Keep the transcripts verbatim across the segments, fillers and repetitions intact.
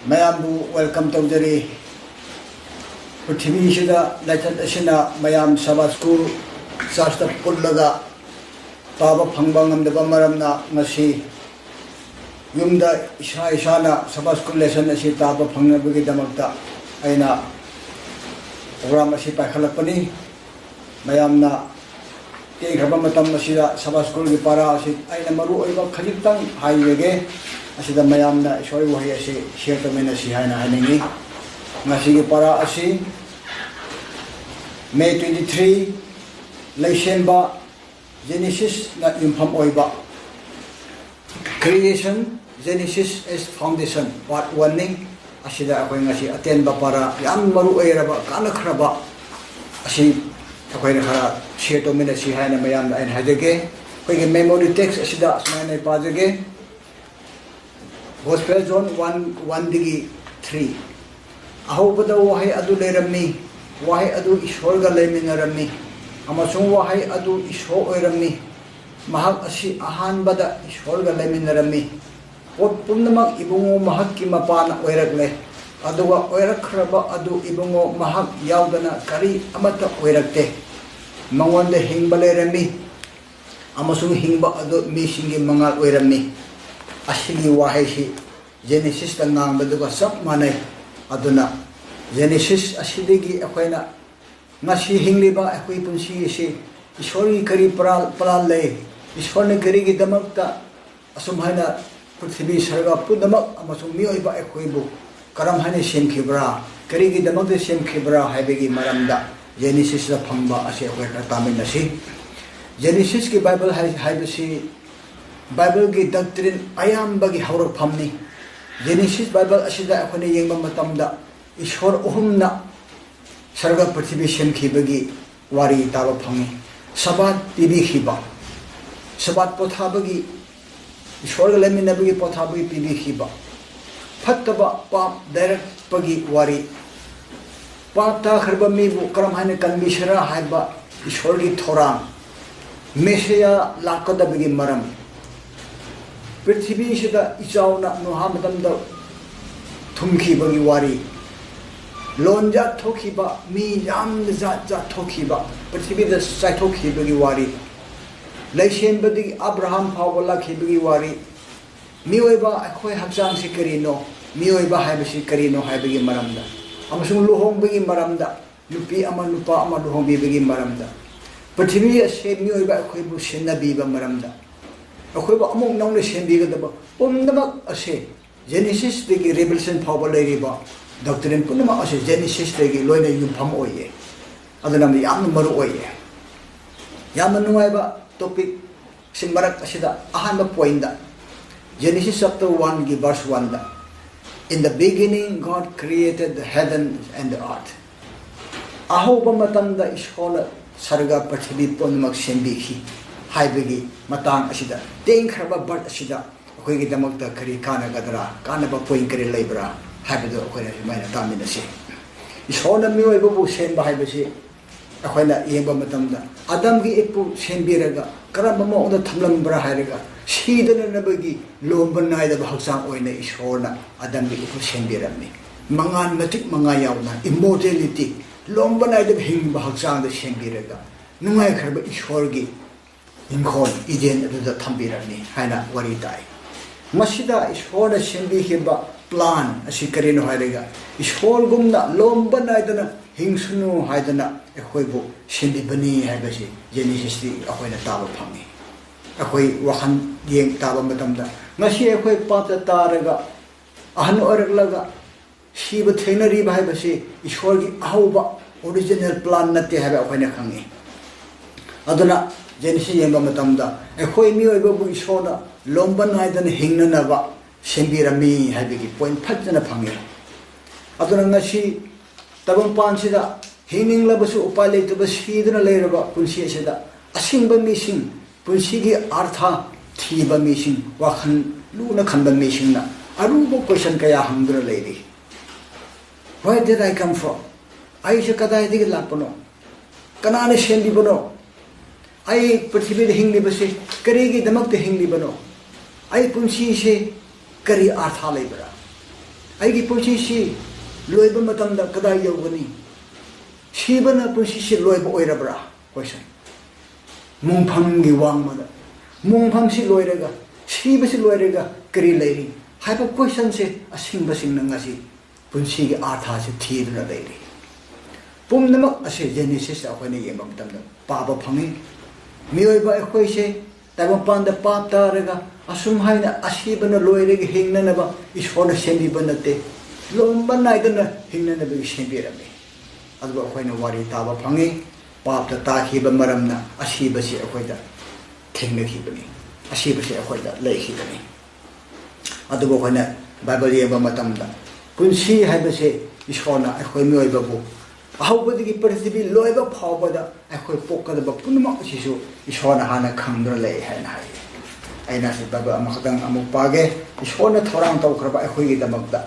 ꯃꯌꯥꯝꯕꯨ welcome ꯇꯧꯖꯔꯤ꯫ ꯄ꯭ꯔꯤꯊꯤꯕꯤꯁꯤꯗ ꯂꯥꯏꯆꯠ ꯑꯁꯤꯅ ꯃꯌꯥꯝ ꯁꯕꯥ ꯁ꯭ꯀꯨꯜ ꯆꯔꯆꯇ ꯄꯨꯜꯂꯒ ꯇꯥꯕ ꯐꯪꯕ ꯉꯝꯗꯕ ꯃꯔꯝꯅ ꯉꯁꯤ ꯌꯨꯝꯗ ꯏꯁꯥ ꯏꯁꯥꯅ ꯁꯕꯥ ꯁ꯭ꯀꯨꯜ ꯂꯦꯁꯟ ꯑꯁꯤ ꯇꯥꯕ ꯐꯪꯅꯕꯒꯤꯗꯃꯛꯇ ꯑꯩꯅ ꯄ꯭ꯔꯣꯒ꯭ꯔꯥꯝ ꯑꯁꯤ ꯄꯥꯏꯈꯠꯂꯛꯄꯅꯤ꯫ ꯃꯌꯥꯝꯅ ꯇꯦꯟꯈ꯭ꯔꯕ ꯃꯇꯝ ꯑꯁꯤꯗ ꯁꯕꯥ ꯁ꯭ꯀꯨꯜꯒꯤ ꯄꯥꯔꯥ ꯑꯁꯤ ꯑꯩꯅ ꯃꯔꯨ ꯑꯣꯏꯕ ꯈꯖꯤꯛꯇꯪ ꯍꯥꯏꯖꯒꯦ꯫ ꯑꯁꯤꯗ ꯃꯌꯥꯝꯅ ꯏꯁꯣꯔꯒꯤ ꯋꯥꯍꯩ ꯑꯁꯤ ꯁꯤꯌꯔ ꯇꯧꯃꯤꯟꯅꯁꯤ ꯍꯥꯏꯅ ꯍꯥꯏꯅꯤꯡꯏ꯫ ꯉꯁꯤꯒꯤ ꯄꯥꯔꯥ ꯑꯁꯤ May twenty three, ꯂꯩꯁꯦꯝꯕ ꯖꯦꯅꯦꯁꯤꯁꯅ ꯌꯨꯝꯐꯝ ꯑꯣꯏꯕ, Creation, Genesis as Foundation, Part One ꯅꯤ꯫ ꯑꯁꯤꯗ ꯑꯩꯈꯣꯏ ꯉꯁꯤ ꯑꯇꯦꯟꯕ ꯄꯥꯔꯥ, ꯌꯥꯝ ꯃꯔꯨ ꯑꯣꯏꯔꯕ, ꯀꯥꯟꯅꯈ꯭ꯔꯕ ꯑꯁꯤ ꯑꯩꯈꯣꯏꯅ ꯈꯔ ꯁꯤꯌꯔ ꯇꯧꯃꯤꯟꯅꯁꯤ ꯍꯥꯏꯅ ꯃꯌꯥꯝꯗ ꯑꯩꯅ ꯍꯥꯏꯖꯒꯦ꯫ ꯑꯩꯈꯣꯏꯒꯤ memory text ꯑꯁꯤꯗ ꯑꯁꯨꯃꯥꯏꯅ ꯄꯥꯖꯒꯦ꯫ Gospel John one, one ꯗꯒꯤ three꯫ ꯑꯍꯧꯕꯗ ꯋꯥꯍꯩ ꯑꯗꯨ ꯂꯩꯔꯝꯃꯤ, ꯋꯥꯍꯩ ꯑꯗꯨ ꯏꯁꯣꯔꯒ ꯂꯩꯃꯤꯟꯅꯔꯝꯃꯤ, ꯑꯃꯁꯨꯡ ꯋꯥꯍꯩ ꯑꯗꯨ ꯏꯁꯣꯔ ꯑꯣꯏꯔꯝꯃꯤ꯫ ꯃꯍꯥꯛ ꯑꯁꯤ ꯑꯍꯥꯟꯕꯗ ꯏꯁꯣꯔꯒ ꯂꯩꯃꯤꯟꯅꯔꯝꯃꯤ꯫ ꯄꯣꯠ ꯄꯨꯝꯅꯃꯛ ꯏꯕꯨꯡꯉꯣ ꯃꯍꯥꯛꯀꯤ ꯃꯄꯥꯅ ꯑꯣꯏꯔꯛꯂꯦ, ꯑꯗꯨꯒ ꯑꯣꯏꯔꯛꯈ꯭ꯔꯕ ꯑꯗꯨ ꯏꯕꯨꯡꯉꯣ ꯃꯍꯥꯛ ꯌꯥꯎꯗꯅ ꯀꯔꯤ ꯑꯃꯠꯇ ꯑꯣꯏꯔꯛꯇꯦ꯫ ꯃꯉꯣꯟꯗ ꯍꯤꯡꯕ ꯂꯩꯔꯝꯃꯤ, ꯑꯃꯁꯨꯡ ꯍꯤꯡꯕ ꯑꯗꯨ ꯃꯤꯁꯤꯡꯒꯤ ꯃꯉꯥꯜ ꯑꯣꯏꯔꯝꯃꯤ꯫ ꯑꯁꯤꯒꯤ ꯋꯥꯍꯩꯁꯤ ꯖꯦꯅꯦꯁꯤꯁꯇ ꯉꯥꯡꯕꯗꯨꯒ ꯆꯞ ꯃꯥꯟꯅꯩ꯫ ꯑꯗꯨꯅ ꯖꯦꯅꯦꯁꯤꯁ ꯑꯁꯤꯗꯒꯤ ꯑꯩꯈꯣꯏꯅ ꯉꯁꯤ ꯍꯤꯡꯂꯤꯕ ꯑꯩꯈꯣꯏ ꯄꯨꯟꯁꯤ ꯑꯁꯤ ꯏꯁꯣꯔꯒꯤ ꯀꯔꯤ ꯄ꯭ꯔꯥ-, ꯄ꯭ꯂꯥꯟ ꯂꯩ, ꯏꯁꯣꯔꯅ ꯀꯔꯤꯒꯤꯗꯃꯛꯇ ꯑꯁꯨꯝ ꯍꯥꯏꯅ ꯄ꯭ꯔꯤꯊꯤꯕꯤ, ꯁꯔꯒ ꯄꯨꯝꯅꯃꯛ ꯑꯃꯁꯨꯡ ꯃꯤꯑꯣꯏꯕ ꯑꯩꯈꯣꯏꯕꯨ ꯀꯔꯝ ꯍꯥꯏꯅ ꯁꯦꯝꯈꯤꯕ꯭ꯔꯥ, ꯀꯔꯤꯒꯤꯗꯃꯛꯇ ꯁꯦꯝꯈꯤꯕ꯭ꯔꯥ ꯍꯥꯏꯕꯒꯤ ꯃꯔꯝꯗ ꯖꯦꯅꯦꯁꯤꯁꯇ ꯐꯪꯕ ꯑꯁꯤ ꯑꯩꯈꯣꯏ ꯈꯔ ꯇꯥꯃꯤꯟꯅꯁꯤ꯫ ꯖꯦꯅꯦꯁꯤꯁꯀꯤ ꯕꯥꯏꯕꯜ ꯍꯥꯏ-, ꯍꯥꯏꯕꯁꯤ ꯕꯥꯏꯕꯜꯒꯤ ꯗꯣꯛꯇ꯭ꯔꯤꯟ ꯑꯌꯥꯝꯕꯒꯤ ꯍꯧꯔꯛꯐꯝꯅꯤ꯫ ꯖꯦꯅꯦꯁꯤꯁ ꯕꯥꯏꯕꯜ ꯑꯁꯤꯗ ꯑꯩꯈꯣꯏꯅ ꯌꯦꯡꯕ ꯃꯇꯝꯗ ꯏꯁꯣꯔ ꯑꯍꯨꯝꯅ ꯁꯔꯒ ꯄ꯭ꯔꯤꯊꯤꯕꯤ ꯁꯦꯝꯈꯤꯕꯒꯤ ꯋꯥꯔꯤ ꯇꯥꯕ ꯐꯪꯉꯤ꯫ ꯁꯕꯥꯠ ꯄꯤꯕꯤꯈꯤꯕ, ꯁꯕꯥꯠ ꯄꯣꯊꯥꯕꯒꯤ, ꯏꯁꯣꯔꯒ ꯂꯩꯃꯤꯟꯅꯕꯒꯤ ꯄꯣꯊꯥꯕꯒꯤ ꯄꯤꯕꯤꯈꯤꯕ, ꯐꯠꯇꯕ ꯄꯥꯞ ꯂꯩꯔꯛꯄꯒꯤ ꯋꯥꯔꯤ, ꯄꯥꯞ ꯇꯥꯈ꯭ꯔꯕ ꯃꯤꯕꯨ ꯀꯔꯝ ꯍꯥꯏꯅ ꯀꯟꯕꯤꯁꯤꯔꯥ ꯍꯥꯏꯕ ꯏꯁꯣꯔꯒꯤ ꯊꯧꯔꯥꯡ, ꯃꯦꯁꯤꯌꯥ ꯂꯥꯛꯀꯗꯕꯒꯤ ꯃꯔꯝ, ꯄ꯭ꯔꯤꯊꯤꯕꯤꯁꯤꯗ ꯏꯆꯥꯎꯅ ꯅꯣꯍꯥ ꯃꯇꯝꯗ ꯊꯨꯝꯈꯤꯕꯒꯤ ꯋꯥꯔꯤ, ꯂꯣꯟ ꯖꯥꯠ ꯊꯣꯛꯈꯤꯕ, ꯃꯤ ꯌꯥꯝꯅ ꯖꯥꯠ ꯖꯥꯠ ꯊꯣꯛꯈꯤꯕ, ꯄ꯭ꯔꯤꯊꯤꯕꯤꯗ ꯆꯥꯏꯊꯣꯛꯈꯤꯕꯒꯤ ꯋꯥꯔꯤ, ꯂꯩꯁꯦꯝꯕꯗꯒꯤ ꯑꯕ꯭ꯔꯥꯍꯥꯝ ꯐꯥꯎꯕ ꯂꯥꯛꯈꯤꯕꯒꯤ ꯋꯥꯔꯤ, ꯃꯤꯑꯣꯏꯕ ꯑꯩꯈꯣꯏ ꯍꯛꯆꯥꯡꯁꯤ ꯀꯔꯤꯅꯣ, ꯃꯤꯑꯣꯏꯕ ꯍꯥꯏꯕꯁꯤ ꯀꯔꯤꯅꯣ ꯍꯥꯏꯕꯒꯤ ꯃꯔꯝꯗ, ꯑꯃꯁꯨꯡ ꯂꯨꯍꯣꯡꯕꯒꯤ ꯃꯔꯝꯗ, ꯅꯨꯄꯤ ꯑꯃ ꯅꯨꯄꯥ ꯑꯃ ꯂꯨꯍꯣꯡꯕꯤꯕꯒꯤ ꯃꯔꯝꯗ, ꯄ꯭ꯔꯤꯊꯤꯕꯤ ꯑꯁꯦ ꯃꯤꯑꯣꯏꯕ ꯑꯩꯈꯣꯏꯕꯨ ꯁꯦꯝꯅꯕꯤꯕ ꯃꯔꯝꯗ, ꯑꯩꯈꯣꯏꯕꯨ ꯑꯃꯨꯛ ꯅꯧꯅ ꯁꯦꯝꯕꯤꯒꯗꯕ ꯄꯨꯝꯅꯃꯛ ꯑꯁꯦ Genesis ꯇꯒꯤ Revelation ꯐꯥꯎꯕ ꯂꯩꯔꯤꯕ doctrine ꯄꯨꯝꯅꯃꯛ ꯑꯁꯤ Genesis ꯇꯒꯤ ꯂꯣꯏꯅ ꯌꯨꯝꯐꯝ ꯑꯣꯏꯌꯦ꯫ ꯑꯗꯨꯅ ꯌꯥꯝꯅ ꯃꯔꯨ ꯑꯣꯏꯌꯦ꯫ ꯌꯥꯝꯅ ꯅꯨꯡꯉꯥꯏꯕ topic ꯁꯤ ꯃꯔꯛ ꯑꯁꯤꯗ ꯑꯍꯥꯟꯕ point ꯇ, Genesis chapter one ꯒꯤ verse one the, "In the beginning God created the heaven and the earth." ꯑꯍꯧꯕ ꯃꯇꯝꯗ ꯏꯁꯣꯔꯅ ꯁꯔꯒ ꯄ꯭ꯔꯤꯊꯤꯕꯤ ꯄꯨꯝꯅꯃꯛ ꯁꯦꯝꯕꯤꯈꯤ ꯍꯥꯏꯕꯒꯤ ꯃꯇꯥꯡ ꯑꯁꯤꯗ, ꯇꯦꯟꯈ꯭ꯔꯕ verse ꯑꯁꯤꯗ ꯑꯩꯈꯣꯏꯒꯤꯗꯃꯛꯇ ꯀꯔꯤ ꯀꯥꯟꯅꯒꯗ꯭ꯔꯥ, ꯀꯥꯟꯅꯕ point ꯀꯔꯤ ꯂꯩꯕ꯭ꯔꯥ ꯍꯥꯏꯕꯗꯨ ꯑꯩꯈꯣꯏꯅ ꯁꯨꯃꯥꯏꯅ ꯇꯥꯃꯤꯟꯅꯁꯤ꯫ ꯏꯁꯣꯔꯅ ꯃꯤꯑꯣꯏꯕꯕꯨ ꯁꯦꯝꯕ ꯍꯥꯏꯕꯁꯤ ꯑꯩꯈꯣꯏꯅ ꯌꯦꯡꯕ ꯃꯇꯝꯗ, ꯑꯗꯝꯒꯤ ꯏꯐꯄꯨ ꯁꯦꯝꯕꯤꯔꯒ ꯀꯔꯝꯕ ꯃꯑꯣꯡꯗ ꯊꯝꯂꯝꯕ꯭ꯔꯥ ꯍꯥꯏꯔꯒ, ꯁꯤꯗꯅꯅꯕꯒꯤ ꯂꯣꯝꯕ ꯅꯥꯏꯗꯕ ꯍꯛꯆꯥꯡ ꯑꯣꯏꯅ ꯏꯁꯣꯔꯅ ꯑꯗꯝꯒꯤ ꯏꯐꯄꯨ ꯁꯦꯝꯕꯤꯔꯝꯃꯤ꯫ ꯃꯉꯥꯜ ꯃꯇꯤꯛ ꯃꯉꯥ ꯌꯥꯎꯅ, immortality, ꯂꯣꯝꯕ ꯅꯥꯏꯗꯕ ꯍꯤꯡꯕ ꯍꯛꯆꯥꯡꯗ ꯁꯦꯝꯕꯤꯔꯒ, ꯅꯨꯡꯉꯥꯏꯈ꯭ꯔꯕ ꯏꯁꯣꯔꯒꯤ ꯏꯪꯈꯣꯜ ꯏꯗꯦꯟ ꯑꯗꯨꯗ ꯊꯝꯕꯤꯔꯝꯃꯤ ꯍꯥꯏꯅ ꯋꯥꯔꯤ ꯇꯥꯏ꯫ ꯃꯁꯤꯗ ꯏꯁꯣꯔꯅ ꯁꯦꯝꯕꯤꯈꯤꯕ plan ꯑꯁꯤ ꯀꯔꯤꯅꯣ ꯍꯥꯏꯔꯒ, ꯏꯁꯣꯔꯒꯨꯝꯅ ꯂꯣꯝꯕ ꯅꯥꯏꯗꯅ ꯍꯤꯡꯁꯅꯨ ꯍꯥꯏꯗꯅ ꯑꯩꯈꯣꯏꯕꯨ ꯁꯦꯝꯕꯤꯕꯅꯤ ꯍꯥꯏꯕꯁꯤ Genesis ꯇꯒꯤ ꯑꯩꯈꯣꯏꯅ ꯇꯥꯕ ꯐꯪꯏ꯫ ꯑꯩꯈꯣꯏ ꯋꯥꯈꯜ ꯌꯦꯡ ꯇꯥꯕ ꯃꯇꯝꯗ, ꯉꯁꯤ ꯑꯩꯈꯣꯏ ꯄꯥꯞꯇ ꯇꯥꯔꯒ, ꯑꯍꯟ ꯑꯣꯏꯔꯛꯂꯒ, ꯁꯤꯕ ꯊꯦꯡꯅꯔꯤꯕ ꯍꯥꯏꯕꯁꯤ ꯏꯁꯣꯔꯒꯤ ꯑꯍꯧꯕ original plan ꯅꯠꯇꯦ ꯍꯥꯏꯕ ꯑꯩꯈꯣꯏꯅ ꯈꯪꯏ꯫ ꯑꯗꯨꯅ Genesis ꯌꯦꯡꯕ ꯃꯇꯝꯗ, ꯑꯩꯈꯣꯏ ꯃꯤꯑꯣꯏꯕꯕꯨ ꯏꯁꯣꯔꯅ ꯂꯣꯝꯕ ꯅꯥꯏꯗꯅ ꯍꯤꯡꯅꯅꯕ ꯁꯦꯝꯕꯤꯔꯝꯃꯤ ꯍꯥꯏꯕꯒꯤ point ꯐꯖꯅ ꯐꯪꯉꯤ꯫ ꯑꯗꯨꯅ ꯉꯁꯤ ꯇꯥꯏꯕꯪꯄꯥꯟꯁꯤꯗ ꯍꯤꯡꯅꯤꯡꯂꯕꯁꯨ ꯎꯄꯥꯏ ꯂꯩꯇꯕ, ꯁꯤꯗꯨꯅ ꯂꯩꯔꯕ ꯄꯨꯟꯁꯤ ꯑꯁꯤꯗ, ꯑꯁꯤꯡꯕ ꯃꯤꯁꯤꯡ, ꯄꯨꯟꯁꯤꯒꯤ ꯑꯥꯔꯊ ꯊꯤꯕ ꯃꯤꯁꯤꯡ, ꯋꯥꯈꯜ ꯂꯨꯅ ꯈꯟꯕ ꯃꯤꯁꯤꯡꯅ ꯑꯔꯨꯕ question ꯀꯌꯥ ꯍꯪꯗꯨꯅ ꯂꯩꯔꯤ꯫ "Where did I come from? ꯑꯩꯁꯦ ꯀꯗꯥꯏꯗꯒꯤ ꯂꯥꯛꯄꯅꯣ? ꯀꯅꯥꯅ ꯁꯦꯝꯕꯤꯕꯅꯣ? ꯑꯩ ꯄ꯭ꯔꯤꯊꯤꯕꯤꯗ ꯍꯤꯡꯂꯤꯕꯁꯦ ꯀꯔꯤꯒꯤꯗꯃꯛꯇ ꯍꯤꯡꯂꯤꯕꯅꯣ? ꯑꯩ ꯄꯨꯟꯁꯤꯁꯦ ꯀꯔꯤ ꯑꯥꯔꯊ ꯂꯩꯕ꯭ꯔꯥ?" ꯑꯩꯒꯤ ꯄꯨꯟꯁꯤꯁꯤ ꯂꯣꯏꯕ ꯃꯇꯝꯗ ꯀꯗꯥꯏ ꯌꯧꯒꯅꯤ? ꯁꯤꯕꯅ ꯄꯨꯟꯁꯤꯁꯤ ꯂꯣꯏꯕ ꯑꯣꯏꯔꯕ꯭ꯔꯥ? Question. ꯃꯨꯡꯐꯝꯒꯤ ꯋꯥꯡꯃꯗ, ꯃꯨꯡꯐꯝꯁꯤ ꯂꯣꯏꯔꯒ, ꯁꯤꯕꯁꯤ ꯂꯣꯏꯔꯒ ꯀꯔꯤ ꯂꯩꯔꯤ ꯍꯥꯏꯕ questionꯁꯦ ꯑꯁꯤꯡꯕꯁꯤꯡꯅ ꯉꯁꯤ ꯄꯨꯟꯁꯤꯒꯤ ꯑꯥꯔꯊꯥꯁꯦ ꯊꯤꯗꯨꯅ ꯂꯩꯔꯤ꯫ ꯄꯨꯝꯅꯃꯛ ꯑꯁꯦ Genesisꯇ ꯑꯩꯈꯣꯏꯅ ꯌꯦꯡꯕ ꯃꯇꯝꯗ ꯄꯥꯕ ꯐꯪꯉꯤ꯫ ꯃꯤꯑꯣꯏꯕ ꯑꯩꯈꯣꯏꯁꯦ ꯇꯥꯏꯕꯪꯄꯥꯟꯗ ꯄꯥꯞ ꯇꯥꯔꯒ ꯑꯁꯨꯝ ꯍꯥꯏꯅ ꯑꯁꯤꯕꯅ ꯂꯣꯏꯔꯒ ꯍꯤꯡꯅꯅꯕ ꯏꯁꯣꯔꯅ ꯁꯦꯝꯕꯤꯕ ꯅꯠꯇꯦ, ꯂꯣꯝꯕ ꯅꯥꯏꯗꯅ ꯍꯤꯡꯅꯅꯕꯒꯤ ꯁꯦꯝꯕꯤꯔꯝꯃꯤ꯫ ꯑꯗꯨꯕꯨ ꯑꯩꯈꯣꯏꯅ ꯋꯥꯔꯤ ꯇꯥꯕ ꯐꯪꯉꯤ, ꯄꯥꯞꯇ ꯇꯥꯈꯤꯕ ꯃꯔꯝꯅ ꯑꯁꯤꯕꯁꯤ ꯑꯩꯈꯣꯏꯗ ꯊꯦꯡꯅꯈꯤꯕꯅꯤ, ꯑꯁꯤꯕꯁꯤ ꯑꯩꯈꯣꯏꯗ ꯂꯩꯈꯤꯕꯅꯤ꯫ ꯑꯗꯨꯕꯨ ꯑꯩꯈꯣꯏꯅ ꯕꯥꯏꯕꯜ ꯌꯦꯡꯕ ꯃꯇꯝꯗ ꯄꯨꯟꯁꯤ ꯍꯥꯏꯕꯁꯦ ꯏꯁꯣꯔꯅ ꯑꯩꯈꯣꯏ ꯃꯤꯑꯣꯏꯕꯕꯨ ꯑꯍꯧꯕꯗꯒꯤ ꯄ꯭ꯔꯤꯊꯤꯕꯤ ꯂꯣꯏꯕ ꯐꯥꯎꯕꯗ ꯑꯩꯈꯣꯏ ꯄꯣꯛꯀꯗꯕ ꯄꯨꯝꯅꯃꯛ ꯑꯁꯤꯁꯨ ꯏꯁꯣꯔꯅ ꯍꯥꯟꯅ ꯈꯪꯗꯨꯅ ꯂꯩ ꯍꯥꯏꯅ ꯍꯥꯏ꯫ ꯑꯩꯅ ꯁꯤ ꯕꯥꯏꯕꯜ ꯑꯃꯈꯛꯇꯪ ꯑꯃꯨꯛ ꯄꯥꯒꯦ꯫ ꯏꯁꯣꯔꯅ ꯊꯧꯔꯥꯡ ꯇꯧꯈ꯭ꯔꯕ ꯑꯩꯈꯣꯏꯒꯤꯗꯃꯛꯇ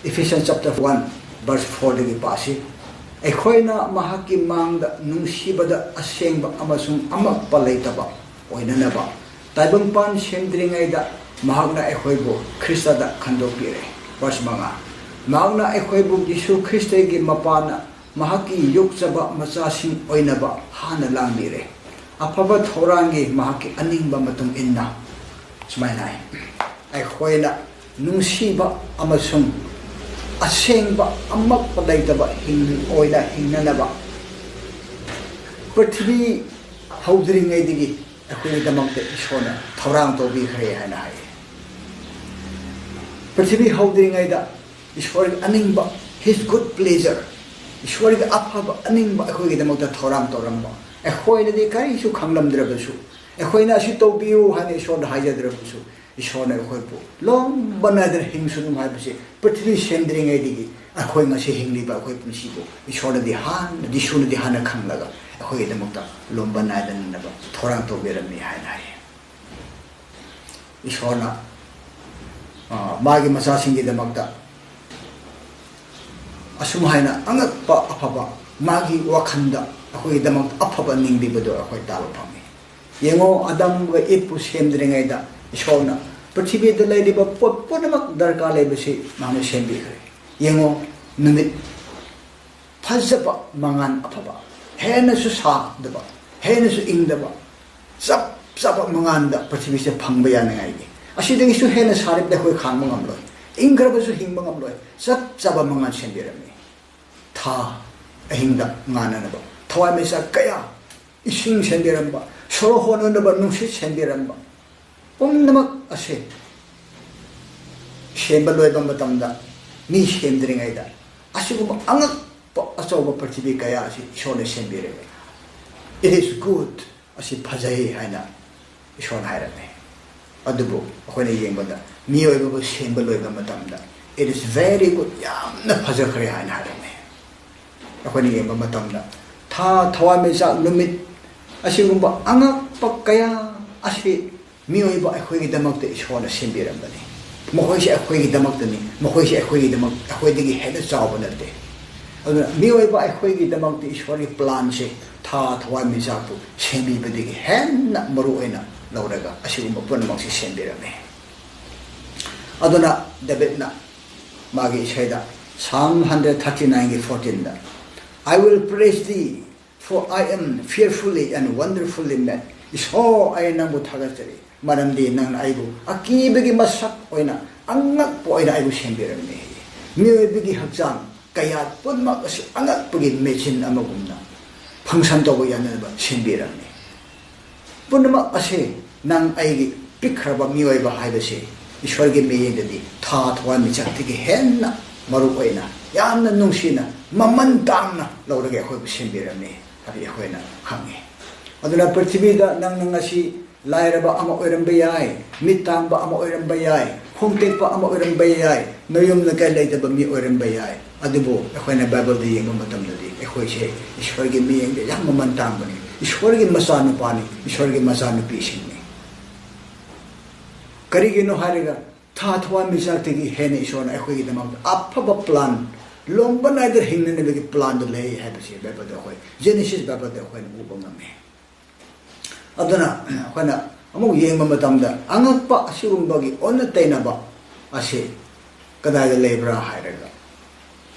Ephesians chapter one verse fourꯗꯒꯤ ꯄꯥꯁꯤ꯫ ꯑꯩꯈꯣꯏꯅ ꯃꯍꯥꯛꯀꯤ ꯃꯥꯡꯗ ꯅꯨꯡꯁꯤꯕꯗ ꯑꯁꯦꯡꯕ ꯑꯃꯁꯨꯡ ꯑꯃꯛꯄ ꯂꯩꯇꯕ ꯑꯣꯏꯅꯅꯕ ꯇꯥꯏꯕꯪꯄꯥꯟ ꯁꯦꯝꯗ꯭ꯔꯤꯉꯩꯗ ꯃꯍꯥꯛꯅ ꯑꯩꯈꯣꯏꯕꯨ ꯈ꯭ꯔꯤꯁꯇꯗ ꯈꯟꯗꯣꯛꯄꯤꯔꯦ꯫ Verse ꯃꯉꯥ, ꯃꯍꯥꯛꯅ ꯑꯩꯈꯣꯏꯕꯨ ꯌꯤꯁꯨ ꯈ꯭ꯔꯤꯁꯇꯒꯤ ꯃꯄꯥꯟꯅ ꯃꯍꯥꯛꯀꯤ ꯌꯣꯛꯆꯕ ꯃꯆꯥꯁꯤꯡ ꯑꯣꯏꯅꯕ ꯍꯥꯟꯅ ꯂꯥꯡꯕꯤꯔꯦ꯫ ꯑꯐꯕ ꯊꯧꯔꯥꯡꯒꯤ ꯃꯍꯥꯛꯀꯤ ꯑꯅꯤꯡꯕ ꯃꯇꯨꯡ ꯏꯟꯅ ꯁꯨꯃꯥꯏꯅ ꯍꯥꯏ, ꯑꯩꯈꯣꯏꯅ ꯅꯨꯡꯁꯤꯕ ꯑꯃꯁꯨꯡ ꯑꯁꯦꯡꯕ ꯑꯃꯠꯄ ꯂꯩꯇꯕ ꯍꯤꯡ-, ꯑꯣꯏꯅ ꯍꯤꯡꯅꯅꯕ ꯄ꯭ꯔꯤꯊꯤꯕꯤ ꯍꯧꯗ꯭ꯔꯤꯉꯩꯗꯒꯤ ꯑꯩꯈꯣꯏꯒꯤꯗꯃꯛꯇ ꯏꯁꯣꯔꯅ ꯊꯧꯔꯥꯡ ꯇꯧꯕꯤꯈ꯭ꯔꯦ ꯍꯥꯏꯅ ꯍꯥꯏ꯫ ꯄ꯭ꯔꯤꯊꯤꯕꯤ ꯍꯧꯗ꯭ꯔꯤꯉꯩꯗ ꯏꯁꯣꯔꯒꯤ ꯑꯅꯤꯡꯕ, His good pleasure, ꯏꯁꯣꯔꯒꯤ ꯑꯐꯕ ꯑꯅꯤꯡꯕ ꯑꯩꯈꯣꯏꯒꯤꯗꯃꯛꯇ ꯊꯧꯔꯥꯡ ꯇꯧꯔꯝꯕ, ꯑꯩꯈꯣꯏꯅꯗꯤ ꯀꯔꯤꯁꯨ ꯈꯪꯂꯝꯗ꯭ꯔꯕꯁꯨ, ꯑꯩꯈꯣꯏꯅ ꯑꯁꯤ ꯇꯧꯕꯤꯌꯨ ꯍꯥꯏꯅ ꯏꯁꯣꯔꯗ ꯍꯥꯏꯖꯗ꯭ꯔꯕꯁꯨ, ꯏꯁꯣꯔꯅ ꯑꯩꯈꯣꯏꯕꯨ ꯂꯣꯝꯕ ꯅꯥꯏꯗꯅ ꯍꯤꯡꯁꯅꯨ ꯍꯥꯏꯕꯁꯤ ꯄ꯭ꯔꯤꯊꯤꯕꯤ ꯁꯦꯝꯗ꯭ꯔꯤꯉꯩꯗꯒꯤ ꯑꯩꯈꯣꯏ ꯉꯁꯤ ꯍꯤꯡꯂꯤꯕ ꯑꯩꯈꯣꯏ ꯄꯨꯟꯁꯤꯕꯨ ꯏꯁꯣꯔꯅꯗꯤ ꯍꯥꯟꯅ, ꯖꯤꯁꯨꯅꯗꯤ ꯍꯥꯟꯅ ꯈꯪꯂꯒ ꯑꯩꯈꯣꯏꯒꯤꯗꯃꯛꯇ ꯂꯣꯝꯕ ꯅꯥꯏꯗꯅꯕ ꯊꯧꯔꯥꯡ ꯇꯧꯕꯤꯔꯝꯃꯤ ꯍꯥꯏꯅ ꯍꯥꯏ꯫ ꯏꯁꯣꯔꯅ, ꯑ, ꯃꯥꯒꯤ ꯃꯆꯥꯁꯤꯡꯒꯤꯗꯃꯛꯇ ꯑꯁꯨꯝ ꯍꯥꯏꯅ ꯑꯉꯛꯄ ꯑꯐꯕ, ꯃꯥꯒꯤ ꯋꯥꯈꯜꯗ ꯑꯩꯈꯣꯏꯒꯤꯗꯃꯛꯇ ꯑꯐꯕ ꯅꯤꯡꯕꯤꯕꯗꯣ ꯑꯩꯈꯣꯏ ꯇꯥꯕ ꯐꯪꯉꯤ꯫ ꯌꯦꯡꯉꯣ, ꯑꯗꯝꯒ ꯏꯞꯄꯨ ꯁꯦꯝꯗ꯭ꯔꯤꯉꯩꯗ ꯏꯁꯣꯔꯅ ꯄ꯭ꯔꯤꯊꯤꯕꯤꯗ ꯂꯩꯔꯤꯕ ꯄꯣꯠ ꯄꯨꯝꯅꯃꯛ ꯗꯔꯀꯥꯔ ꯂꯩꯕꯁꯤ ꯃꯥꯅ ꯁꯦꯝꯕꯤꯈ꯭ꯔꯦ꯫ ꯌꯦꯡꯉꯣ, ꯅꯨꯃꯤꯠ ꯐꯖꯕ, ꯃꯉꯥꯜ ꯑꯐꯕ, ꯍꯦꯟꯅꯁꯨ ꯁꯥꯗꯕ, ꯍꯦꯟꯅꯁꯨ ꯏꯪꯗꯕ, ꯆꯞ ꯆꯥꯕ ꯃꯉꯥꯜꯗ ꯄ꯭ꯔꯤꯊꯤꯕꯤꯁꯦ ꯐꯪꯕ ꯌꯥꯅꯤꯡꯉꯥꯏꯒꯤ꯫ ꯑꯁꯤꯗꯒꯤꯁꯨ ꯍꯦꯟꯅ ꯁꯥꯔꯕꯗ ꯑꯩꯈꯣꯏ ꯈꯥꯡꯕ ꯉꯝꯂꯣꯏ, ꯏꯪꯈ꯭ꯔꯕꯁꯨ ꯍꯤꯡꯕ ꯉꯝꯂꯣꯏ꯫ ꯆꯞ ꯆꯥꯕ ꯃꯉꯥꯜ ꯁꯦꯝꯕꯤꯔꯝꯃꯤ꯫ ꯊꯥ ꯑꯍꯤꯡꯗ ꯉꯥꯟꯅꯅꯕ ꯊꯋꯥꯟꯃꯤꯆꯥꯛ ꯀꯌꯥ, ꯏꯁꯤꯡ ꯁꯦꯝꯕꯤꯔꯝꯕ, ꯁꯣꯔ ꯍꯣꯟꯅꯅꯕ ꯅꯨꯡꯁꯤꯠ ꯁꯦꯝꯕꯤꯔꯝꯕ, ꯄꯨꯝꯅꯃꯛ ꯑꯁꯦ ꯁꯦꯝꯕ ꯂꯣꯏꯕ ꯃꯇꯝꯗ, ꯃꯤ ꯁꯦꯝꯗ꯭ꯔꯤꯉꯩꯗ, ꯑꯁꯤꯒꯨꯝꯕ ꯑꯉꯛꯄ ꯑꯆꯧꯕ ꯄ꯭ꯔꯤꯊꯤꯕꯤ ꯀꯌꯥ ꯑꯁꯤ ꯏꯁꯣꯔꯅ ꯁꯦꯝꯕꯤꯔꯦ꯫ "It is good", ꯑꯁꯤ ꯐꯖꯩ ꯍꯥꯏꯅ ꯏꯁꯣꯔꯅ ꯍꯥꯏꯔꯝꯃꯦ꯫ ꯑꯗꯨꯕꯨ ꯑꯩꯈꯣꯏꯅ ꯌꯦꯡꯕꯗ, ꯃꯤꯑꯣꯏꯕꯕꯨ ꯁꯦꯝꯕ ꯂꯣꯏꯕ ꯃꯇꯝꯗ, "It is very good", ꯌꯥꯝꯅ ꯐꯖꯈ꯭ꯔꯦ ꯍꯥꯏꯅ ꯍꯥꯏꯔꯝꯃꯦ꯫ ꯑꯩꯈꯣꯏꯅ ꯌꯦꯡꯕ ꯃꯇꯝꯗ, ꯊꯥ, ꯊꯋꯥꯟꯃꯤꯆꯥꯛ, ꯅꯨꯃꯤꯠ, ꯑꯁꯤꯒꯨꯝꯕ ꯑꯉꯛꯄ ꯀꯌꯥ ꯑꯁꯤ ꯃꯤꯑꯣꯏꯕ ꯑꯩꯈꯣꯏꯒꯤꯗꯃꯛꯇ ꯏꯁꯣꯔꯅ ꯁꯦꯝꯕꯤꯔꯝꯕꯅꯤ꯫ ꯃꯈꯣꯏꯁꯦ ꯑꯩꯈꯣꯏꯒꯤꯗꯃꯛꯇꯅꯤ, ꯃꯈꯣꯏꯁꯦ ꯑꯩꯈꯣꯏꯒꯤꯗꯃꯛ, ꯑꯩꯈꯣꯏꯗꯒꯤ ꯍꯦꯟꯅ ꯆꯥꯎꯕ ꯅꯠꯇꯦ꯫ ꯑꯗꯨꯅ ꯃꯤꯑꯣꯏꯕ ꯑꯩꯈꯣꯏꯒꯤꯗꯃꯛꯇ ꯏꯁꯣꯔꯒꯤ ꯄ꯭ꯂꯥꯟꯁꯦ, ꯊꯥ, ꯊꯋꯥꯟꯃꯤꯆꯥꯛꯄꯨ ꯁꯦꯝꯕꯤꯕꯗꯒꯤ ꯍꯦꯟꯅ ꯃꯔꯨ ꯑꯣꯏꯅ ꯂꯧꯔꯒ ꯑꯁꯤꯒꯨꯝꯕ ꯄꯨꯝꯅꯃꯛꯁꯤ ꯁꯦꯝꯕꯤꯔꯝꯃꯤ꯫ ꯑꯗꯨꯅ ꯗꯦꯕꯤꯠꯅ ꯃꯥꯒꯤ ꯏꯁꯩꯗ, Psalm hundred thirty nineꯒꯤ fourteenꯗ, "I will praise thee, for I am fearfully and wonderfully made." "ꯏꯁꯣꯔ, ꯑꯩ ꯅꯪꯕꯨ ꯊꯥꯒꯠꯆꯔꯤ, ꯃꯔꯝꯗꯤ ꯅꯪꯅ ꯑꯩꯕꯨ ꯑꯀꯤꯕꯒꯤ ꯃꯁꯛ ꯑꯣꯏꯅ, ꯑꯉꯛꯄ ꯑꯣꯏꯅ ꯑꯩꯕꯨ ꯁꯦꯝꯕꯤꯔꯝꯃꯤ꯫ ꯃꯤꯑꯣꯏꯕꯒꯤ ꯍꯛꯆꯥꯡ ꯀꯌꯥ ꯄꯨꯝꯅꯃꯛ ꯑꯁꯤ ꯑꯉꯛꯄꯒꯤ ꯃꯦꯆꯤꯟ ꯑꯃꯒꯨꯝꯅ ꯐꯪꯁꯟ ꯇꯧꯕ ꯌꯥꯅꯅꯕ ꯁꯦꯝꯕꯤꯔꯝꯃꯤ꯫ ꯄꯨꯝꯅꯃꯛ ꯑꯁꯤ ꯅꯪ ꯑꯩꯒꯤ ꯄꯤꯛꯈ꯭ꯔꯕ ꯃꯤꯑꯣꯏꯕ ꯍꯥꯏꯕꯁꯤ ꯏꯁꯣꯔꯒꯤ ꯃꯤꯠꯌꯦꯡꯗꯗꯤ ꯊꯥ ꯊꯋꯥꯟꯃꯤꯆꯥꯛꯇꯒꯤ ꯍꯦꯟꯅ ꯃꯔꯨ ꯑꯣꯏꯅ, ꯌꯥꯝꯅ ꯅꯨꯡꯁꯤꯅ, ꯃꯃꯜ ꯇꯥꯡꯅ ꯂꯧꯔꯒ ꯑꯩꯈꯣꯏꯕꯨ ꯁꯦꯝꯕꯤꯔꯝꯃꯤ ꯍꯥꯏꯕ ꯑꯩꯈꯣꯏꯅ ꯈꯪꯉꯤ꯫ ꯑꯗꯨꯅ ꯄ꯭ꯔꯤꯊꯤꯕꯤꯗ ꯅꯪꯅ ꯉꯁꯤ ꯂꯥꯏꯔꯕ ꯑꯃ ꯑꯣꯏꯔꯝꯕ ꯌꯥꯏ, ꯃꯤꯠ ꯇꯥꯡꯕ ꯑꯃ ꯑꯣꯏꯔꯝꯕ ꯌꯥꯏ, ꯈꯣꯡ ꯇꯦꯛꯄ ꯑꯃ ꯑꯣꯏꯔꯝꯕ ꯌꯥꯏ, ꯅꯌꯨꯝ ꯅꯀꯩ ꯂꯩꯇꯕ ꯃꯤ ꯑꯣꯏꯔꯝꯕ ꯌꯥꯏ꯫ ꯑꯗꯨꯕꯨ ꯑꯩꯈꯣꯏꯅ ꯕꯥꯏꯕꯜꯗ ꯌꯦꯡꯕ ꯃꯇꯝꯗꯗꯤ ꯑꯩꯈꯣꯏꯁꯦ ꯏꯁꯣꯔꯒꯤ ꯃꯤꯠꯌꯦꯡꯗ ꯌꯥꯝ ꯃꯃꯜ ꯇꯥꯡꯕꯅꯤ, ꯏꯁꯣꯔꯒꯤ ꯃꯆꯥꯅꯨꯄꯥꯅꯤ, ꯏꯁꯣꯔꯒꯤ ꯃꯆꯥꯅꯨꯄꯤꯁꯤꯡꯅꯤ꯫ ꯀꯔꯤꯒꯤꯅꯣ ꯍꯥꯏꯔꯒ, ꯊꯥ ꯊꯋꯥꯟꯃꯤꯆꯥꯛꯇꯒꯤ ꯍꯦꯟꯅ ꯏꯁꯣꯔꯅ ꯑꯩꯈꯣꯏꯒꯤꯗꯃꯛꯇ ꯑꯐꯕ ꯄ꯭ꯂꯥꯟ, ꯂꯣꯝꯕ ꯅꯥꯏꯗ ꯍꯤꯡꯅꯅꯕꯒꯤ ꯄ꯭ꯂꯥꯟꯗꯨ ꯂꯩ ꯍꯥꯏꯕꯁꯤ ꯕꯥꯏꯕꯜꯗ ꯑꯩꯈꯣꯏ, ꯖꯦꯅꯦꯁꯤꯁ ꯕꯥꯏꯕꯜꯗ ꯑꯩꯈꯣꯏꯅ ꯎꯕ ꯉꯝꯃꯤ꯫ ꯑꯗꯨꯅ ꯑꯩꯈꯣꯏꯅ ꯑꯃꯨꯛ ꯌꯦꯡꯕ ꯃꯇꯝꯗ ꯑꯉꯛꯄ ꯑꯁꯤꯒꯨꯝꯕꯒꯤ ꯑꯣꯟꯅ ꯇꯩꯅꯕ ꯑꯁꯤ ꯀꯗꯥꯏꯗ ꯂꯩꯕ꯭ꯔꯥ ꯍꯥꯏꯔꯒ,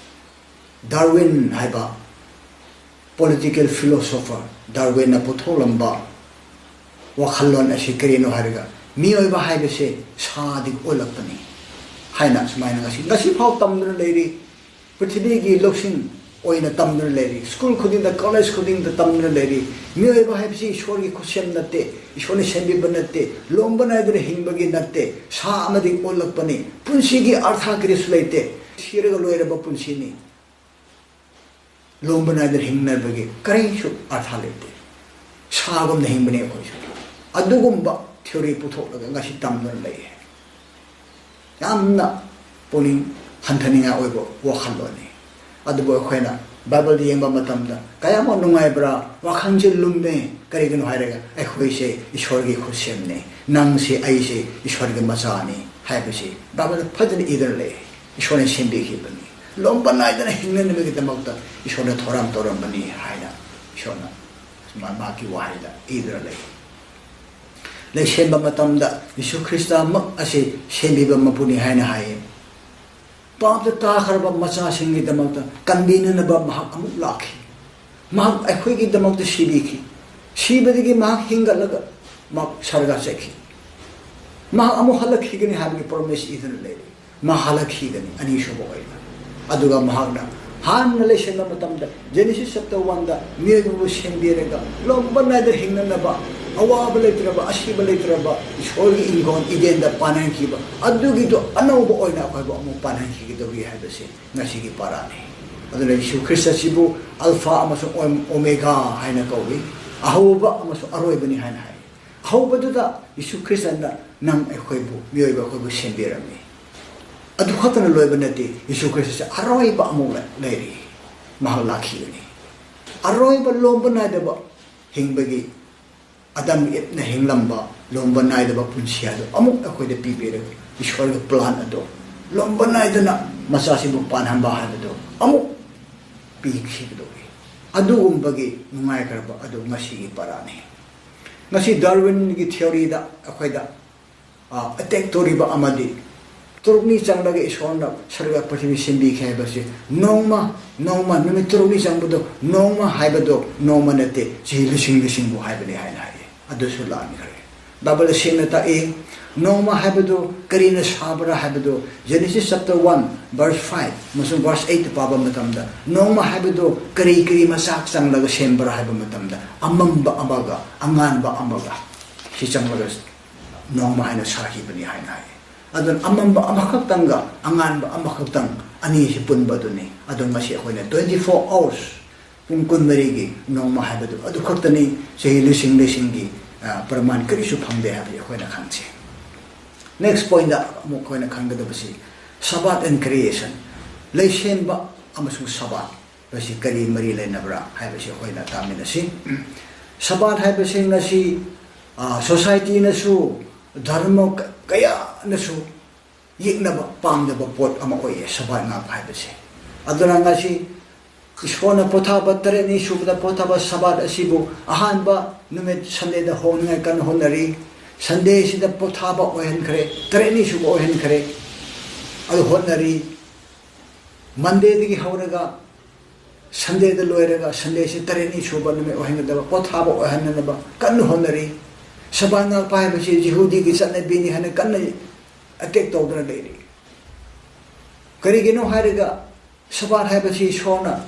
ꯗꯥꯔꯋꯤꯟ ꯍꯥꯏꯕ political philosopher ꯗꯥꯔꯋꯤꯟꯅ ꯄꯨꯊꯣꯛꯂꯝꯕ ꯋꯥꯈꯜꯂꯣꯟ ꯑꯁꯤ ꯀꯔꯤꯅꯣ ꯍꯥꯏꯔꯒ, ꯃꯤꯑꯣꯏꯕ ꯍꯥꯏꯕꯁꯦ ꯁꯥꯗꯒꯤ ꯑꯣꯜꯂꯛꯄꯅꯤ ꯍꯥꯏꯅ ꯁꯨꯃꯥꯏꯅ ꯉꯁꯤ, ꯉꯁꯤ ꯐꯥꯎ ꯇꯝꯗꯨꯅ ꯂꯩꯔꯤ꯫ ꯄ꯭ꯔꯤꯊꯤꯕꯤꯒꯤ ꯂꯧꯁꯤꯡ ꯑꯣꯏꯅ ꯇꯝꯗꯨꯅ ꯂꯩꯔꯤ꯫ ꯁ꯭ꯀꯨꯜ ꯈꯨꯗꯤꯡꯗ, ꯀꯣꯂꯦꯖ ꯈꯨꯗꯤꯡꯗ ꯇꯝꯗꯨꯅ ꯂꯩꯔꯤ꯫ ꯃꯤꯑꯣꯏꯕ ꯍꯥꯏꯕꯁꯤ ꯏꯁꯣꯔꯒꯤ ꯈꯨꯠꯁꯦꯝ ꯅꯠꯇꯦ, ꯏꯁꯣꯔꯅ ꯁꯦꯝꯕꯤꯕ ꯅꯠꯇꯦ, ꯂꯣꯝꯕ ꯅꯥꯏꯗꯅ ꯍꯤꯡꯕꯒꯤ ꯅꯠꯇꯦ, ꯁꯥ ꯑꯃꯗꯒꯤ ꯑꯣꯜꯂꯛꯄꯅꯤ꯫ ꯄꯨꯟꯁꯤꯒꯤ ꯑꯔꯊ ꯀꯔꯤꯁꯨ ꯂꯩꯇꯦ, ꯁꯤꯔꯒ ꯂꯣꯏꯔꯕ ꯄꯨꯟꯁꯤꯅꯤ꯫ ꯂꯣꯝꯕ ꯅꯥꯏꯗꯅ ꯍꯤꯡꯅꯕꯒꯤ ꯀꯔꯤꯁꯨ ꯑꯔꯊ ꯂꯩꯇꯦ꯫ ꯁꯥꯒꯨꯝꯅ ꯍꯤꯡꯕꯅꯤ ꯑꯩꯈꯣꯏꯁꯨ꯫ ꯑꯗꯨꯒꯨꯝꯕ ꯊꯤꯑꯣꯔꯤ ꯄꯨꯊꯣꯛꯂꯒ ꯉꯁꯤ ꯇꯝꯗꯨꯅ ꯂꯩꯌꯦ꯫ ꯌꯥꯝꯅ ꯄꯨꯛꯅꯤꯡ ꯍꯟꯊꯅꯤꯡꯉꯥꯏ ꯑꯣꯏꯕ ꯋꯥꯈꯜꯂꯣꯟꯅꯤ꯫ ꯑꯗꯨꯕꯨ ꯑꯩꯈꯣꯏꯅ ꯕꯥꯏꯕꯜꯗ ꯌꯦꯡꯕ ꯃꯇꯝꯗ ꯀꯌꯥꯃꯨꯛ ꯅꯨꯡꯉꯥꯏꯕ꯭ꯔꯥ, ꯋꯥꯈꯜꯁꯦ ꯂꯨꯝꯃꯦ꯫ ꯀꯔꯤꯒꯤꯅꯣ ꯍꯥꯏꯔꯒ, ꯑꯩꯈꯣꯏꯁꯦ ꯏꯁꯣꯔꯒꯤ ꯈꯨꯠꯁꯦꯝꯅꯤ, ꯅꯪꯁꯦ, ꯑꯩꯁꯦ ꯏꯁꯣꯔꯒꯤ ꯃꯆꯥꯅꯤ ꯍꯥꯏꯕꯁꯤ ꯕꯥꯏꯕꯜꯗ ꯐꯖꯅ ꯏꯗꯨꯅ ꯂꯩ꯫ ꯏꯁꯣꯔꯅ ꯁꯦꯝꯕꯤꯈꯤꯕꯅꯤ꯫ ꯂꯣꯝꯕ ꯅꯥꯏꯗꯅ ꯍꯤꯡꯅꯅꯕꯒꯤꯗꯃꯛꯇ ꯏꯁꯣꯔꯅ ꯊꯧꯔꯥꯡ ꯇꯧꯔꯝꯕꯅꯤ ꯍꯥꯏꯅ ꯏꯁꯣꯔꯅ ꯃꯥ-, ꯃꯍꯥꯛꯀꯤ ꯋꯥꯍꯩꯗ ꯏꯗꯨꯅ ꯂꯩ꯫ ꯂꯩꯁꯦꯝꯕ ꯃꯇꯝꯗ ꯌꯤꯁꯨ ꯈ꯭ꯔꯤꯁꯇꯃꯛ ꯑꯁꯤ ꯁꯦꯝꯕꯤꯕ ꯃꯄꯨꯅꯤ ꯍꯥꯏꯅ ꯍꯥꯏꯌꯦ꯫ ꯄꯥꯞꯇ ꯇꯥꯈ꯭ꯔꯕ ꯃꯆꯥꯁꯤꯡꯒꯤꯗꯃꯛꯇ ꯀꯟꯕꯤꯅꯅꯕ ꯃꯍꯥꯛ ꯑꯃꯨꯛ ꯂꯥꯛꯈꯤ꯫ ꯃꯍꯥꯛ ꯑꯩꯈꯣꯏꯒꯤꯗꯃꯛꯇ ꯁꯤꯕꯤꯈꯤ꯫ ꯁꯤꯕꯗꯒꯤ ꯃꯍꯥꯛ ꯍꯤꯡꯒꯠꯂꯒ ꯃꯍꯥꯛ ꯁꯔꯒ ꯆꯠꯈꯤ꯫ ꯃꯍꯥꯛ ꯑꯃꯨꯛ ꯍꯜꯂꯛꯈꯤꯒꯅꯤ ꯍꯥꯏꯕꯒꯤ ꯄ꯭ꯔꯣꯃꯤꯁ ꯏꯗꯨꯅ ꯂꯩꯔꯤ꯫ ꯃꯍꯥꯛ ꯍꯜꯂꯛꯈꯤꯒꯅꯤ ꯑꯅꯤꯁꯨꯕ ꯑꯣꯏꯅ꯫ ꯑꯗꯨꯒ ꯃꯍꯥꯛꯅ ꯍꯥꯟꯅ ꯂꯩꯁꯦꯝꯕ ꯃꯇꯝꯗ, ꯖꯦꯅꯦꯁꯤꯁ ꯆꯦꯞꯇꯔ ꯋꯥꯟꯗ ꯃꯤꯑꯣꯏꯕꯕꯨ ꯁꯦꯝꯕꯤꯔꯒ ꯂꯣꯝꯕ ꯅꯥꯏꯗ ꯍꯤꯡꯅꯅꯕ, ꯑꯋꯥꯕ ꯂꯩꯇ꯭ꯔꯕ, ꯑꯁꯤꯕ ꯂꯩꯇ꯭ꯔꯕ ꯏꯁꯣꯔꯒꯤ ꯏꯪꯈꯣꯜ ꯏꯗꯦꯟꯗ ꯄꯥꯟꯍꯟꯈꯤꯕ, ꯑꯗꯨꯒꯤꯗꯣ ꯑꯅꯧꯕ ꯑꯣꯏꯅ ꯑꯩꯈꯣꯏꯕꯨ ꯑꯃꯨꯛ ꯄꯥꯟꯍꯟꯈꯤꯒꯗꯧꯔꯤ ꯍꯥꯏꯕꯁꯤ ꯉꯁꯤꯒꯤ ꯄꯥꯔꯥꯅꯤ꯫ ꯑꯗꯨꯅ ꯌꯤꯁꯨ ꯈ꯭ꯔꯤꯁꯇ ꯑꯁꯤꯕꯨ ꯑꯜꯐꯥ ꯑꯃꯁꯨꯡ ꯑꯣꯝ-, ꯑꯣꯃꯦꯒꯥ ꯍꯥꯏꯅ ꯀꯧꯏ, ꯑꯍꯧꯕ ꯑꯃꯁꯨꯡ ꯑꯔꯣꯏꯕꯅꯤ ꯍꯥꯏꯅ ꯍꯥꯏ꯫ ꯍꯧꯕꯗꯨꯗ ꯌꯤꯁꯨ ꯈ꯭ꯔꯤꯁꯇꯅ ꯅꯪ ꯑꯩꯈꯣꯏꯕꯨ, ꯃꯤꯑꯣꯏꯕ ꯑꯩꯈꯣꯏꯕꯨ ꯁꯦꯝꯕꯤꯔꯝꯃꯤ꯫ ꯑꯗꯨ ꯈꯛꯇꯅ ꯂꯣꯏꯕ ꯅꯠꯇꯦ, ꯌꯤꯁꯨ ꯈ꯭ꯔꯤꯁꯇꯁꯦ ꯑꯔꯣꯏꯕ ꯑꯃꯨꯛ ꯂꯩ-, ꯂꯩꯔꯤ꯫ ꯃꯍꯥꯛ ꯂꯥꯛꯈꯤꯒꯅꯤ꯫ ꯑꯔꯣꯏꯕ ꯂꯣꯝꯕ ꯅꯥꯏꯗꯕ ꯍꯤꯡꯕꯒꯤ, ꯑꯗꯝ ꯏꯞꯅ ꯍꯤꯡꯂꯝꯕ ꯂꯣꯝꯕ ꯅꯥꯏꯗꯕ ꯄꯨꯟꯁꯤ ꯑꯗꯨ ꯑꯃꯨꯛ ꯑꯩꯈꯣꯏꯗ ꯄꯤꯕꯤꯔꯒ, ꯏꯁꯣꯔꯒꯤ ꯄ꯭ꯂꯥꯟ ꯑꯗꯨ ꯂꯣꯝꯕ ꯅꯥꯏꯗꯅ ꯃꯆꯥꯁꯤꯡꯕꯨ ꯄꯥꯟꯍꯟꯕ ꯍꯥꯏꯕꯗꯨ ꯑꯃꯨꯛ ꯄꯤꯈꯤꯕꯗꯨ, ꯑꯗꯨꯒꯨꯝꯕꯒꯤ ꯅꯨꯡꯉꯥꯏꯈ꯭ꯔꯕ ꯑꯗꯨ ꯉꯁꯤꯒꯤ ꯄꯔꯥꯅꯤ꯫ ꯉꯁꯤ ꯗꯥꯔꯋꯤꯟꯒꯤ ꯊꯤꯑꯣꯔꯤꯗ ꯑꯩꯈꯣꯏꯗ ꯑꯦꯇꯦꯛ ꯇꯧꯔꯤꯕ ꯑꯃꯗꯤ ꯇꯔꯨꯛꯅꯤ ꯆꯪꯂꯒ ꯏꯁꯣꯔꯅ ꯁꯔꯒ ꯄ꯭ꯔꯤꯊꯤꯕꯤ ꯁꯦꯝꯕꯤꯈꯤ ꯍꯥꯏꯕꯁꯤ ꯅꯣꯡꯃ ꯅꯣꯡꯃ ꯅꯨꯃꯤꯠ ꯇꯔꯨꯛꯅꯤ ꯆꯪꯕꯗꯣ ꯅꯣꯡꯃ ꯍꯥꯏꯕꯗꯣ ꯅꯣꯡꯃ ꯅꯠꯇꯦ, ꯆꯍꯤ ꯂꯤꯁꯤꯡ ꯂꯤꯁꯤꯡꯕꯨ ꯍꯥꯏꯕꯅꯤ ꯍꯥꯏꯅ ꯍꯥꯏꯌꯦ꯫ ꯑꯗꯨꯁꯨ ꯂꯥꯟꯈ꯭ꯔꯦ꯫ ꯕꯥꯏꯕꯜꯗ ꯁꯦꯡꯅ ꯇꯥꯛꯏ, ꯅꯣꯡꯃ ꯍꯥꯏꯕꯗꯨ ꯀꯔꯤꯅ ꯁꯥꯕ꯭ꯔꯥ ꯍꯥꯏꯕꯗꯨ Genesis chapter one verse five ꯑꯃꯁꯨꯡ verse eight ꯄꯥꯕ ꯃꯇꯝꯗ ꯅꯣꯡꯃ ꯍꯥꯏꯕꯗꯨ ꯀꯔꯤ ꯀꯔꯤ ꯃꯆꯥꯛ ꯆꯪꯂꯒ ꯁꯦꯝꯕ꯭ꯔꯥ ꯍꯥꯏꯕ ꯃꯇꯝꯗ ꯑꯃꯝꯕ ꯑꯃꯒ ꯑꯉꯥꯟꯕ ꯑꯃꯒ ꯁꯤ ꯆꯪꯂꯒ ꯅꯣꯡꯃ ꯍꯥꯏꯅ ꯁꯥꯈꯤꯕꯅꯤ ꯍꯥꯏꯅ ꯍꯥꯏ꯫ ꯑꯗꯨꯅ ꯑꯃꯝꯕ ꯑꯃꯈꯛꯇꯪꯒ ꯑꯉꯥꯟꯕ ꯑꯃꯈꯛꯇꯪ ꯑꯅꯤꯁꯤ ꯄꯨꯟꯕ ꯑꯗꯨꯅꯤ꯫ ꯑꯗꯨ ꯉꯁꯤ ꯑꯩꯈꯣꯏꯅ twenty four hours, ꯄꯨꯡ ꯀꯨꯟꯃꯔꯤꯒꯤ ꯅꯣꯡꯃ ꯍꯥꯏꯕꯗꯨ ꯑꯗꯨ ꯈꯛꯇꯅꯤ꯫ ꯆꯍꯤ ꯂꯤꯁꯤꯡ ꯂꯤꯁꯤꯡꯒꯤ ꯄ꯭ꯔꯃꯥꯟ ꯀꯔꯤꯁꯨ ꯐꯪꯗꯦ ꯍꯥꯏꯕꯁꯤ ꯑꯩꯈꯣꯏꯅ ꯈꯪꯁꯤ꯫ Next point ꯑꯃꯨꯛ ꯑꯩꯈꯣꯏꯅ ꯈꯪꯒꯗꯕꯁꯤ Sabbath and creation, ꯂꯩꯁꯦꯝꯕ ꯑꯃꯁꯨꯡ ꯁꯕꯥꯠ ꯑꯁꯤ ꯀꯔꯤ ꯃꯔꯤ ꯂꯩꯅꯕ꯭ꯔꯥ ꯍꯥꯏꯕꯁꯤ ꯑꯩꯈꯣꯏꯅ ꯇꯥꯃꯤꯟꯅꯁꯤ꯫ ꯁꯕꯥꯠ ꯍꯥꯏꯕꯁꯤ ꯉꯁꯤ ꯁꯣꯁꯥꯏꯇꯤꯅꯁꯨ ꯙꯔꯃ ꯀꯌꯥꯅꯁꯨ ꯌꯦꯛꯅꯕ ꯄꯥꯝꯗꯕ ꯄꯣꯠ ꯑꯃ ꯑꯣꯏꯌꯦ ꯁꯕꯥꯠ ꯉꯥꯛꯄ ꯍꯥꯏꯕꯁꯦ꯫ ꯑꯗꯨꯅ ꯉꯁꯤ ꯏꯁꯣꯔꯅ ꯄꯣꯊꯥꯕ ꯇꯔꯦꯠꯅꯤ ꯁꯨꯕꯗ ꯄꯣꯊꯥꯕ ꯁꯕꯥꯠ ꯑꯁꯤꯕꯨ ꯑꯍꯥꯟꯕ ꯅꯨꯃꯤꯠ ꯁꯟꯗꯦꯗ ꯍꯣꯡꯅꯤꯡꯉꯥꯏ ꯀꯟꯅ ꯍꯣꯠꯅꯔꯤ꯫ ꯁꯟꯗꯦꯁꯤꯗ ꯄꯣꯊꯥꯕ ꯑꯣꯏꯍꯟꯈ꯭ꯔꯦ, ꯇꯔꯦꯠꯅꯤ ꯁꯨꯕ ꯑꯣꯏꯍꯟꯈ꯭ꯔꯦ꯫ ꯑꯗꯨ ꯍꯣꯠꯅꯔꯤ꯫ ꯃꯟꯗꯦꯗꯒꯤ ꯍꯧꯔꯒ ꯁꯟꯗꯦꯗ ꯂꯣꯏꯔꯒ ꯁꯟꯗꯦꯁꯤ ꯇꯔꯦꯠꯅꯤ ꯁꯨꯕ ꯅꯨꯃꯤꯠ ꯑꯣꯏꯍꯟꯒꯗꯕ, ꯄꯣꯊꯥꯕ ꯑꯣꯏꯍꯟꯅꯅꯕ ꯀꯟꯅ ꯍꯣꯠꯅꯔꯤ꯫ ꯁꯕꯥꯠ ꯉꯥꯛꯄ ꯍꯥꯏꯕꯁꯤ ꯖꯤꯍꯨꯗꯤꯒꯤ ꯆꯠꯅꯕꯤꯅꯤ ꯍꯥꯏꯅ ꯀꯟꯅ ꯑꯦꯇꯦꯛ ꯇꯧꯗꯨꯅ ꯂꯩꯔꯤ꯫ ꯀꯔꯤꯒꯤꯅꯣ ꯍꯥꯏꯔꯒ ꯁꯕꯥꯠ ꯍꯥꯏꯕꯁꯤ ꯏꯁꯣꯔꯅ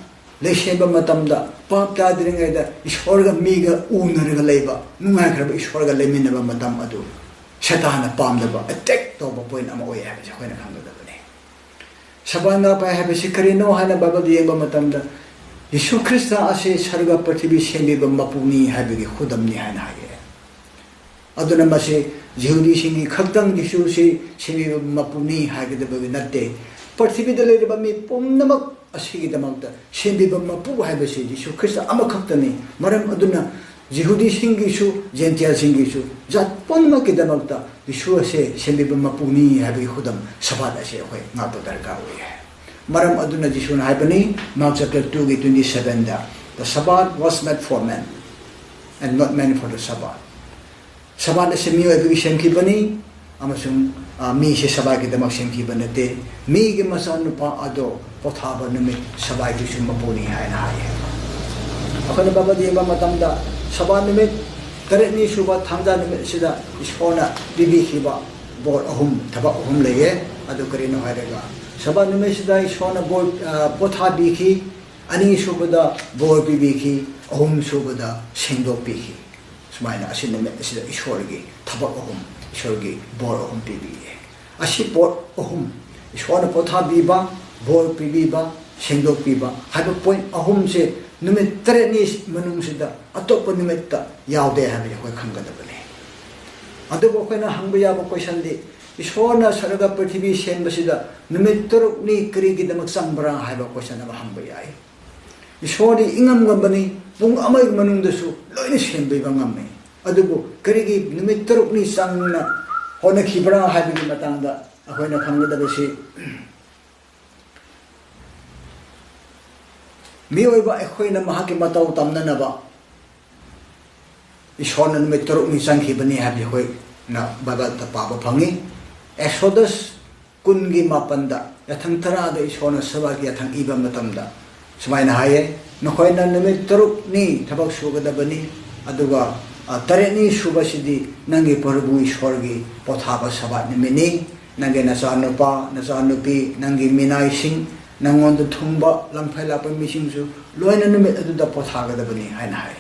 ꯂꯩꯁꯦꯝꯕ ꯃꯇꯝꯗ ꯄꯥꯞ ꯇꯥꯗ꯭ꯔꯤꯉꯩꯗ ꯏꯁꯣꯔꯒ ꯃꯤꯒ ꯎꯅꯔꯒ ꯂꯩꯕ, ꯅꯨꯡꯉꯥꯏꯈ꯭ꯔꯕ ꯏꯁꯣꯔꯒ ꯂꯩꯃꯤꯟꯅꯕ ꯃꯇꯝ ꯑꯗꯨ ꯁꯦꯇꯥꯟꯅ ꯄꯥꯝꯗꯕ ꯑꯦꯇꯦꯛ ꯇꯧꯕ ꯄꯣꯏꯟ ꯑꯃ ꯑꯣꯏ ꯍꯥꯏꯕꯁꯦ ꯑꯩꯈꯣꯏꯅ ꯈꯪꯒꯗꯕꯅꯤ꯫ ꯁꯕꯥꯠ ꯉꯥꯛꯄ ꯍꯥꯏꯕꯁꯤ ꯀꯔꯤꯅꯣ ꯍꯥꯏꯅ ꯕꯥꯏꯕꯜꯗ ꯌꯦꯡꯕ ꯃꯇꯝꯗ ꯌꯤꯁꯨ ꯈ꯭ꯔꯤꯁꯇ ꯑꯁꯤ ꯁꯔꯒ ꯄ꯭ꯔꯤꯊꯤꯕꯤ ꯁꯦꯝꯕꯤꯕ ꯃꯄꯨꯅꯤ ꯍꯥꯏꯕꯒꯤ ꯈꯨꯗꯝꯅꯤ ꯍꯥꯏꯅ ꯍꯥꯏꯌꯦ꯫ ꯑꯗꯨꯅ ꯃꯁꯤ ꯖꯤꯍꯨꯗꯤꯁꯤꯡꯒꯤ ꯈꯛꯇꯪ ꯌꯤꯁꯨꯁꯤ ꯁꯦꯝꯕꯤꯕ ꯃꯄꯨꯅꯤ ꯍꯥꯏꯒꯗꯕꯒꯤ ꯅꯠꯇꯦ꯫ ꯄ꯭ꯔꯤꯊꯤꯕꯤꯗ ꯂꯩꯔꯤꯕ ꯃꯤ ꯄꯨꯝꯅꯃꯛ ꯑꯁꯤꯒꯤꯗꯃꯛꯇ ꯁꯦꯝꯕꯤꯕ ꯃꯄꯨ ꯍꯥꯏꯕꯁꯤ ꯌꯤꯁꯨ ꯈ꯭ꯔꯤꯁꯇ ꯑꯃꯈꯛꯇꯅꯤ꯫ ꯃꯔꯝ ꯑꯗꯨꯅ ꯖꯤꯍꯨꯗꯤꯁꯤꯡꯒꯤꯁꯨ ꯖꯦꯟꯇꯦꯜꯁꯤꯡꯒꯤꯁꯨ ꯖꯥꯠ ꯄꯨꯝꯅꯃꯛꯀꯤꯗꯃꯛꯇ ꯌꯤꯁꯨ ꯑꯁꯦ ꯁꯦꯝꯕꯤꯕ ꯃꯄꯨꯅꯤ ꯍꯥꯏꯕꯒꯤ ꯈꯨꯗꯝ ꯁꯕꯥꯠ ꯑꯁꯤ ꯑꯩꯈꯣꯏ ꯉꯥꯛꯄ ꯗꯔꯀꯥꯔ ꯑꯣꯏ ꯍꯥꯏ꯫ ꯃꯔꯝ ꯑꯗꯨꯅ ꯖꯤꯁꯨꯅ ꯍꯥꯏꯕꯅꯤ, Mark chapter twoꯒꯤ twenty sevenꯗ, "The Sabbath was made for man and not man for the Sabbath." ꯁꯕꯥꯠ ꯑꯁꯤ ꯃꯤꯑꯣꯏꯕꯒꯤ ꯁꯦꯝꯈꯤꯕꯅꯤ, ꯑꯃꯁꯨꯡ, ꯑ, ꯃꯤꯁꯦ ꯁꯕꯥꯠꯀꯤꯗꯃꯛ ꯁꯦꯝꯈꯤꯕ ꯅꯠꯇꯦ꯫ ꯃꯤꯒꯤ ꯃꯆꯥꯅꯨꯄꯥ ꯑꯗꯣ ꯄꯣꯊꯥꯕ ꯅꯨꯃꯤꯠ ꯁꯕꯥꯠꯀꯤꯁꯨ ꯃꯄꯨꯅꯤ ꯍꯥꯏꯅ ꯍꯥꯏꯌꯦ꯫ ꯑꯩꯈꯣꯏꯅ ꯕꯥꯏꯕꯜꯗ ꯌꯦꯡꯕ ꯃꯇꯝꯗ ꯁꯕꯥꯠ ꯅꯨꯃꯤꯠ, ꯇꯔꯦꯠꯅꯤ ꯁꯨꯕ ꯊꯥꯡꯖ ꯅꯨꯃꯤꯠ ꯑꯁꯤꯗ ꯏꯁꯣꯔꯅ ꯄꯤꯕꯤꯈꯤꯕ ꯕꯣꯔ ꯑꯍꯨꯝ, ꯊꯕꯛ ꯑꯍꯨꯝ ꯂꯩꯌꯦ꯫ ꯑꯗꯨ ꯀꯔꯤꯅꯣ ꯍꯥꯏꯔꯒ, ꯁꯕꯥꯠ ꯅꯨꯃꯤꯠꯁꯤꯗ ꯏꯁꯣꯔꯅ ꯕꯣꯔ, ꯑ, ꯄꯣꯊꯥꯕꯤꯈꯤ, ꯑꯅꯤꯁꯨꯕꯗ ꯕꯣꯔ ꯄꯤꯕꯤꯈꯤ, ꯑꯍꯨꯝꯁꯨꯕꯗ ꯁꯦꯡꯗꯣꯛꯄꯤꯈꯤ꯫ ꯁꯨꯃꯥꯏꯅ ꯑꯁꯤ ꯅꯨꯃꯤꯠ ꯑꯁꯤꯗ ꯏꯁꯣꯔꯒꯤ ꯊꯕꯛ ꯑꯍꯨꯝ, ꯏꯁꯣꯔꯒꯤ ꯕꯣꯔ ꯑꯍꯨꯝ ꯄꯤꯕꯤꯌꯦ꯫ ꯑꯁꯤ ꯄꯣꯠ ꯑꯍꯨꯝ, ꯏꯁꯣꯔꯅ ꯄꯣꯊꯥꯕꯤꯕ, ꯕꯣꯔ ꯄꯤꯕꯤꯕ, ꯁꯦꯡꯗꯣꯛꯄꯤꯕ ꯍꯥꯏꯕ ꯄꯣꯏꯟ ꯑꯍꯨꯝꯁꯦ ꯅꯨꯃꯤꯠ ꯇꯔꯦꯠꯅꯤ ꯃꯅꯨꯡꯁꯤꯗ ꯑꯇꯣꯞꯄ ꯅꯨꯃꯤꯠꯇ ꯌꯥꯎꯗꯦ ꯍꯥꯏꯕꯁꯦ ꯑꯩꯈꯣꯏ ꯈꯪꯒꯗꯕꯅꯤ꯫ ꯑꯗꯨꯕꯨ ꯑꯩꯈꯣꯏꯅ ꯍꯪꯕ ꯌꯥꯕ ꯀꯣꯏꯁꯟꯗꯤ, ꯏꯁꯣꯔꯅ ꯁꯔꯒ ꯄ꯭ꯔꯤꯊꯤꯕꯤ ꯁꯦꯝꯕꯁꯤꯗ ꯅꯨꯃꯤꯠ ꯇꯔꯨꯛꯅꯤ ꯀꯔꯤꯒꯤꯗꯃꯛ ꯆꯪꯕ꯭ꯔꯥ ꯍꯥꯏꯕ ꯀꯣꯏꯁꯟ ꯑꯃ ꯍꯪꯕ ꯌꯥꯏ꯫ ꯏꯁꯣꯔꯗꯤ ꯏꯉꯝ ꯉꯝꯕꯅꯤ, ꯄꯨꯡ ꯑꯃꯒꯤ ꯃꯅꯨꯡꯗꯁꯨ ꯂꯣꯏꯅ ꯁꯦꯝꯕꯤꯕ ꯉꯝꯃꯤ꯫ ꯑꯗꯨꯕꯨ ꯀꯔꯤꯒꯤ ꯅꯨꯃꯤꯠ ꯇꯔꯨꯛꯅꯤ ꯆꯪꯅ ꯍꯣꯠꯅꯈꯤꯕ꯭ꯔꯥ ꯍꯥꯏꯕꯒꯤ ꯃꯇꯥꯡꯗ ꯑꯩꯈꯣꯏꯅ ꯈꯪꯒꯗꯕꯁꯤ, ꯃꯤꯑꯣꯏꯕ ꯑꯩꯈꯣꯏꯅ ꯃꯍꯥꯛꯀꯤ ꯃꯇꯧ ꯇꯝꯅꯅꯕ ꯏꯁꯣꯔꯅ ꯅꯨꯃꯤꯠ ꯇꯔꯨꯛꯅꯤ ꯆꯪꯈꯤꯕꯅꯤ ꯍꯥꯏꯕꯁꯤ ꯑꯩꯈꯣꯏꯅ ꯕꯥꯏꯕꯜꯗ ꯄꯥꯕ ꯐꯪꯉꯤ꯫ ꯑꯦꯛꯁꯣꯗꯁ ꯀꯨꯟꯒꯤ ꯃꯥꯄꯟꯗ, ꯌꯥꯊꯪ ꯇꯔꯥꯗ ꯏꯁꯣꯔꯅ ꯁꯕꯥꯠꯀꯤ ꯌꯥꯊꯪ ꯏꯕ ꯃꯇꯝꯗ ꯁꯨꯃꯥꯏꯅ ꯍꯥꯏꯌꯦ, "ꯅꯈꯣꯏꯅ ꯅꯨꯃꯤꯠ ꯇꯔꯨꯛꯅꯤ ꯊꯕꯛ ꯁꯨꯒꯗꯕꯅꯤ, ꯑꯗꯨꯒ, ꯑ, ꯇꯔꯦꯠꯅꯤ ꯁꯨꯕꯁꯤꯗꯤ ꯅꯪꯒꯤ ꯄ꯭ꯔꯚꯨ ꯏꯁꯣꯔꯒꯤ ꯄꯣꯊꯥꯕ ꯁꯕꯥꯠ ꯅꯨꯃꯤꯠꯅꯤ꯫ ꯅꯪꯒꯤ ꯅꯆꯥꯅꯨꯄꯥ, ꯅꯆꯥꯅꯨꯄꯤ, ꯅꯪꯒꯤ ꯃꯤꯅꯥꯏꯁꯤꯡ, ꯅꯪꯉꯣꯟꯗ ꯊꯨꯡꯕ ꯂꯝꯐꯦꯜ ꯂꯥꯛꯄ ꯃꯤꯁꯤꯡꯁꯨ ꯂꯣꯏꯅ ꯅꯨꯃꯤꯠ ꯑꯗꯨꯗ ꯄꯣꯊꯥꯒꯗꯕꯅꯤ" ꯍꯥꯏꯅ ꯍꯥꯏ꯫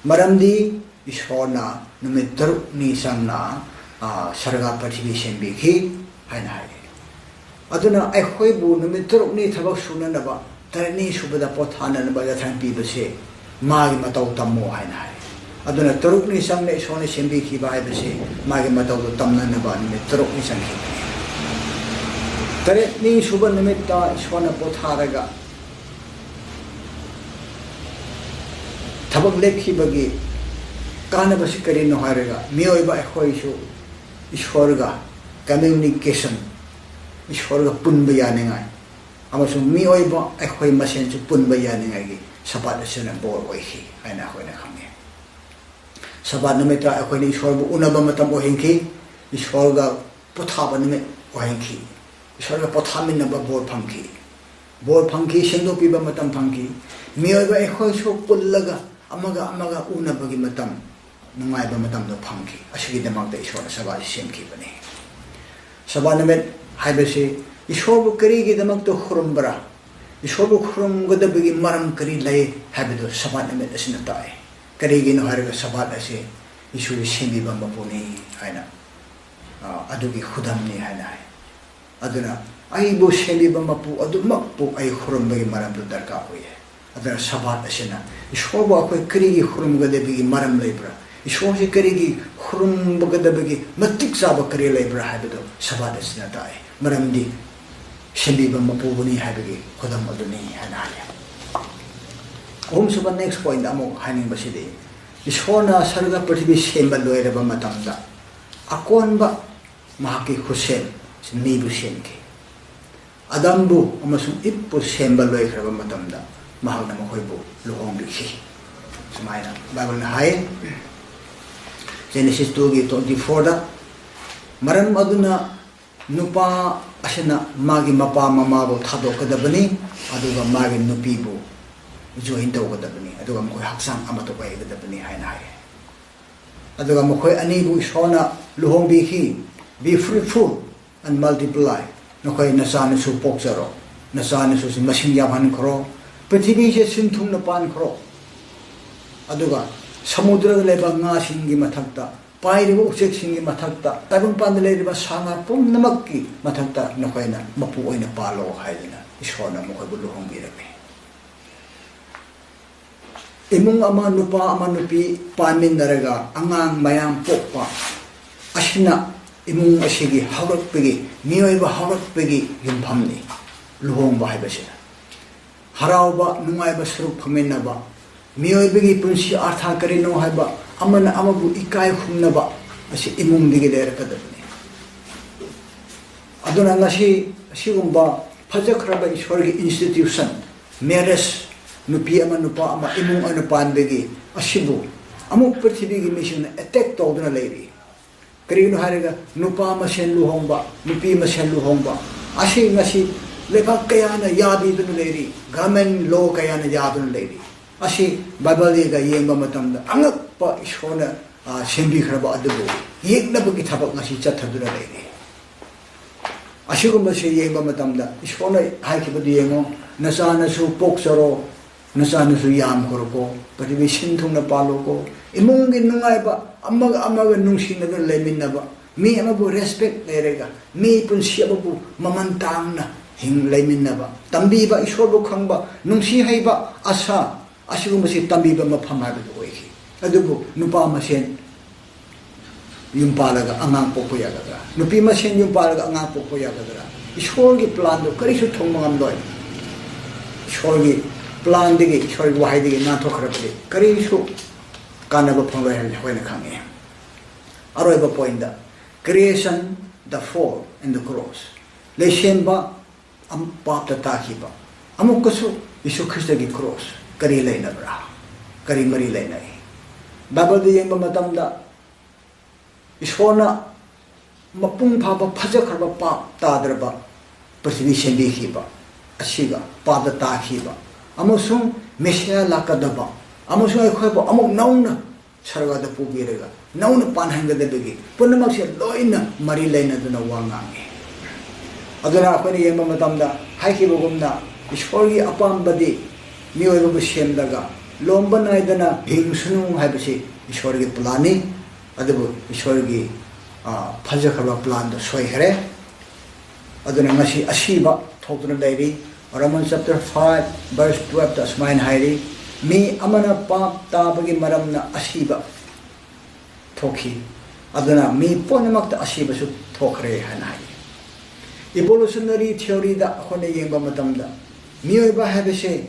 ꯃꯔꯝꯗꯤ ꯏꯁꯣꯔꯅ ꯅꯨꯃꯤꯠ ꯇꯔꯨꯛꯅꯤ ꯆꯪꯅ, ꯑ, ꯁꯔꯒ ꯄ꯭ꯔꯤꯊꯤꯕꯤ ꯁꯦꯝꯕꯤꯈꯤ ꯍꯥꯏꯅ ꯍꯥꯏ꯫ ꯑꯗꯨꯅ ꯑꯩꯈꯣꯏꯕꯨ ꯅꯨꯃꯤꯠ ꯇꯔꯨꯛꯅꯤ ꯊꯕꯛ ꯁꯨꯅꯅꯕ, ꯇꯔꯦꯠꯅꯤ ꯁꯨꯕꯗ ꯄꯣꯊꯥꯅꯅꯕ ꯌꯥꯊꯪ ꯄꯤꯕꯁꯦ ꯃꯥꯒꯤ ꯃꯇꯧ ꯇꯝꯃꯣ ꯍꯥꯏꯅ ꯍꯥꯏ꯫ ꯑꯗꯨꯅ ꯇꯔꯨꯛꯅꯤ ꯆꯪꯅ ꯏꯁꯣꯔꯅ ꯁꯦꯝꯕꯤꯈꯤꯕ ꯍꯥꯏꯕꯁꯦ ꯃꯥꯒꯤ ꯃꯇꯧꯗꯨ ꯇꯝꯅꯅꯕ ꯅꯨꯃꯤꯠ ꯇꯔꯨꯛꯅꯤ ꯆꯪꯈꯤꯕꯅꯤ꯫ ꯇꯔꯦꯠꯅꯤ ꯁꯨꯕ ꯅꯨꯃꯤꯠꯇ ꯏꯁꯣꯔꯅ ꯄꯣꯊꯥꯔꯒ ꯊꯕꯛ ꯂꯦꯞꯈꯤꯕꯒꯤ ꯀꯥꯟꯅꯕꯁꯤ ꯀꯔꯤꯅꯣ ꯍꯥꯏꯔꯒ, ꯃꯤꯑꯣꯏꯕ ꯑꯩꯈꯣꯏꯁꯨ ꯏꯁꯣꯔꯒ ꯀꯝꯃ꯭ꯌꯨꯅꯤꯀꯦꯁꯟ, ꯏꯁꯣꯔꯒ ꯄꯨꯟꯕ ꯌꯥꯅꯤꯡꯉꯥꯏ, ꯑꯃꯁꯨꯡ ꯃꯤꯑꯣꯏꯕ ꯑꯩꯈꯣꯏ ꯃꯁꯦꯟꯁꯨ ꯄꯨꯟꯕ ꯌꯥꯅꯤꯡꯉꯥꯏꯒꯤ ꯁꯕꯥꯠ ꯑꯁꯤꯅ ꯕꯣꯔ ꯑꯣꯏꯈꯤ ꯍꯥꯏꯅ ꯑꯩꯈꯣꯏꯅ ꯈꯪꯉꯤ꯫ ꯁꯕꯥꯠ ꯅꯨꯃꯤꯠꯇ ꯑꯩꯈꯣꯏꯅ ꯏꯁꯣꯔꯕꯨ ꯎꯅꯕ ꯃꯇꯝ ꯑꯣꯏꯍꯟꯈꯤ꯫ ꯏꯁꯣꯔꯒ ꯄꯣꯊꯥꯕ ꯅꯨꯃꯤꯠ ꯑꯣꯏꯍꯟꯈꯤ꯫ ꯏꯁꯣꯔꯒ ꯄꯣꯊꯥꯃꯤꯟꯅꯕ ꯕꯣꯔ ꯐꯪꯈꯤ꯫ ꯕꯣꯔ ꯐꯪꯈꯤ, ꯁꯦꯡꯗꯣꯛꯄꯤꯕ ꯃꯇꯝ ꯐꯪꯈꯤ꯫ ꯃꯤꯑꯣꯏꯕ ꯑꯩꯈꯣꯏꯁꯨ ꯄꯨꯜꯂꯒ ꯑꯃꯒ ꯑꯃꯒ ꯎꯅꯕꯒꯤ ꯃꯇꯝ, ꯅꯨꯡꯉꯥꯏꯕ ꯃꯇꯝꯗꯣ ꯐꯪꯈꯤ꯫ ꯑꯁꯤꯒꯤꯗꯃꯛꯇ ꯏꯁꯣꯔꯅ ꯁꯕꯥꯠꯁꯤ ꯁꯦꯝꯈꯤꯕꯅꯤ꯫ ꯁꯕꯥꯠ ꯅꯨꯃꯤꯠ ꯍꯥꯏꯕꯁꯤ ꯏꯁꯣꯔꯕꯨ ꯀꯔꯤꯒꯤꯗꯃꯛꯇ ꯈꯨꯔꯨꯝꯕ꯭ꯔꯥ? ꯏꯁꯣꯔꯕꯨ ꯈꯨꯔꯨꯝꯒꯗꯕꯒꯤ ꯃꯔꯝ ꯀꯔꯤ ꯂꯩ ꯍꯥꯏꯕꯗꯨ ꯁꯕꯥꯠ ꯅꯨꯃꯤꯠ ꯑꯁꯤꯅ ꯇꯥꯛꯑꯦ꯫ ꯀꯔꯤꯒꯤꯅꯣ ꯍꯥꯏꯔꯒ ꯁꯕꯥꯠ ꯑꯁꯤ ꯏꯁꯣꯔꯒꯤ ꯁꯦꯝꯕꯤꯕ ꯃꯄꯨꯅꯤ ꯍꯥꯏꯅ, ꯑ, ꯑꯗꯨꯒꯤ ꯈꯨꯗꯝꯅꯤ ꯍꯥꯏꯅ ꯍꯥꯏ꯫ ꯑꯗꯨꯅ ꯑꯩꯕꯨ ꯁꯦꯝꯕꯤꯕ ꯃꯄꯨ ꯑꯗꯨꯃꯛꯄꯨ ꯑꯩ ꯈꯨꯔꯨꯝꯕꯒꯤ ꯃꯔꯝꯗꯨ ꯗꯔꯀꯥꯔ ꯑꯣꯏꯌꯦ꯫ ꯑꯗꯨꯅ ꯁꯕꯥꯠ ꯑꯁꯤꯅ ꯏꯁꯣꯔꯕꯨ ꯑꯩꯈꯣꯏ ꯀꯔꯤꯒꯤ ꯈꯨꯔꯨꯝꯒꯗꯕꯒꯤ ꯃꯔꯝ ꯂꯩꯕ꯭ꯔꯥ? ꯏꯁꯣꯔꯁꯤ ꯀꯔꯤꯒꯤ ꯈꯨꯔꯨꯝꯒꯗꯕꯒꯤ ꯃꯇꯤꯛ ꯆꯥꯕ ꯀꯔꯤ ꯂꯩꯕ꯭ꯔꯥ ꯍꯥꯏꯕꯗꯨ ꯁꯕꯥꯠ ꯑꯁꯤꯅ ꯇꯥꯛꯑꯦ꯫ ꯃꯔꯝꯗꯤ ꯁꯦꯝꯕꯤꯕ ꯃꯄꯨꯕꯨꯅꯤ ꯍꯥꯏꯕꯒꯤ ꯈꯨꯗꯝ ꯑꯗꯨꯅꯤ ꯍꯥꯏꯅ ꯍꯥꯏꯌꯦ꯫ ꯑꯍꯨꯝꯁꯨꯕ, next point ꯑꯃꯨꯛ ꯍꯥꯏꯅꯤꯡꯕꯁꯤꯗꯤ, ꯏꯁꯣꯔꯅ ꯁꯔꯒ ꯄ꯭ꯔꯤꯊꯤꯕꯤ ꯁꯦꯝꯕ ꯂꯣꯏꯔꯕ ꯃꯇꯝꯗ, ꯑꯀꯣꯟꯕ ꯃꯍꯥꯛꯀꯤ ꯈꯨꯠꯁꯦꯝ ꯃꯤꯕꯨ ꯁꯦꯝꯈꯤ꯫ ꯑꯗꯝꯕꯨ ꯑꯃꯁꯨꯡ ꯏꯞꯄꯨ ꯁꯦꯝꯕ ꯂꯣꯏꯈ꯭ꯔꯕ ꯃꯇꯝꯗ, ꯃꯍꯥꯛꯅ ꯃꯈꯣꯏꯕꯨ ꯂꯨꯍꯣꯡꯕꯤꯈꯤ꯫ ꯁꯨꯃꯥꯏꯅ ꯕꯥꯏꯕꯜꯅ ꯍꯥꯏ, Genesis two ꯒꯤ twenty four ꯗ, "ꯃꯔꯝ ꯑꯗꯨꯅ ꯅꯨꯄꯥ ꯑꯁꯤꯅ ꯃꯥꯒꯤ ꯃꯄꯥ ꯃꯃꯥꯕꯨ ꯊꯥꯗꯣꯛꯀꯗꯕꯅꯤ, ꯑꯗꯨꯒ ꯃꯥꯒꯤ ꯅꯨꯄꯤꯕꯨ join ꯇꯧꯒꯗꯕꯅꯤ, ꯑꯗꯨꯒ ꯃꯈꯣꯏ ꯍꯛꯆꯥꯡ ꯑꯃꯠꯇ ꯑꯣꯏꯒꯗꯕꯅꯤ" ꯍꯥꯏꯅ ꯍꯥꯏ꯫ ꯑꯗꯨꯒ ꯃꯈꯣꯏ ꯑꯅꯤꯕꯨ ꯏꯁꯣꯔꯅ ꯂꯨꯍꯣꯡꯕꯤꯈꯤ꯫ "Be fruitful and multiply." ꯅꯈꯣꯏ ꯅꯆꯥꯅꯁꯨ ꯄꯣꯛꯆꯔꯣ, ꯅꯆꯥꯅꯁꯨ ꯃꯁꯤꯡ ꯌꯥꯝꯍꯟꯈ꯭ꯔꯣ, ꯄ꯭ꯔꯤꯊꯤꯕꯤꯁꯦ ꯁꯤꯟ ꯊꯨꯡꯅ ꯄꯥꯟꯈ꯭ꯔꯣ, ꯑꯗꯨꯒ ꯁꯃꯨꯗ꯭ꯔꯗ ꯂꯩꯕ ꯉꯥꯁꯤꯡꯒꯤ ꯃꯊꯛꯇ, ꯄꯥꯏꯔꯤꯕ ꯎꯆꯦꯛꯁꯤꯡꯒꯤ ꯃꯊꯛꯇ, ꯇꯥꯏꯕꯪꯄꯥꯟꯗ ꯂꯩꯔꯤꯕ ꯁꯥ ꯉꯥ ꯄꯨꯝꯅꯃꯛꯀꯤ ꯃꯊꯛꯇ ꯅꯈꯣꯏꯅ ꯃꯄꯨ ꯑꯣꯏꯅ ꯄꯥꯜꯂꯣ ꯍꯥꯏꯗꯅ ꯏꯁꯣꯔꯅ ꯃꯈꯣꯏꯕꯨ ꯂꯨꯍꯣꯡꯕꯤꯔꯝꯃꯤ꯫ ꯏꯃꯨꯡ ꯑꯃ, ꯅꯨꯄꯥ ꯑꯃ, ꯅꯨꯄꯤ ꯄꯥꯟꯃꯤꯟꯅꯔꯒ ꯑꯉꯥꯡ ꯃꯌꯥꯝ ꯄꯣꯛꯄ ꯑꯁꯤꯅ ꯏꯃꯨꯡ ꯑꯁꯤꯒꯤ ꯍꯧꯔꯛꯄꯒꯤ, ꯃꯤꯑꯣꯏꯕ ꯍꯧꯔꯛꯄꯒꯤ ꯌꯨꯝꯐꯝꯅꯤ꯫ ꯂꯨꯍꯣꯡꯕ ꯍꯥꯏꯕꯁꯤꯅ ꯍꯔꯥꯎꯕ, ꯅꯨꯡꯉꯥꯏꯕ ꯁꯔꯨꯛ ꯐꯪꯃꯤꯟꯅꯕ, ꯃꯤꯑꯣꯏꯕꯒꯤ ꯄꯨꯟꯁꯤ ꯑꯥꯔꯊ ꯀꯔꯤꯅꯣ ꯍꯥꯏꯕ, ꯑꯃꯅ ꯑꯃꯕꯨ ꯏꯀꯥꯏ ꯈꯨꯝꯅꯕ ꯑꯁꯤ ꯏꯃꯨꯡꯗꯒꯤ ꯂꯩꯔꯛꯀꯗꯕꯅꯤ꯫ ꯑꯗꯨꯅ ꯉꯁꯤ ꯑꯁꯤꯒꯨꯝꯕ ꯐꯖꯈ꯭ꯔꯕ ꯏꯁꯣꯔꯒꯤ institution, marriage, ꯅꯨꯄꯤ ꯑꯃ ꯅꯨꯄꯥ ꯑꯃ ꯏꯃꯨꯡ ꯑꯣꯏꯅ ꯄꯥꯟꯕꯒꯤ ꯑꯁꯤꯕꯨ ꯑꯃꯨꯛ ꯄ꯭ꯔꯤꯊꯤꯕꯤꯒꯤ ꯃꯤꯁꯤꯡꯅ ꯑꯦꯇꯦꯛ ꯇꯧꯗꯨꯅ ꯂꯩꯔꯤ꯫ ꯀꯔꯤꯒꯤꯅꯣ ꯍꯥꯏꯔꯒ, ꯅꯨꯄꯥ ꯃꯁꯦꯟ ꯂꯨꯍꯣꯡꯕ, ꯅꯨꯄꯤ ꯃꯁꯦꯟ ꯂꯨꯍꯣꯡꯕ ꯑꯁꯤ ꯉꯁꯤ ꯂꯩꯕꯥꯛ ꯀꯌꯥꯅ ꯌꯥꯕꯤꯗꯨꯅ ꯂꯩꯔꯤ, ꯒꯚꯔꯟꯃꯦꯟ ꯂꯣ ꯀꯌꯥꯅ ꯌꯥꯗꯨꯅ ꯂꯩꯔꯤ꯫ ꯑꯁꯤ ꯕꯥꯏꯕꯜꯗꯒ ꯌꯦꯡꯕ ꯃꯇꯝꯗ ꯑꯉꯛꯄ ꯏꯁꯣꯔꯅ, ꯑ, ꯁꯦꯝꯕꯤꯈ꯭ꯔꯕ ꯑꯗꯨꯕꯨ ꯌꯦꯛꯅꯕꯒꯤ ꯊꯕꯛ ꯉꯁꯤ ꯆꯠꯊꯗꯨꯅ ꯂꯩꯔꯤ꯫ ꯑꯁꯤꯒꯨꯝꯕꯁꯤ ꯌꯦꯡꯕ ꯃꯇꯝꯗ ꯏꯁꯣꯔꯅ ꯍꯥꯏꯈꯤꯕꯗꯨ ꯌꯦꯡꯉꯣ, "ꯅꯆꯥꯅꯁꯨ ꯄꯣꯛꯆꯔꯣ, ꯅꯆꯥꯅꯁꯨ ꯌꯥꯝꯈ꯭ꯔꯣꯀꯣ, ꯄ꯭ꯔꯤꯊꯤꯕꯤ ꯁꯤꯟ ꯊꯨꯡꯅ ꯄꯥꯜꯂꯣꯀꯣ, ꯏꯃꯨꯡꯒꯤ ꯅꯨꯡꯉꯥꯏꯕ, ꯑꯃꯒ ꯑꯃꯒ ꯅꯨꯡꯁꯤꯅꯗꯨꯅ ꯂꯩꯃꯤꯟꯅꯕ, ꯃꯤ ꯑꯃꯕꯨ ꯔꯦꯁꯄꯦꯛ ꯂꯩꯔꯒ, ꯃꯤ ꯄꯨꯟꯁꯤ ꯑꯃꯕꯨ ꯃꯃꯜ ꯇꯥꯡꯅ ꯍꯤꯡ ꯂꯩꯃꯤꯟꯅꯕ, ꯇꯝꯕꯤꯕ, ꯏꯁꯣꯔꯕꯨ ꯈꯪꯕ, ꯅꯨꯡꯁꯤ ꯍꯩꯕ, ꯑꯁꯥ, ꯑꯁꯤꯒꯨꯝꯕꯁꯤ ꯇꯝꯕꯤꯕ ꯃꯐꯝ ꯍꯥꯏꯕꯗꯨ ꯑꯣꯏꯈꯤ꯫ ꯑꯗꯨꯕꯨ ꯅꯨꯄꯥ ꯃꯁꯦꯟ ꯌꯨꯝ ꯄꯥꯜꯂꯒ ꯑꯉꯥꯡ ꯄꯣꯛꯄ ꯌꯥꯒꯗ꯭ꯔꯥ? ꯅꯨꯄꯤ ꯃꯁꯦꯟ ꯌꯨꯝ ꯄꯥꯜꯂꯒ ꯑꯉꯥꯡ ꯄꯣꯛꯄ ꯌꯥꯒꯗ꯭ꯔꯥ?" ꯏꯁꯣꯔꯒꯤ ꯄ꯭ꯂꯥꯟꯗꯨ ꯀꯔꯤꯁꯨ ꯊꯨꯡꯕ ꯉꯝꯂꯣꯏ꯫ ꯏꯁꯣꯔꯒꯤ ꯄ꯭ꯂꯥꯟꯗꯒꯤ, ꯏꯁꯣꯔꯒꯤ ꯋꯥꯍꯩꯗꯒꯤ ꯅꯥꯟꯊꯣꯛꯈ꯭ꯔꯕꯗꯤ ꯀꯔꯤꯁꯨ ꯀꯥꯟꯅꯕ ꯐꯪꯂꯣꯏ ꯍꯥꯏꯕꯁꯤ ꯑꯩꯈꯣꯏꯅ ꯈꯪꯉꯤ꯫ ꯑꯔꯣꯏꯕ ꯄꯣꯏꯟꯗ, creation, the fall, and the cross꯫ ꯂꯩꯁꯦꯝꯕ, ꯑꯝ-, ꯄꯥꯞꯇ ꯇꯥꯈꯤꯕ, ꯑꯃꯨꯛꯀꯁꯨ ꯌꯤꯁꯨ ꯈ꯭ꯔꯤꯁꯇꯒꯤ ꯀ꯭ꯔꯣꯁ ꯀꯔꯤ ꯂꯩꯅꯕ꯭ꯔꯥ? ꯀꯔꯤ ꯃꯔꯤ ꯂꯩꯅꯩ? ꯕꯥꯏꯕꯜꯗ ꯌꯦꯡꯕ ꯃꯇꯝꯗ, ꯏꯁꯣꯔꯅ ꯃꯄꯨꯡ ꯐꯥꯕ, ꯐꯖꯈ꯭ꯔꯕ, ꯄꯥꯞ ꯇꯥꯗ꯭ꯔꯕ ꯄ꯭ꯔꯤꯊꯤꯕꯤ ꯁꯦꯝꯕꯤꯈꯤꯕ, ꯑꯁꯤꯒ ꯄꯥꯞꯇ ꯇꯥꯈꯤꯕ, ꯑꯃꯁꯨꯡ ꯃꯦꯁꯤꯌꯥ ꯂꯥꯛꯀꯗꯕ, ꯑꯃꯁꯨꯡ ꯑꯩꯈꯣꯏꯕꯨ ꯑꯃꯨꯛ ꯅꯧꯅ ꯁꯔꯒꯗ ꯄꯨꯕꯤꯔꯒ ꯅꯧꯅ ꯄꯥꯟꯍꯟꯒꯗꯕꯒꯤ ꯄꯨꯝꯅꯃꯛꯁꯦ ꯂꯣꯏꯅ ꯃꯔꯤ ꯂꯩꯅꯗꯨꯅ ꯋꯥ ꯉꯥꯡꯉꯤ꯫ ꯑꯗꯨꯅ ꯑꯩꯈꯣꯏꯅ ꯌꯦꯡꯕ ꯃꯇꯝꯗ, ꯍꯥꯏꯈꯤꯕꯒꯨꯝꯅ, ꯏꯁꯣꯔꯒꯤ ꯑꯄꯥꯝꯕꯗꯤ ꯃꯤꯑꯣꯏꯕꯕꯨ ꯁꯦꯝꯂꯒ ꯂꯣꯝꯕ ꯅꯥꯏꯗꯅ ꯍꯤꯡꯁꯅꯨ ꯍꯥꯏꯕꯁꯤ ꯏꯁꯣꯔꯒꯤ ꯄ꯭ꯂꯥꯟꯅꯤ꯫ ꯑꯗꯨꯕꯨ ꯏꯁꯣꯔꯒꯤ, ꯑ, ꯐꯖꯈ꯭ꯔꯕ ꯄ꯭ꯂꯥꯟꯗꯣ ꯁꯣꯏꯈ꯭ꯔꯦ꯫ ꯑꯗꯨꯅ ꯉꯁꯤ ꯑꯁꯤꯕ ꯊꯣꯛꯇꯨꯅ ꯂꯩꯔꯤ꯫ Romans chapter five verse twelve ꯇ ꯑꯁꯨꯃꯥꯏꯅ ꯍꯥꯏꯔꯤ, "ꯃꯤ ꯑꯃꯅ ꯄꯥꯞ ꯇꯥꯕꯒꯤ ꯃꯔꯝꯅ ꯑꯁꯤꯕ ꯊꯣꯛꯈꯤ, ꯑꯗꯨꯅ ꯃꯤ ꯄꯨꯝꯅꯃꯛꯇ ꯑꯁꯤꯕꯁꯨ ꯊꯣꯛꯈ꯭ꯔꯦ" ꯍꯥꯏꯅ ꯍꯥꯏ꯫ Evolutionary theory ꯗ ꯑꯩꯈꯣꯏꯅ ꯌꯦꯡꯕ ꯃꯇꯝꯗ, ꯃꯤꯑꯣꯏꯕ ꯍꯥꯏꯕꯁꯦ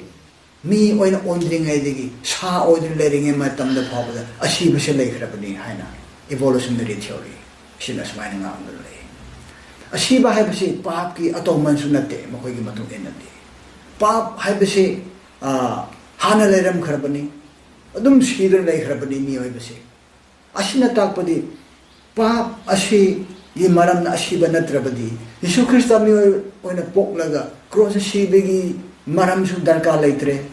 ꯃꯤ ꯑꯣꯏꯅ ꯑꯣꯟꯗ꯭ꯔꯤꯉꯩꯗꯒꯤ, ꯁꯥ ꯑꯣꯏꯗꯨꯅ ꯂꯩꯔꯤꯉꯩ ꯃꯇꯝꯗ ꯐꯥꯎꯕꯗ ꯑꯁꯤꯕꯁꯦ ꯂꯩꯈ꯭ꯔꯕꯅꯤ ꯍꯥꯏꯅ evolutionary theory ꯁꯤꯅ ꯁꯨꯃꯥꯏꯅ ꯉꯥꯡꯗꯨꯅ ꯂꯩ꯫ ꯑꯁꯤꯕ ꯍꯥꯏꯕꯁꯤ ꯄꯥꯞꯀꯤ ꯑꯇꯣꯡꯃꯟꯁꯨ ꯅꯠꯇꯦ, ꯃꯈꯣꯏꯒꯤ ꯃꯇꯨꯡ ꯏꯟꯅꯗꯤ꯫ ꯄꯥꯞ ꯍꯥꯏꯕꯁꯤ, ꯑ, ꯍꯥꯟꯅ ꯂꯩꯔꯝꯈ꯭ꯔꯕꯅꯤ꯫ ꯑꯗꯨꯝ ꯁꯤꯗꯨꯅ ꯂꯩꯈ꯭ꯔꯕꯅꯤ ꯃꯤꯑꯣꯏꯕꯁꯦ꯫ ꯑꯁꯤꯅ ꯇꯥꯛꯄꯗꯤ ꯄꯥꯞ ꯑꯁꯤꯒꯤ ꯃꯔꯝꯅ ꯑꯁꯤꯕ ꯅꯠꯇ꯭ꯔꯕꯗꯤ, ꯌꯤꯁꯨ ꯈ꯭ꯔꯤꯁꯇ ꯃꯤꯑꯣꯏ ꯑꯣꯏꯅ ꯄꯣꯛꯂꯒ ꯀ꯭ꯔꯣꯁꯇ ꯁꯤꯕꯒꯤ ꯃꯔꯝꯁꯨ ꯗꯔꯀꯥꯔ ꯂꯩꯇ꯭ꯔꯦ꯫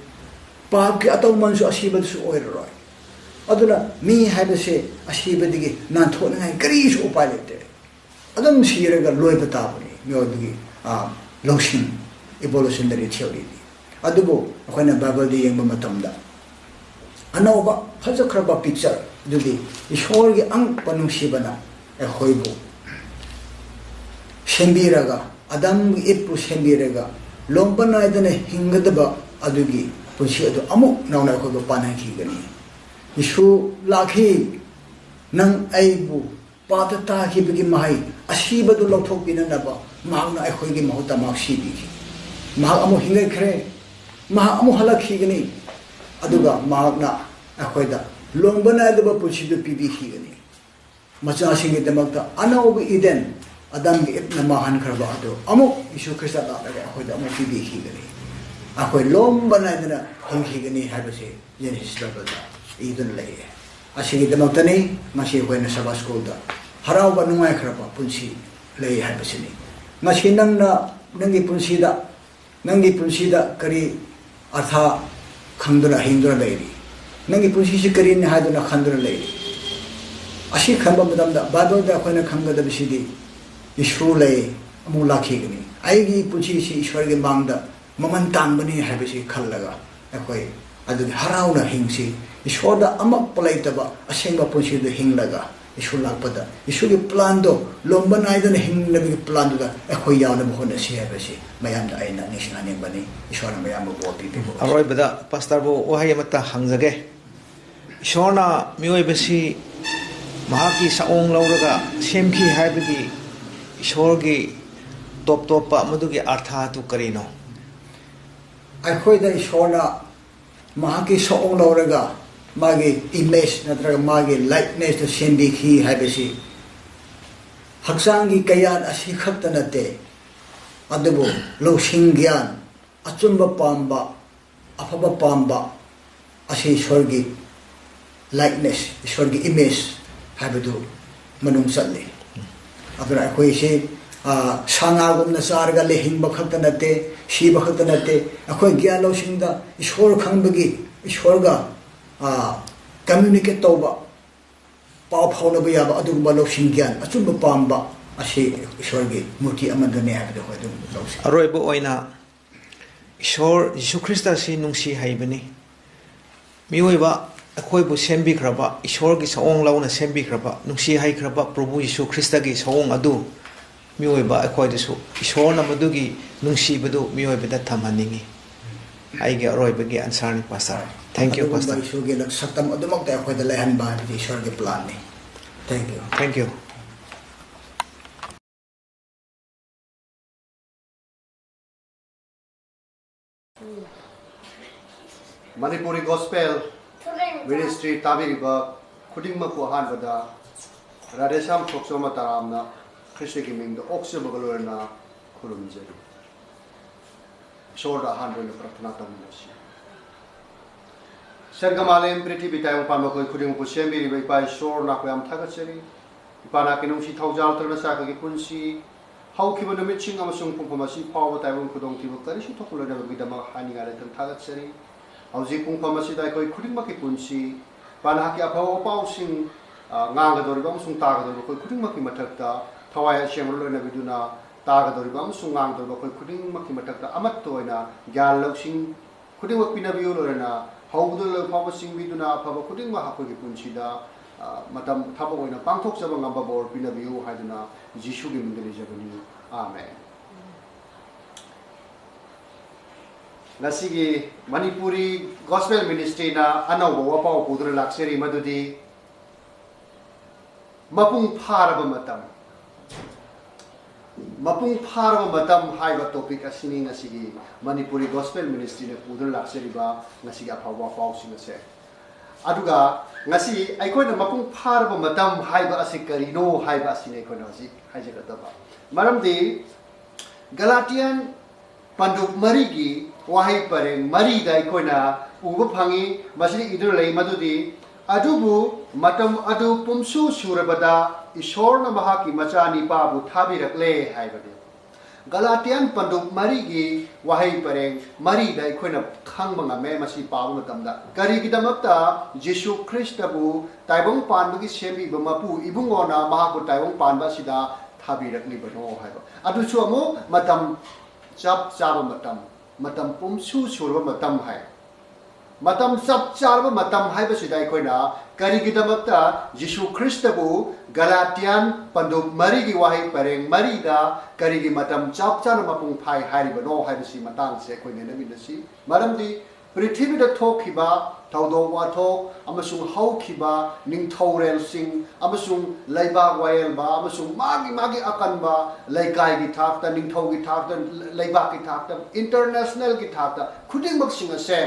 ꯄꯥꯞꯀꯤ ꯑꯇꯧꯃꯟꯁꯨ ꯑꯁꯤꯕꯗꯁꯨ ꯑꯣꯏꯔꯔꯣꯏ꯫ ꯑꯗꯨꯅ ꯃꯤ ꯍꯥꯏꯕꯁꯦ ꯑꯁꯤꯕꯗꯒꯤ ꯅꯥꯟꯊꯣꯛꯅꯤꯡꯉꯥꯏ ꯀꯔꯤꯁꯨ ꯎꯄꯥꯏ ꯂꯩꯇꯦ꯫ ꯑꯗꯨꯝ ꯁꯤꯔꯒ ꯂꯣꯏꯕ ꯇꯥꯕꯅꯤ ꯃꯤꯑꯣꯏꯕꯒꯤ, ꯑ, ꯂꯧꯁꯤꯡ, evolutionary theoryꯗꯤ꯫ ꯑꯗꯨꯕꯨ ꯑꯩꯈꯣꯏꯅ ꯕꯥꯏꯕꯜꯗ ꯌꯦꯡꯕ ꯃꯇꯝꯗ ꯑꯅꯧꯕ ꯐꯖꯈ꯭ꯔꯕ picture ꯑꯗꯨꯗꯤ ꯏꯁꯣꯔꯒꯤ ꯑꯉꯛꯄ ꯅꯨꯡꯁꯤꯕꯅ ꯑꯩꯈꯣꯏꯕꯨ ꯁꯦꯝꯕꯤꯔꯒ, ꯑꯗꯝꯒꯤ ꯏꯞꯄꯨ ꯁꯦꯝꯕꯤꯔꯒ, ꯂꯣꯝꯕ ꯅꯥꯏꯗꯅ ꯍꯤꯡꯒꯗꯕ ꯑꯗꯨꯒꯤ ꯄꯨꯟꯁꯤ ꯑꯗꯨ ꯑꯃꯨꯛ ꯅꯧꯅ ꯑꯩꯈꯣꯏꯕꯨ ꯄꯥꯟꯍꯟꯈꯤꯒꯅꯤ꯫ ꯌꯤꯁꯨ ꯂꯥꯛꯈꯤ, ꯅꯪ ꯑꯩꯕꯨ ꯄꯥꯞꯇ ꯇꯥꯈꯤꯕꯒꯤ ꯃꯍꯩ ꯑꯁꯤꯕꯗꯨ ꯂꯧꯊꯣꯛꯄꯤꯅꯅꯕ ꯃꯍꯥꯛꯅ ꯑꯩꯈꯣꯏꯒꯤ ꯃꯍꯨꯠꯇ ꯃꯍꯥꯛ ꯁꯤꯕꯤꯈꯤ꯫ ꯃꯍꯥꯛ ꯑꯃꯨꯛ ꯍꯤꯡꯒꯠꯈ꯭ꯔꯦ꯫ ꯃꯍꯥꯛ ꯑꯃꯨꯛ ꯍꯜꯂꯛꯈꯤꯒꯅꯤ꯫ ꯑꯗꯨꯒ ꯃꯍꯥꯛꯅ ꯑꯩꯈꯣꯏꯗ ꯂꯣꯝꯕ ꯅꯥꯏꯗꯕ ꯄꯨꯟꯁꯤꯗꯨ ꯄꯤꯕꯤꯈꯤꯒꯅꯤ꯫ ꯃꯆꯥꯁꯤꯡꯒꯤꯗꯃꯛꯇ ꯑꯅꯧꯕ ꯏꯗꯦꯟ, ꯑꯗꯝꯒꯤ ꯏꯞꯅ ꯃꯥꯡꯍꯟꯈ꯭ꯔꯕ ꯑꯗꯨ ꯑꯃꯨꯛ ꯌꯤꯁꯨ ꯈ꯭ꯔꯤꯁꯇ ꯂꯥꯛꯂꯒ ꯑꯩꯈꯣꯏꯗ ꯑꯃꯨꯛ ꯄꯤꯕꯤꯈꯤꯒꯅꯤ꯫ ꯑꯩꯈꯣꯏ ꯂꯣꯝꯕ ꯅꯥꯏꯗꯅ ꯍꯤꯡꯈꯤꯒꯅꯤ ꯍꯥꯏꯕꯁꯤ ꯖꯦꯅꯦꯁꯤꯁ ꯕꯥꯏꯕꯜꯗ ꯏꯗꯨꯅ ꯂꯩꯌꯦ꯫ ꯑꯁꯤꯒꯤꯗꯃꯛꯇꯅꯤ ꯉꯁꯤ ꯑꯩꯈꯣꯏꯅ ꯁꯕꯥ ꯁ꯭ꯀꯨꯜꯗ ꯍꯔꯥꯎꯕ ꯅꯨꯡꯉꯥꯏꯈ꯭ꯔꯕ ꯄꯨꯟꯁꯤ ꯂꯩ ꯍꯥꯏꯕꯁꯤꯅꯤ꯫ ꯉꯁꯤ ꯅꯪꯅ ꯅꯪꯒꯤ ꯄꯨꯟꯁꯤꯗ, ꯅꯪꯒꯤ ꯄꯨꯟꯁꯤꯗ ꯀꯔꯤ ꯑꯔꯊ ꯈꯪꯗꯨꯅ ꯍꯤꯡꯗꯨꯅ ꯂꯩꯔꯤ? ꯅꯪꯒꯤ ꯄꯨꯟꯁꯤꯁꯤ ꯀꯔꯤꯅꯤ ꯍꯥꯏꯗꯨꯅ ꯈꯟꯗꯨꯅ ꯂꯩꯔꯤ? ꯑꯁꯤ ꯈꯟꯕ ꯃꯇꯝꯗ ꯕꯥꯏꯕꯜꯗ ꯑꯩꯈꯣꯏꯅ ꯈꯪꯒꯗꯕꯁꯤꯗꯤ ꯏꯁꯣꯔ ꯂꯩ, ꯑꯃꯨꯛ ꯂꯥꯛꯈꯤꯒꯅꯤ꯫ ꯑꯩꯒꯤ ꯄꯨꯟꯁꯤꯁꯤ ꯏꯁꯣꯔꯒꯤ ꯃꯥꯡꯗ ꯃꯃꯜ ꯇꯥꯡꯕꯅꯤ ꯍꯥꯏꯕꯁꯤ ꯈꯜꯂꯒ ꯑꯩꯈꯣꯏ ꯑꯗꯨꯒꯤ ꯍꯔꯥꯎꯅ ꯍꯤꯡꯁꯤ꯫ ꯏꯁꯣꯔꯗ ꯑꯃꯛꯄ ꯂꯩꯇꯕ ꯑꯁꯦꯡꯕ ꯄꯨꯟꯁꯤꯗ ꯍꯤꯡꯂꯒ ꯏꯁꯣꯔ ꯂꯥꯛꯄꯗ ꯏꯁꯣꯔꯒꯤ ꯄ꯭ꯂꯥꯟꯗꯣ ꯂꯣꯝꯕ ꯅꯥꯏꯗꯅ ꯍꯤꯡꯅꯕꯒꯤ ꯄ꯭ꯂꯥꯟꯗꯨꯗ ꯑꯩꯈꯣꯏ ꯌꯥꯎꯅꯕ ꯍꯣꯠꯅꯁꯤ ꯍꯥꯏꯕꯁꯤ ꯃꯌꯥꯝꯗ ꯑꯩꯅ ꯅꯤꯡꯁꯤꯡꯍꯟꯅꯤꯡꯕꯅꯤ꯫ ꯏꯁꯣꯔꯅ ꯃꯌꯥꯝꯕꯨ ꯕꯣꯔ ꯄꯤꯕꯤꯔꯣ꯫ ꯑꯔꯣꯏꯕꯗ ꯄꯥꯁꯇꯔꯕꯨ ꯋꯥꯍꯩ ꯑꯃꯠꯇ ꯍꯪꯖꯒꯦ꯫ ꯏꯁꯣꯔꯅ ꯃꯤꯑꯣꯏꯕꯁꯤ ꯃꯍꯥꯛꯀꯤ ꯁꯛꯑꯣꯡ ꯂꯧꯔꯒ ꯁꯦꯝꯈꯤ ꯍꯥꯏꯕꯒꯤ ꯏꯁꯣꯔꯒꯤ ꯇꯣꯞ ꯇꯣꯞꯄ ꯃꯗꯨꯒꯤ ꯑꯔꯊ ꯑꯗꯨ ꯀꯔꯤꯅꯣ? ꯑꯩꯈꯣꯏꯗ ꯏꯁꯣꯔꯅ ꯃꯍꯥꯛꯀꯤ ꯁꯛꯑꯣꯡ ꯂꯧꯔꯒ ꯃꯥꯒꯤ image ꯅꯠꯇ꯭ꯔꯒ ꯃꯥꯒꯤ likeness ꯇ ꯁꯦꯝꯕꯤꯈꯤ ꯍꯥꯏꯕꯁꯤ ꯍꯛꯆꯥꯡꯒꯤ ꯀꯌꯥꯠ ꯑꯁꯤ ꯈꯛꯇ ꯅꯠꯇꯦ, ꯑꯗꯨꯕꯨ ꯂꯧꯁꯤꯡ ꯒ꯭ꯌꯥꯟ, ꯑꯆꯨꯝꯕ ꯄꯥꯝꯕ, ꯑꯐꯕ ꯄꯥꯝꯕ, ꯑꯁꯤ ꯏꯁꯣꯔꯒꯤ likeness, ꯏꯁꯣꯔꯒꯤ image ꯍꯥꯏꯕꯗꯨ ꯃꯅꯨꯡ ꯆꯜꯂꯤ꯫ ꯑꯗꯨꯅ ꯑꯩꯈꯣꯏꯁꯤ, ꯑ, ꯁꯥ ꯉꯥꯒꯨꯝꯅ ꯆꯥꯔꯒ ꯂꯩꯍꯤꯡꯕ ꯈꯛꯇ ꯅꯠꯇꯦ, ꯁꯤꯕ ꯈꯛꯇ ꯅꯠꯇꯦ, ꯑꯩꯈꯣꯏ ꯒ꯭ꯌꯥꯟ ꯂꯧꯁꯤꯡꯗ ꯏꯁꯣꯔ ꯈꯪꯕꯒꯤ, ꯏꯁꯣꯔꯒ, ꯑ, communicate ꯇꯧꯕ, ꯄꯥꯎ ꯐꯥꯎꯅꯕ ꯌꯥꯕ ꯑꯗꯨꯒꯨꯝꯕ ꯂꯧꯁꯤꯡ ꯒ꯭ꯌꯥꯟ ꯑꯆꯨꯝꯕ ꯄꯥꯝꯕ ꯑꯁꯤ ꯏꯁꯣꯔꯒꯤ ꯃꯨꯔꯇꯤ ꯑꯃꯗꯅꯤ ꯍꯥꯏꯕꯗꯨ ꯑꯩꯈꯣꯏ ꯑꯗꯨꯝ ꯂꯧꯁꯤ꯫ ꯑꯔꯣꯏꯕ ꯑꯣꯏꯅ, ꯏꯁꯣꯔ ꯖꯤꯁꯨ ꯈ꯭ꯔꯤꯁꯇ ꯑꯁꯤ ꯅꯨꯡꯁꯤ ꯍꯩꯕꯅꯤ꯫ ꯃꯤꯑꯣꯏꯕ ꯑꯩꯈꯣꯏꯕꯨ ꯁꯦꯝꯕꯤꯈ꯭ꯔꯕ, ꯏꯁꯣꯔꯒꯤ ꯁꯑꯣꯡ ꯂꯧꯅ ꯁꯦꯝꯕꯤꯈ꯭ꯔꯕ, ꯅꯨꯡꯁꯤ ꯍꯩꯈ꯭ꯔꯕ ꯄ꯭ꯔꯚꯨ ꯌꯤꯁꯨ ꯈ꯭ꯔꯤꯁꯇꯒꯤ ꯁꯑꯣꯡ ꯑꯗꯨ ꯃꯤꯑꯣꯏꯕ ꯑꯩꯈꯣꯏꯗꯁꯨ ꯏꯁꯣꯔꯅ ꯃꯗꯨꯒꯤ ꯅꯨꯡꯁꯤꯕꯗꯨ ꯃꯤꯑꯣꯏꯕꯗ ꯊꯝꯍꯟꯅꯤꯡꯏ꯫ ꯑꯩꯒꯤ ꯑꯔꯣꯏꯕꯒꯤ answerꯅꯤ, Pastor꯫ Thank you, ꯑꯗꯨꯒꯨꯝꯕ Pastor꯫ ꯏꯁꯣꯔꯒꯤ ꯁꯛꯇꯝ ꯑꯗꯨꯃꯛꯇ ꯑꯩꯈꯣꯏꯗ ꯂꯩꯍꯟꯕ ꯍꯥꯏꯕꯗꯤ ꯏꯁꯣꯔꯒꯤ planꯅꯤ꯫ Thank you꯫ Thank you꯫ Manipuri Gospel Ministry ꯇꯥꯕꯤꯔꯤꯕ ꯈꯨꯗꯤꯡꯃꯛꯄꯨ ꯑꯍꯥꯟꯕꯗ ꯔꯥꯙꯦꯁ꯭ꯌꯥꯝ ꯁꯣꯛꯆꯣꯝ ꯃꯇꯥꯔꯥꯝꯅ ꯈ꯭ꯔꯤꯁꯇꯒꯤ ꯃꯤꯡꯗ ꯑꯣꯛꯆꯕꯒ ꯂꯣꯏꯅꯅ ꯈꯨꯔꯨꯝꯖꯔꯤ꯫ ꯏꯁꯣꯔꯗ ꯑꯍꯥꯟꯕ ꯑꯣꯏꯅ ꯄ꯭ꯔꯊꯅꯥ ꯇꯧꯃꯤꯟꯅꯁꯤ꯫ ꯁꯔꯒ ꯃꯥꯂꯦꯝ ꯄ꯭ꯔꯤꯊꯤꯕꯤ ꯇꯥꯏꯕꯪ ꯄꯥꯟꯕ ꯑꯩꯈꯣꯏ ꯈꯨꯗꯤꯡꯃꯛꯄꯨ ꯁꯦꯝꯕꯤꯔꯤꯕ ꯏꯄꯥ ꯏꯁꯣꯔ, ꯅꯈꯣꯏ ꯌꯥꯝ ꯊꯥꯒꯠꯆꯔꯤ꯫ ꯏꯄꯥ ꯅꯍꯥꯛꯀꯤ ꯅꯨꯡꯁꯤ ꯊꯧꯖꯥꯜ ꯇꯧꯔꯅ ꯆꯥꯛꯈꯣꯏꯒꯤ ꯄꯨꯟꯁꯤ ꯍꯧꯈꯤꯕ ꯅꯨꯃꯤꯠꯁꯤꯡ ꯑꯃꯁꯨꯡ ꯄꯨꯡꯐꯝ ꯑꯁꯤ ꯐꯥꯎꯕ ꯇꯥꯏꯕꯪ ꯈꯨꯗꯣꯡꯊꯤꯕ ꯀꯔꯤꯁꯨ ꯊꯣꯛꯍꯜꯂꯣꯏꯗꯕꯒꯤꯗꯃꯛ ꯍꯥꯏꯅꯤꯡꯉꯥꯏ ꯂꯩꯇꯅ ꯊꯥꯒꯠꯆꯔꯤ꯫ ꯍꯧꯖꯤꯛ ꯄꯨꯡꯐꯝ ꯑꯁꯤꯗ ꯑꯩꯈꯣꯏ ꯈꯨꯗꯤꯡꯃꯛꯀꯤ ꯄꯨꯟꯁꯤ ꯏꯄꯥ ꯅꯍꯥꯛꯀꯤ ꯑꯐꯕ ꯄꯥꯎꯁꯤꯡ, ꯑ, ꯉꯥꯡꯒꯗꯧꯔꯤꯕ ꯑꯃꯁꯨꯡ ꯇꯥꯒꯗꯧꯔꯤꯕ ꯑꯩꯈꯣꯏ ꯈꯨꯗꯤꯡꯃꯛꯀꯤ ꯃꯊꯛꯇ ꯊꯋꯥꯏ ꯑꯁꯦꯡꯕ ꯂꯣꯏꯅꯕꯤꯗꯨꯅ ꯇꯥꯒꯗꯧꯔꯤꯕ ꯑꯃꯁꯨꯡ ꯉꯥꯡꯒꯗꯧꯔꯤꯕ ꯑꯩꯈꯣꯏ ꯈꯨꯗꯤꯡꯃꯛꯀꯤ ꯃꯊꯛꯇ ꯑꯃꯠꯇ ꯑꯣꯏꯅ ꯒ꯭ꯌꯥꯟ ꯂꯧꯁꯤꯡ ꯈꯨꯗꯤꯡꯃꯛ ꯄꯤꯅꯕꯤꯌꯨ꯫ ꯂꯣꯏꯅꯅ ꯍꯧꯕꯗ ꯂꯣꯏꯕ ꯐꯥꯎꯕ ꯆꯤꯡꯕꯤꯗꯨꯅ ꯑꯐꯕ ꯈꯨꯗꯤꯡꯃꯛ ꯑꯩꯈꯣꯏꯒꯤ ꯄꯨꯟꯁꯤꯗ, ꯑ, ꯃꯇꯝ ꯊꯕꯛ ꯑꯣꯏꯅ ꯄꯥꯡꯊꯣꯛꯆꯕ ꯉꯝꯕ ꯕꯣꯔ ꯄꯤꯅꯕꯤꯌꯨ ꯍꯥꯏꯗꯨꯅ ꯖꯤꯁꯨꯒꯤ ꯃꯤꯡꯗ ꯅꯤꯖꯕꯅꯤ꯫ ꯑꯥꯃꯦꯟ꯫ ꯉꯁꯤꯒꯤ ꯃꯅꯤꯄꯨꯔꯤ Gospel Ministryꯅ ꯑꯅꯧꯕ ꯋꯥꯄꯥꯎ ꯄꯨꯗꯨꯅ ꯂꯥꯛꯆꯔꯤ, ꯃꯗꯨꯗꯤ ꯃꯄꯨꯡ ꯐꯥꯔꯕ ꯃꯇꯝ꯫ ꯃꯄꯨꯡ ꯐꯥꯔꯕ ꯃꯇꯝ ꯍꯥꯏꯕ topic ꯑꯁꯤꯅꯤ ꯉꯁꯤꯒꯤ ꯃꯅꯤꯄꯨꯔꯤ Gospel Ministryꯅ ꯄꯨꯗꯨꯅ ꯂꯥꯛꯆꯔꯤꯕ ꯉꯁꯤꯒꯤ ꯑꯐꯕ ꯄꯥꯎꯁꯤꯡ ꯑꯁꯦ꯫ ꯑꯗꯨꯒ ꯉꯁꯤ ꯑꯩꯈꯣꯏꯅ ꯃꯄꯨꯡ ꯐꯥꯔꯕ ꯃꯇꯝ ꯍꯥꯏꯕ ꯑꯁꯤ ꯀꯔꯤꯅꯣ ꯍꯥꯏꯕ ꯑꯁꯤꯅꯤ ꯑꯩꯈꯣꯏꯅ ꯍꯧꯖꯤꯛ ꯍꯥꯏꯖꯒꯗꯕ꯫ ꯃꯔꯝꯗꯤ ꯒꯂꯥꯇꯤꯌꯟ ꯄꯟꯗꯨꯞ ꯃꯔꯤꯒꯤ ꯋꯥꯍꯩ ꯄꯔꯦꯡ ꯃꯔꯤꯗ ꯑꯩꯈꯣꯏꯅ ꯎꯕ ꯐꯪꯉꯤ꯫ ꯃꯁꯤꯗ ꯏꯗꯨꯅ ꯂꯩ ꯃꯗꯨꯗꯤ, "ꯑꯗꯨꯕꯨ ꯃꯇꯝ ꯑꯗꯨ ꯄꯨꯝꯁꯨ ꯁꯨꯔꯕꯗ ꯏꯁꯣꯔꯅ ꯃꯍꯥꯛꯀꯤ ꯃꯆꯥꯅꯤꯄꯥꯕꯨ ꯊꯥꯕꯤꯔꯛꯂꯦ" ꯍꯥꯏꯕꯅꯤ꯫ ꯒꯂꯥꯇꯤꯌꯥꯟ ꯄꯟꯗꯨꯞ ꯃꯔꯤꯒꯤ ꯋꯥꯍꯩ ꯄꯔꯦꯡ ꯃꯔꯤꯗ ꯑꯩꯈꯣꯏꯅ ꯈꯪꯕ ꯉꯝꯃꯦ꯫ ꯃꯁꯤ ꯄꯥꯕ ꯃꯇꯝꯗ ꯀꯔꯤꯒꯤꯗꯃꯛꯇ ꯖꯤꯁꯨ ꯈ꯭ꯔꯤꯁꯇꯕꯨ ꯇꯥꯏꯕꯪ ꯄꯥꯟꯕꯒꯤ ꯁꯦꯝꯕꯤꯕ ꯃꯄꯨ ꯏꯕꯨꯡꯉꯣꯅ ꯃꯍꯥꯛꯄꯨ ꯇꯥꯏꯕꯪ ꯄꯥꯟꯕ ꯑꯁꯤꯗ ꯊꯥꯕꯤꯔꯛꯂꯤꯕꯅꯣ ꯍꯥꯏꯕ꯫ ꯑꯗꯨꯁꯨ ꯑꯃꯨꯛ ꯃꯇꯝ ꯆꯞ ꯆꯥꯕ ꯃꯇꯝ, ꯃꯇꯝ ꯄꯨꯝꯁꯨ ꯁꯨꯔꯕ ꯃꯇꯝ ꯍꯥꯏ꯫ ꯃꯇꯝ ꯆꯞ ꯆꯥꯔꯕ ꯃꯇꯝ ꯍꯥꯏꯕꯁꯤꯗ ꯑꯩꯈꯣꯏꯅ ꯀꯔꯤꯒꯤꯗꯃꯛꯇ ꯖꯤꯁꯨ ꯈ꯭ꯔꯤꯁꯇꯕꯨ ꯒꯂꯥꯇꯤꯌꯥꯟ ꯄꯟꯗꯨꯞ ꯃꯔꯤꯒꯤ ꯋꯥꯍꯩ ꯄꯔꯦꯡ ꯃꯔꯤꯗ ꯀꯔꯤꯒꯤ ꯃꯇꯝ ꯆꯞ ꯆꯥꯅ ꯃꯄꯨꯡ ꯐꯥꯏ ꯍꯥꯏꯔꯤꯕꯅꯣ ꯍꯥꯏꯕꯁꯤ ꯃꯇꯥꯡꯁꯦ ꯑꯩꯈꯣꯏ ꯅꯩꯅꯃꯤꯟꯅꯁꯤ꯫ ꯃꯔꯝꯗꯤ ꯄ꯭ꯔꯤꯊꯤꯕꯤꯗ ꯊꯣꯛꯈꯤꯕ ꯊꯧꯗꯣꯛ ꯋꯥꯊꯣꯛ ꯑꯃꯁꯨꯡ ꯍꯧꯈꯤꯕ ꯅꯤꯡꯊꯧꯔꯦꯜꯁꯤꯡ ꯑꯃꯁꯨꯡ ꯂꯩꯕꯥꯛ ꯋꯥꯌꯦꯜꯕ ꯑꯃꯁꯨꯡ ꯃꯥꯒꯤ ꯃꯥꯒꯤ ꯑꯀꯟꯕ ꯂꯩꯀꯥꯏꯒꯤ ꯊꯥꯛꯇ, ꯅꯤꯡꯊꯧꯒꯤ ꯊꯥꯛꯇ, ꯂꯩꯕꯥꯛꯀꯤ ꯊꯥꯛꯇ, ꯏꯟꯇꯔꯅꯦꯁꯅꯦꯜꯒꯤ ꯊꯥꯛꯇ ꯈꯨꯗꯤꯡꯃꯛꯁꯤꯡ ꯑꯁꯦ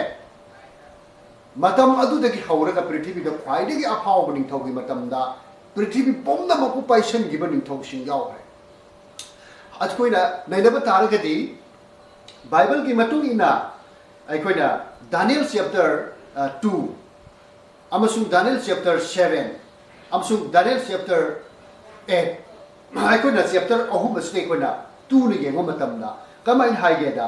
ꯃꯇꯝ ꯑꯗꯨꯗꯒꯤ ꯍꯧꯔꯒ ꯄ꯭ꯔꯤꯊꯤꯕꯤꯗ ꯈ꯭ꯋꯥꯏꯗꯒꯤ ꯑꯐꯥꯎꯕ ꯅꯤꯡꯊꯧꯒꯤ ꯃꯇꯝꯗ ꯄ꯭ꯔꯤꯊꯤꯕꯤ ꯄꯨꯝꯅꯃꯛꯄꯨ ꯄꯥꯏꯁꯟꯈꯤꯕ ꯅꯤꯡꯊꯧꯁꯤꯡ ꯌꯥꯎꯈ꯭ꯔꯦ꯫ ꯑꯩꯈꯣꯏꯅ ꯅꯩꯅꯕ ꯇꯥꯔꯒꯗꯤ, ꯕꯥꯏꯕꯜꯒꯤ ꯃꯇꯨꯡ ꯏꯟꯅ ꯑꯩꯈꯣꯏꯅ ꯗꯥꯅꯤꯌꯦꯜ ꯆꯦꯞꯇꯔ ꯇꯨ ꯑꯃꯁꯨꯡ ꯗꯥꯅꯤꯌꯦꯜ ꯆꯦꯞꯇꯔ ꯁꯚꯦꯟ ꯑꯃꯁꯨꯡ ꯗꯥꯅꯤꯌꯦꯜ ꯆꯦꯞꯇꯔ ꯑꯩꯠ, ꯑꯩꯈꯣꯏꯅ ꯆꯦꯞꯇꯔ ꯑꯍꯨꯝ ꯑꯁꯤꯗ ꯑꯩꯈꯣꯏꯅ ꯇꯨꯅ ꯌꯦꯡꯕ ꯃꯇꯝꯗ ꯀꯃꯥꯏꯅ ꯍꯥꯏꯒꯦꯗ,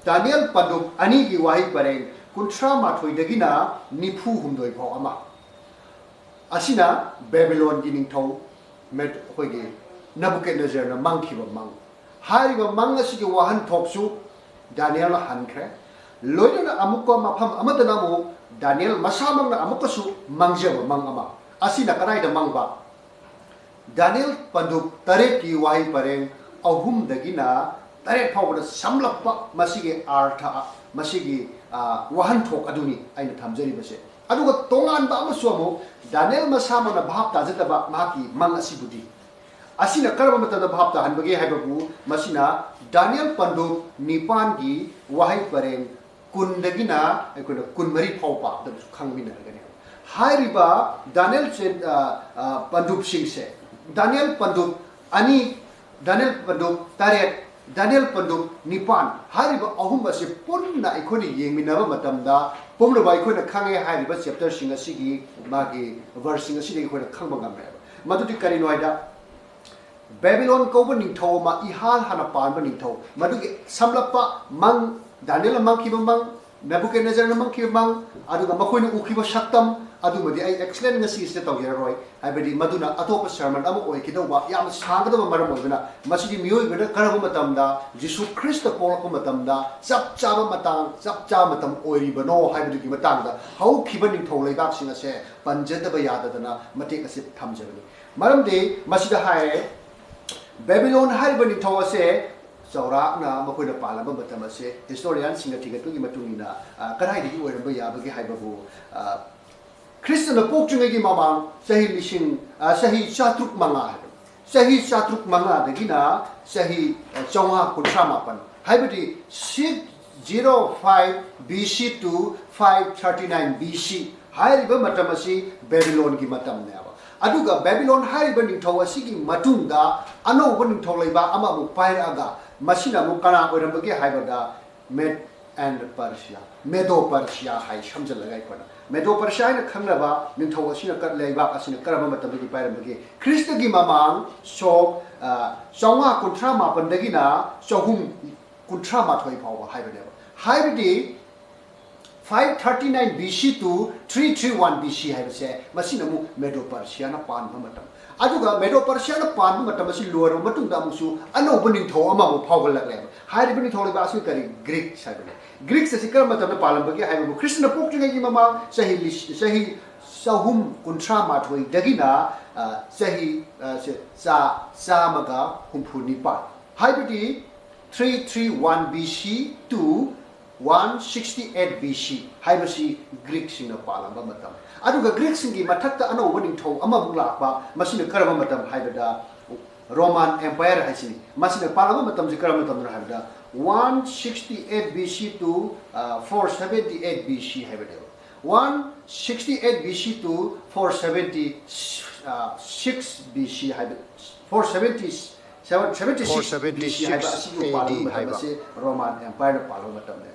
ꯗꯥꯅꯤꯌꯦꯜ ꯄꯟꯗꯨꯞ ꯑꯅꯤꯒꯤ ꯋꯥꯍꯩ ꯄꯔꯦꯡ ꯀꯨꯟꯊ꯭ꯔꯥ ꯃꯥꯊꯣꯏꯗꯒꯤꯅ ꯅꯤꯐꯨ ꯍꯨꯝꯗꯣꯏ ꯐꯥꯎ ꯑꯃ, ꯑꯁꯤꯅ ꯕꯦꯕꯤꯂꯣꯟꯒꯤ ꯅꯤꯡꯊꯧ ꯃꯦꯠ-, ꯑꯩꯈꯣꯏꯒꯤ ꯅꯕꯨꯀꯦꯠꯅꯦꯖꯔꯅ ꯃꯪꯈꯤꯕ ꯃꯪ꯫ ꯍꯥꯏꯔꯤꯕ ꯃꯪ ꯑꯁꯤꯒꯤ ꯋꯥꯍꯟꯊꯣꯛꯁꯨ ꯗꯥꯅꯤꯌꯦꯜꯅ ꯍꯟꯈ꯭ꯔꯦ꯫ ꯂꯣꯏꯅꯅ ꯑꯃꯨꯛꯀ ꯃꯐꯝ ꯑꯃꯗꯅ ꯑꯃꯨꯛ ꯗꯥꯅꯤꯌꯦꯜ ꯃꯁꯥꯃꯛꯅ ꯑꯃꯨꯛꯀꯁꯨ ꯃꯪꯖꯕ ꯃꯪ ꯑꯃ꯫ ꯑꯁꯤꯅ ꯀꯗꯥꯏꯗ ꯃꯪꯕ? ꯗꯥꯅꯤꯌꯦꯜ ꯄꯟꯗꯨꯞ ꯇꯔꯦꯠꯀꯤ ꯋꯥꯍꯩ ꯄꯔꯦꯡ ꯑꯍꯨꯝꯗꯒꯤꯅ ꯇꯔꯦꯠ ꯐꯥꯎꯕꯗ ꯁꯝꯂꯞꯄ ꯃꯁꯤꯒꯤ ꯑꯥꯔꯊ, ꯃꯁꯤꯒꯤ, ꯑ, ꯋꯥꯍꯟꯊꯣꯛ ꯑꯗꯨꯅꯤ ꯑꯩꯅ ꯊꯝꯖꯔꯤꯕꯁꯦ꯫ ꯑꯗꯨꯒ ꯇꯣꯉꯥꯟꯕ ꯑꯃꯁꯨ ꯑꯃꯨꯛ ꯗꯥꯅꯤꯌꯦꯜ ꯃꯁꯥꯃꯛꯅ ꯚꯥꯞ ꯇꯥꯖꯗꯕ ꯃꯍꯥꯛꯀꯤ ꯃꯪ ꯑꯁꯤꯕꯨꯗꯤ꯫ ꯑꯁꯤꯅ ꯀꯔꯝꯕ ꯃꯇꯝꯗ ꯚꯥꯞ ꯇꯥꯍꯟꯕꯒꯦ ꯍꯥꯏꯕꯕꯨ ꯃꯁꯤꯅ ꯗꯥꯅꯤꯌꯦꯜ ꯄꯟꯗꯨꯞ ꯅꯤꯄꯥꯟꯒꯤ ꯋꯥꯍꯩ ꯄꯔꯦꯡ ꯀꯨꯟꯗꯒꯤꯅ ꯑꯩꯈꯣꯏꯅ ꯀꯨꯟꯃꯔꯤ ꯐꯥꯎ ꯄꯥꯕꯗꯁꯨ ꯈꯪꯃꯤꯟꯅꯔꯒꯅꯤ꯫ ꯍꯥꯏꯔꯤꯕ ꯗꯥꯅꯤꯌꯦꯜ ꯆꯦ-, ꯑ, ꯑ, ꯄꯟꯗꯨꯞꯁꯤꯡꯁꯦ, ꯗꯥꯅꯤꯌꯦꯜ ꯄꯟꯗꯨꯞ ꯑꯅꯤ, ꯗꯥꯅꯤꯌꯦꯜ ꯄꯟꯗꯨꯞ ꯇꯔꯦꯠ, ꯗꯥꯅꯤꯌꯦꯜ ꯄꯟꯗꯨꯞ ꯅꯤꯄꯥꯟ ꯍꯥꯏꯔꯤꯕ ꯑꯍꯨꯝ ꯑꯁꯤ ꯄꯨꯟꯅ ꯑꯩꯈꯣꯏꯅ ꯌꯦꯡꯃꯤꯟꯅꯕ ꯃꯇꯝꯗ, ꯄꯨꯝꯅꯃꯛ ꯑꯩꯈꯣꯏꯅ ꯈꯪꯉꯦ ꯍꯥꯏꯔꯤꯕ ꯆꯦꯞꯇꯔꯁꯤꯡ ꯑꯁꯤꯒꯤ ꯃꯥꯒꯤ ꯚꯔꯁꯁꯤꯡ ꯑꯁꯤꯗꯒꯤ ꯑꯩꯈꯣꯏꯅ ꯈꯪꯕ ꯉꯝꯃꯦꯕ꯫ ꯃꯗꯨꯗꯤ ꯀꯔꯤꯅꯣ ꯍꯥꯏꯗ, ꯕꯦꯕꯤꯂꯣꯟ ꯀꯧꯕ ꯅꯤꯡꯊꯧ ꯑꯃ ꯏꯍꯥꯟ ꯍꯥꯟꯅ ꯄꯥꯟꯕ ꯅꯤꯡꯊꯧ, ꯃꯗꯨꯒꯤ ꯁꯝꯂꯞꯄ ꯃꯪ, ꯗꯥꯅꯤꯌꯦꯜꯅ ꯃꯪꯈꯤꯕ ꯃꯪ, ꯅꯦꯕꯨꯀꯦꯗꯅꯦꯖꯔꯅ ꯃꯪꯈꯤꯕ ꯃꯪ, ꯑꯗꯨꯒ ꯃꯈꯣꯏꯅ ꯎꯈꯤꯕ ꯁꯛꯇꯝ, ꯑꯗꯨꯃꯗꯤ ꯑꯩ ꯑꯦꯛꯁꯄ꯭ꯂꯦꯟ ꯉꯁꯤꯁꯤꯗ ꯇꯧꯖꯔꯔꯣꯏ꯫ ꯍꯥꯏꯕꯗꯤ ꯃꯗꯨꯅ ꯑꯇꯣꯞꯄ ꯁꯔꯃꯟ ꯑꯃ ꯑꯣꯏꯒꯗꯧꯕ ꯌꯥꯝꯅ ꯁꯥꯡꯒꯗꯕ ꯃꯔꯝ ꯑꯣꯏꯕꯅ, ꯃꯁꯤꯗꯤ ꯃꯤꯑꯣꯏꯕꯅ ꯀꯔꯝꯕ ꯃꯇꯝꯗ, ꯖꯤꯁꯨ ꯈ꯭ꯔꯤꯁꯇ ꯄꯣꯛꯂꯛꯄ ꯃꯇꯝꯗ ꯆꯞ ꯆꯥꯕ ꯃꯇꯥꯡ, ꯆꯞ ꯆꯥꯕ ꯃꯇꯝ ꯑꯣꯏꯔꯤꯕꯅꯣ ꯍꯥꯏꯕꯗꯨꯒꯤ ꯃꯇꯥꯡꯗ ꯍꯧꯈꯤꯕ ꯅꯤꯡꯊꯧ ꯂꯩꯕꯥꯛꯁꯤꯡ ꯑꯁꯦ ꯄꯟꯖꯗꯕ ꯌꯥꯗꯗꯅ ꯃꯇꯦꯛ ꯑꯁꯤ ꯊꯝꯖꯕꯅꯤ꯫ ꯃꯔꯝꯗꯤ ꯃꯁꯤꯗ ꯍꯥꯏꯔꯦ, ꯕꯦꯕꯤꯂꯣꯟ ꯍꯥꯏꯔꯤꯕ ꯅꯤꯡꯊꯧ ꯑꯁꯦ ꯆꯥꯎꯔꯥꯛꯅ ꯃꯈꯣꯏꯅ ꯄꯥꯜꯂꯝꯕ ꯃꯇꯝ ꯑꯁꯦ ꯍꯤꯁꯇꯣꯔꯤꯌꯥꯟꯁꯤꯡꯅ ꯊꯤꯒꯠꯄꯒꯤ ꯃꯇꯨꯡ ꯏꯟꯅ, ꯑ, ꯀꯗꯥꯏꯗꯒꯤ ꯑꯣꯏꯔꯝꯕ ꯌꯥꯕꯒꯦ ꯍꯥꯏꯕꯕꯨ, ꯑ, ꯈ꯭ꯔꯤꯁꯇꯅ ꯄꯣꯛꯇ꯭ꯔꯤꯉꯩꯒꯤ ꯃꯃꯥꯡ ꯆꯍꯤ ꯂꯤꯁꯤꯡ, ꯑ, ꯆꯍꯤ ꯆꯥꯇ꯭ꯔꯨꯛ ꯃꯉꯥ ꯍꯥꯏꯕ, ꯆꯍꯤ ꯆꯥꯇ꯭ꯔꯨꯛ ꯃꯉꯥꯗꯒꯤꯅ ꯆꯍꯤ, ꯑ, ꯆꯥꯝꯃꯉꯥ ꯀꯨꯟꯊ꯭ꯔꯥ ꯃꯥꯄꯟ, ꯍꯥꯏꯕꯗꯤ six zero five B C to five thirty nine B C ꯍꯥꯏꯔꯤꯕ ꯃꯇꯝ ꯑꯁꯤ ꯕꯦꯕꯤꯂꯣꯟꯒꯤ ꯃꯇꯝꯅꯦꯕ꯫ ꯑꯗꯨꯒ ꯕꯦꯕꯤꯂꯣꯟ ꯍꯥꯏꯔꯤꯕ ꯅꯤꯡꯊꯧ ꯑꯁꯤꯒꯤ ꯃꯇꯨꯡꯗ ꯑꯅꯧꯕ ꯅꯤꯡꯊꯧ ꯂꯩꯕꯥꯛ ꯑꯃꯃꯨꯛ ꯄꯥꯏꯔꯛꯑꯒ, ꯃꯁꯤꯅ ꯑꯃꯨꯛ ꯀꯅꯥ ꯑꯣꯏꯔꯝꯕꯒꯦ ꯍꯥꯏꯕꯗ, Mede and Persia, ꯃꯦꯗꯣ ꯄꯔꯁꯤꯌꯥ ꯍꯥꯏ ꯁꯝꯖꯜꯂꯒ ꯑꯩꯈꯣꯏꯅ꯫ ꯃꯦꯗꯣ ꯄꯔꯁꯤꯌꯥ ꯍꯥꯏꯅ ꯈꯪꯅꯕ ꯅꯤꯡꯊꯧ ꯑꯁꯤꯅ ꯀ-, ꯂꯩꯕꯥꯛ ꯑꯁꯤꯅ ꯀꯔꯝꯕ ꯃꯇꯝꯗꯒꯤ ꯄꯥꯏꯔꯝꯕꯒꯦ? ꯈ꯭ꯔꯤꯁꯇꯒꯤ ꯃꯃꯥꯡ ꯁꯣꯛ, ꯑ, ꯆꯥꯝꯃꯉꯥ ꯀꯨꯟꯊ꯭ꯔꯥ ꯃꯥꯄꯟꯗꯒꯤꯅ ꯆꯍꯨꯝ ꯀꯨꯟꯊ꯭ꯔꯥ ꯃꯥꯊꯣꯏ ꯐꯥꯎꯕ ꯍꯥꯏꯕꯅꯦꯕ꯫ ꯍꯥꯏꯕꯗꯤ five thirty nine B C to three three one B C ꯍꯥꯏꯕꯁꯦ, ꯃꯁꯤꯅ ꯑꯃꯨꯛ ꯃꯦꯗꯣ ꯄꯔꯁꯤꯌꯥꯅ ꯄꯥꯟꯕ ꯃꯇꯝ꯫ ꯑꯗꯨꯒ ꯃꯦꯗꯣ ꯄꯔꯁꯤꯌꯥꯅ ꯄꯥꯟꯕ ꯃꯇꯝ ꯑꯁꯤ ꯂꯣꯏꯔꯕ ꯃꯇꯨꯡꯗ ꯑꯃꯨꯛꯁꯨ ꯑꯅꯧꯕ ꯅꯤꯡꯊꯧ ꯑꯃꯃꯨꯛ ꯐꯥꯎꯒꯠꯂꯛꯂꯦꯕ꯫ ꯍꯥꯏꯔꯤꯕ ꯅꯤꯡꯊꯧ ꯂꯩꯕꯥꯛ ꯑꯁꯤ ꯀꯔꯤ? ꯒ꯭ꯔꯤꯛꯁ ꯍꯥꯏꯕꯅꯤ꯫ ꯒ꯭ꯔꯤꯛꯁ ꯑꯁꯤ ꯀꯔꯝꯕ ꯃꯇꯝꯗ ꯄꯥꯜꯂꯝꯕꯒꯦ ꯍꯥꯏꯕꯕꯨ, ꯈ꯭ꯔꯤꯁꯇꯅ ꯄꯣꯛꯇ꯭ꯔꯤꯉꯩꯒꯤ ꯃꯃꯥꯡ ꯆꯍꯤ ꯂꯤꯁ-, ꯆꯍꯤ ꯆꯍꯨꯝ ꯀꯨꯟꯊ꯭ꯔꯥ ꯃꯥꯊꯣꯏꯗꯒꯤꯅ, ꯑ, ꯆꯍꯤ, ꯑ, ꯁꯦ, ꯆꯥ-, ꯆꯥꯝꯃꯒ ꯍꯨꯝꯐꯨ ꯅꯤꯄꯥꯟ, ꯍꯥꯏꯕꯗꯤ three three one B C to one sixty eight B C ꯍꯥꯏꯕꯁꯤ ꯒ꯭ꯔꯤꯛꯁꯤꯡꯅ ꯄꯥꯜꯂꯝꯕ ꯃꯇꯝ꯫ ꯑꯗꯨꯒ ꯒ꯭ꯔꯤꯛꯁꯤꯡꯒꯤ ꯃꯊꯛꯇ ꯑꯅꯧꯕ ꯅꯤꯡꯊꯧ ꯑꯃꯃꯨꯛ ꯂꯥꯛꯄ, ꯃꯁꯤꯅ ꯀꯔꯝꯕ ꯃꯇꯝ ꯍꯥꯏꯕꯗ, ꯔꯣꯃꯥꯟ ꯑꯦꯝꯄꯥꯌꯔ ꯍꯥꯏꯁꯤꯅꯤ꯫ ꯃꯁꯤꯅ ꯄꯥꯜꯂꯝꯕ ꯃꯇꯝꯁꯤ ꯀꯔꯝꯕ ꯃꯇꯝꯗꯅꯣ ꯍꯥꯏꯕꯗ, one sixty eight B C to, ꯑ, four seventy eight B C ꯍꯥꯏꯕꯅꯦꯕ꯫ One sixty eight B C to four seventy, ꯑ, six B C ꯍꯥꯏꯕ, four seventy seventy six B C ꯍꯥꯏꯕ ꯑꯁꯤꯒꯤ ꯄꯥꯜꯂꯝꯕ ꯃꯇꯝ ꯑꯁꯤ Roman Empireꯅ ꯄꯥꯜꯂꯝꯕ ꯃꯇꯝꯅꯦ꯫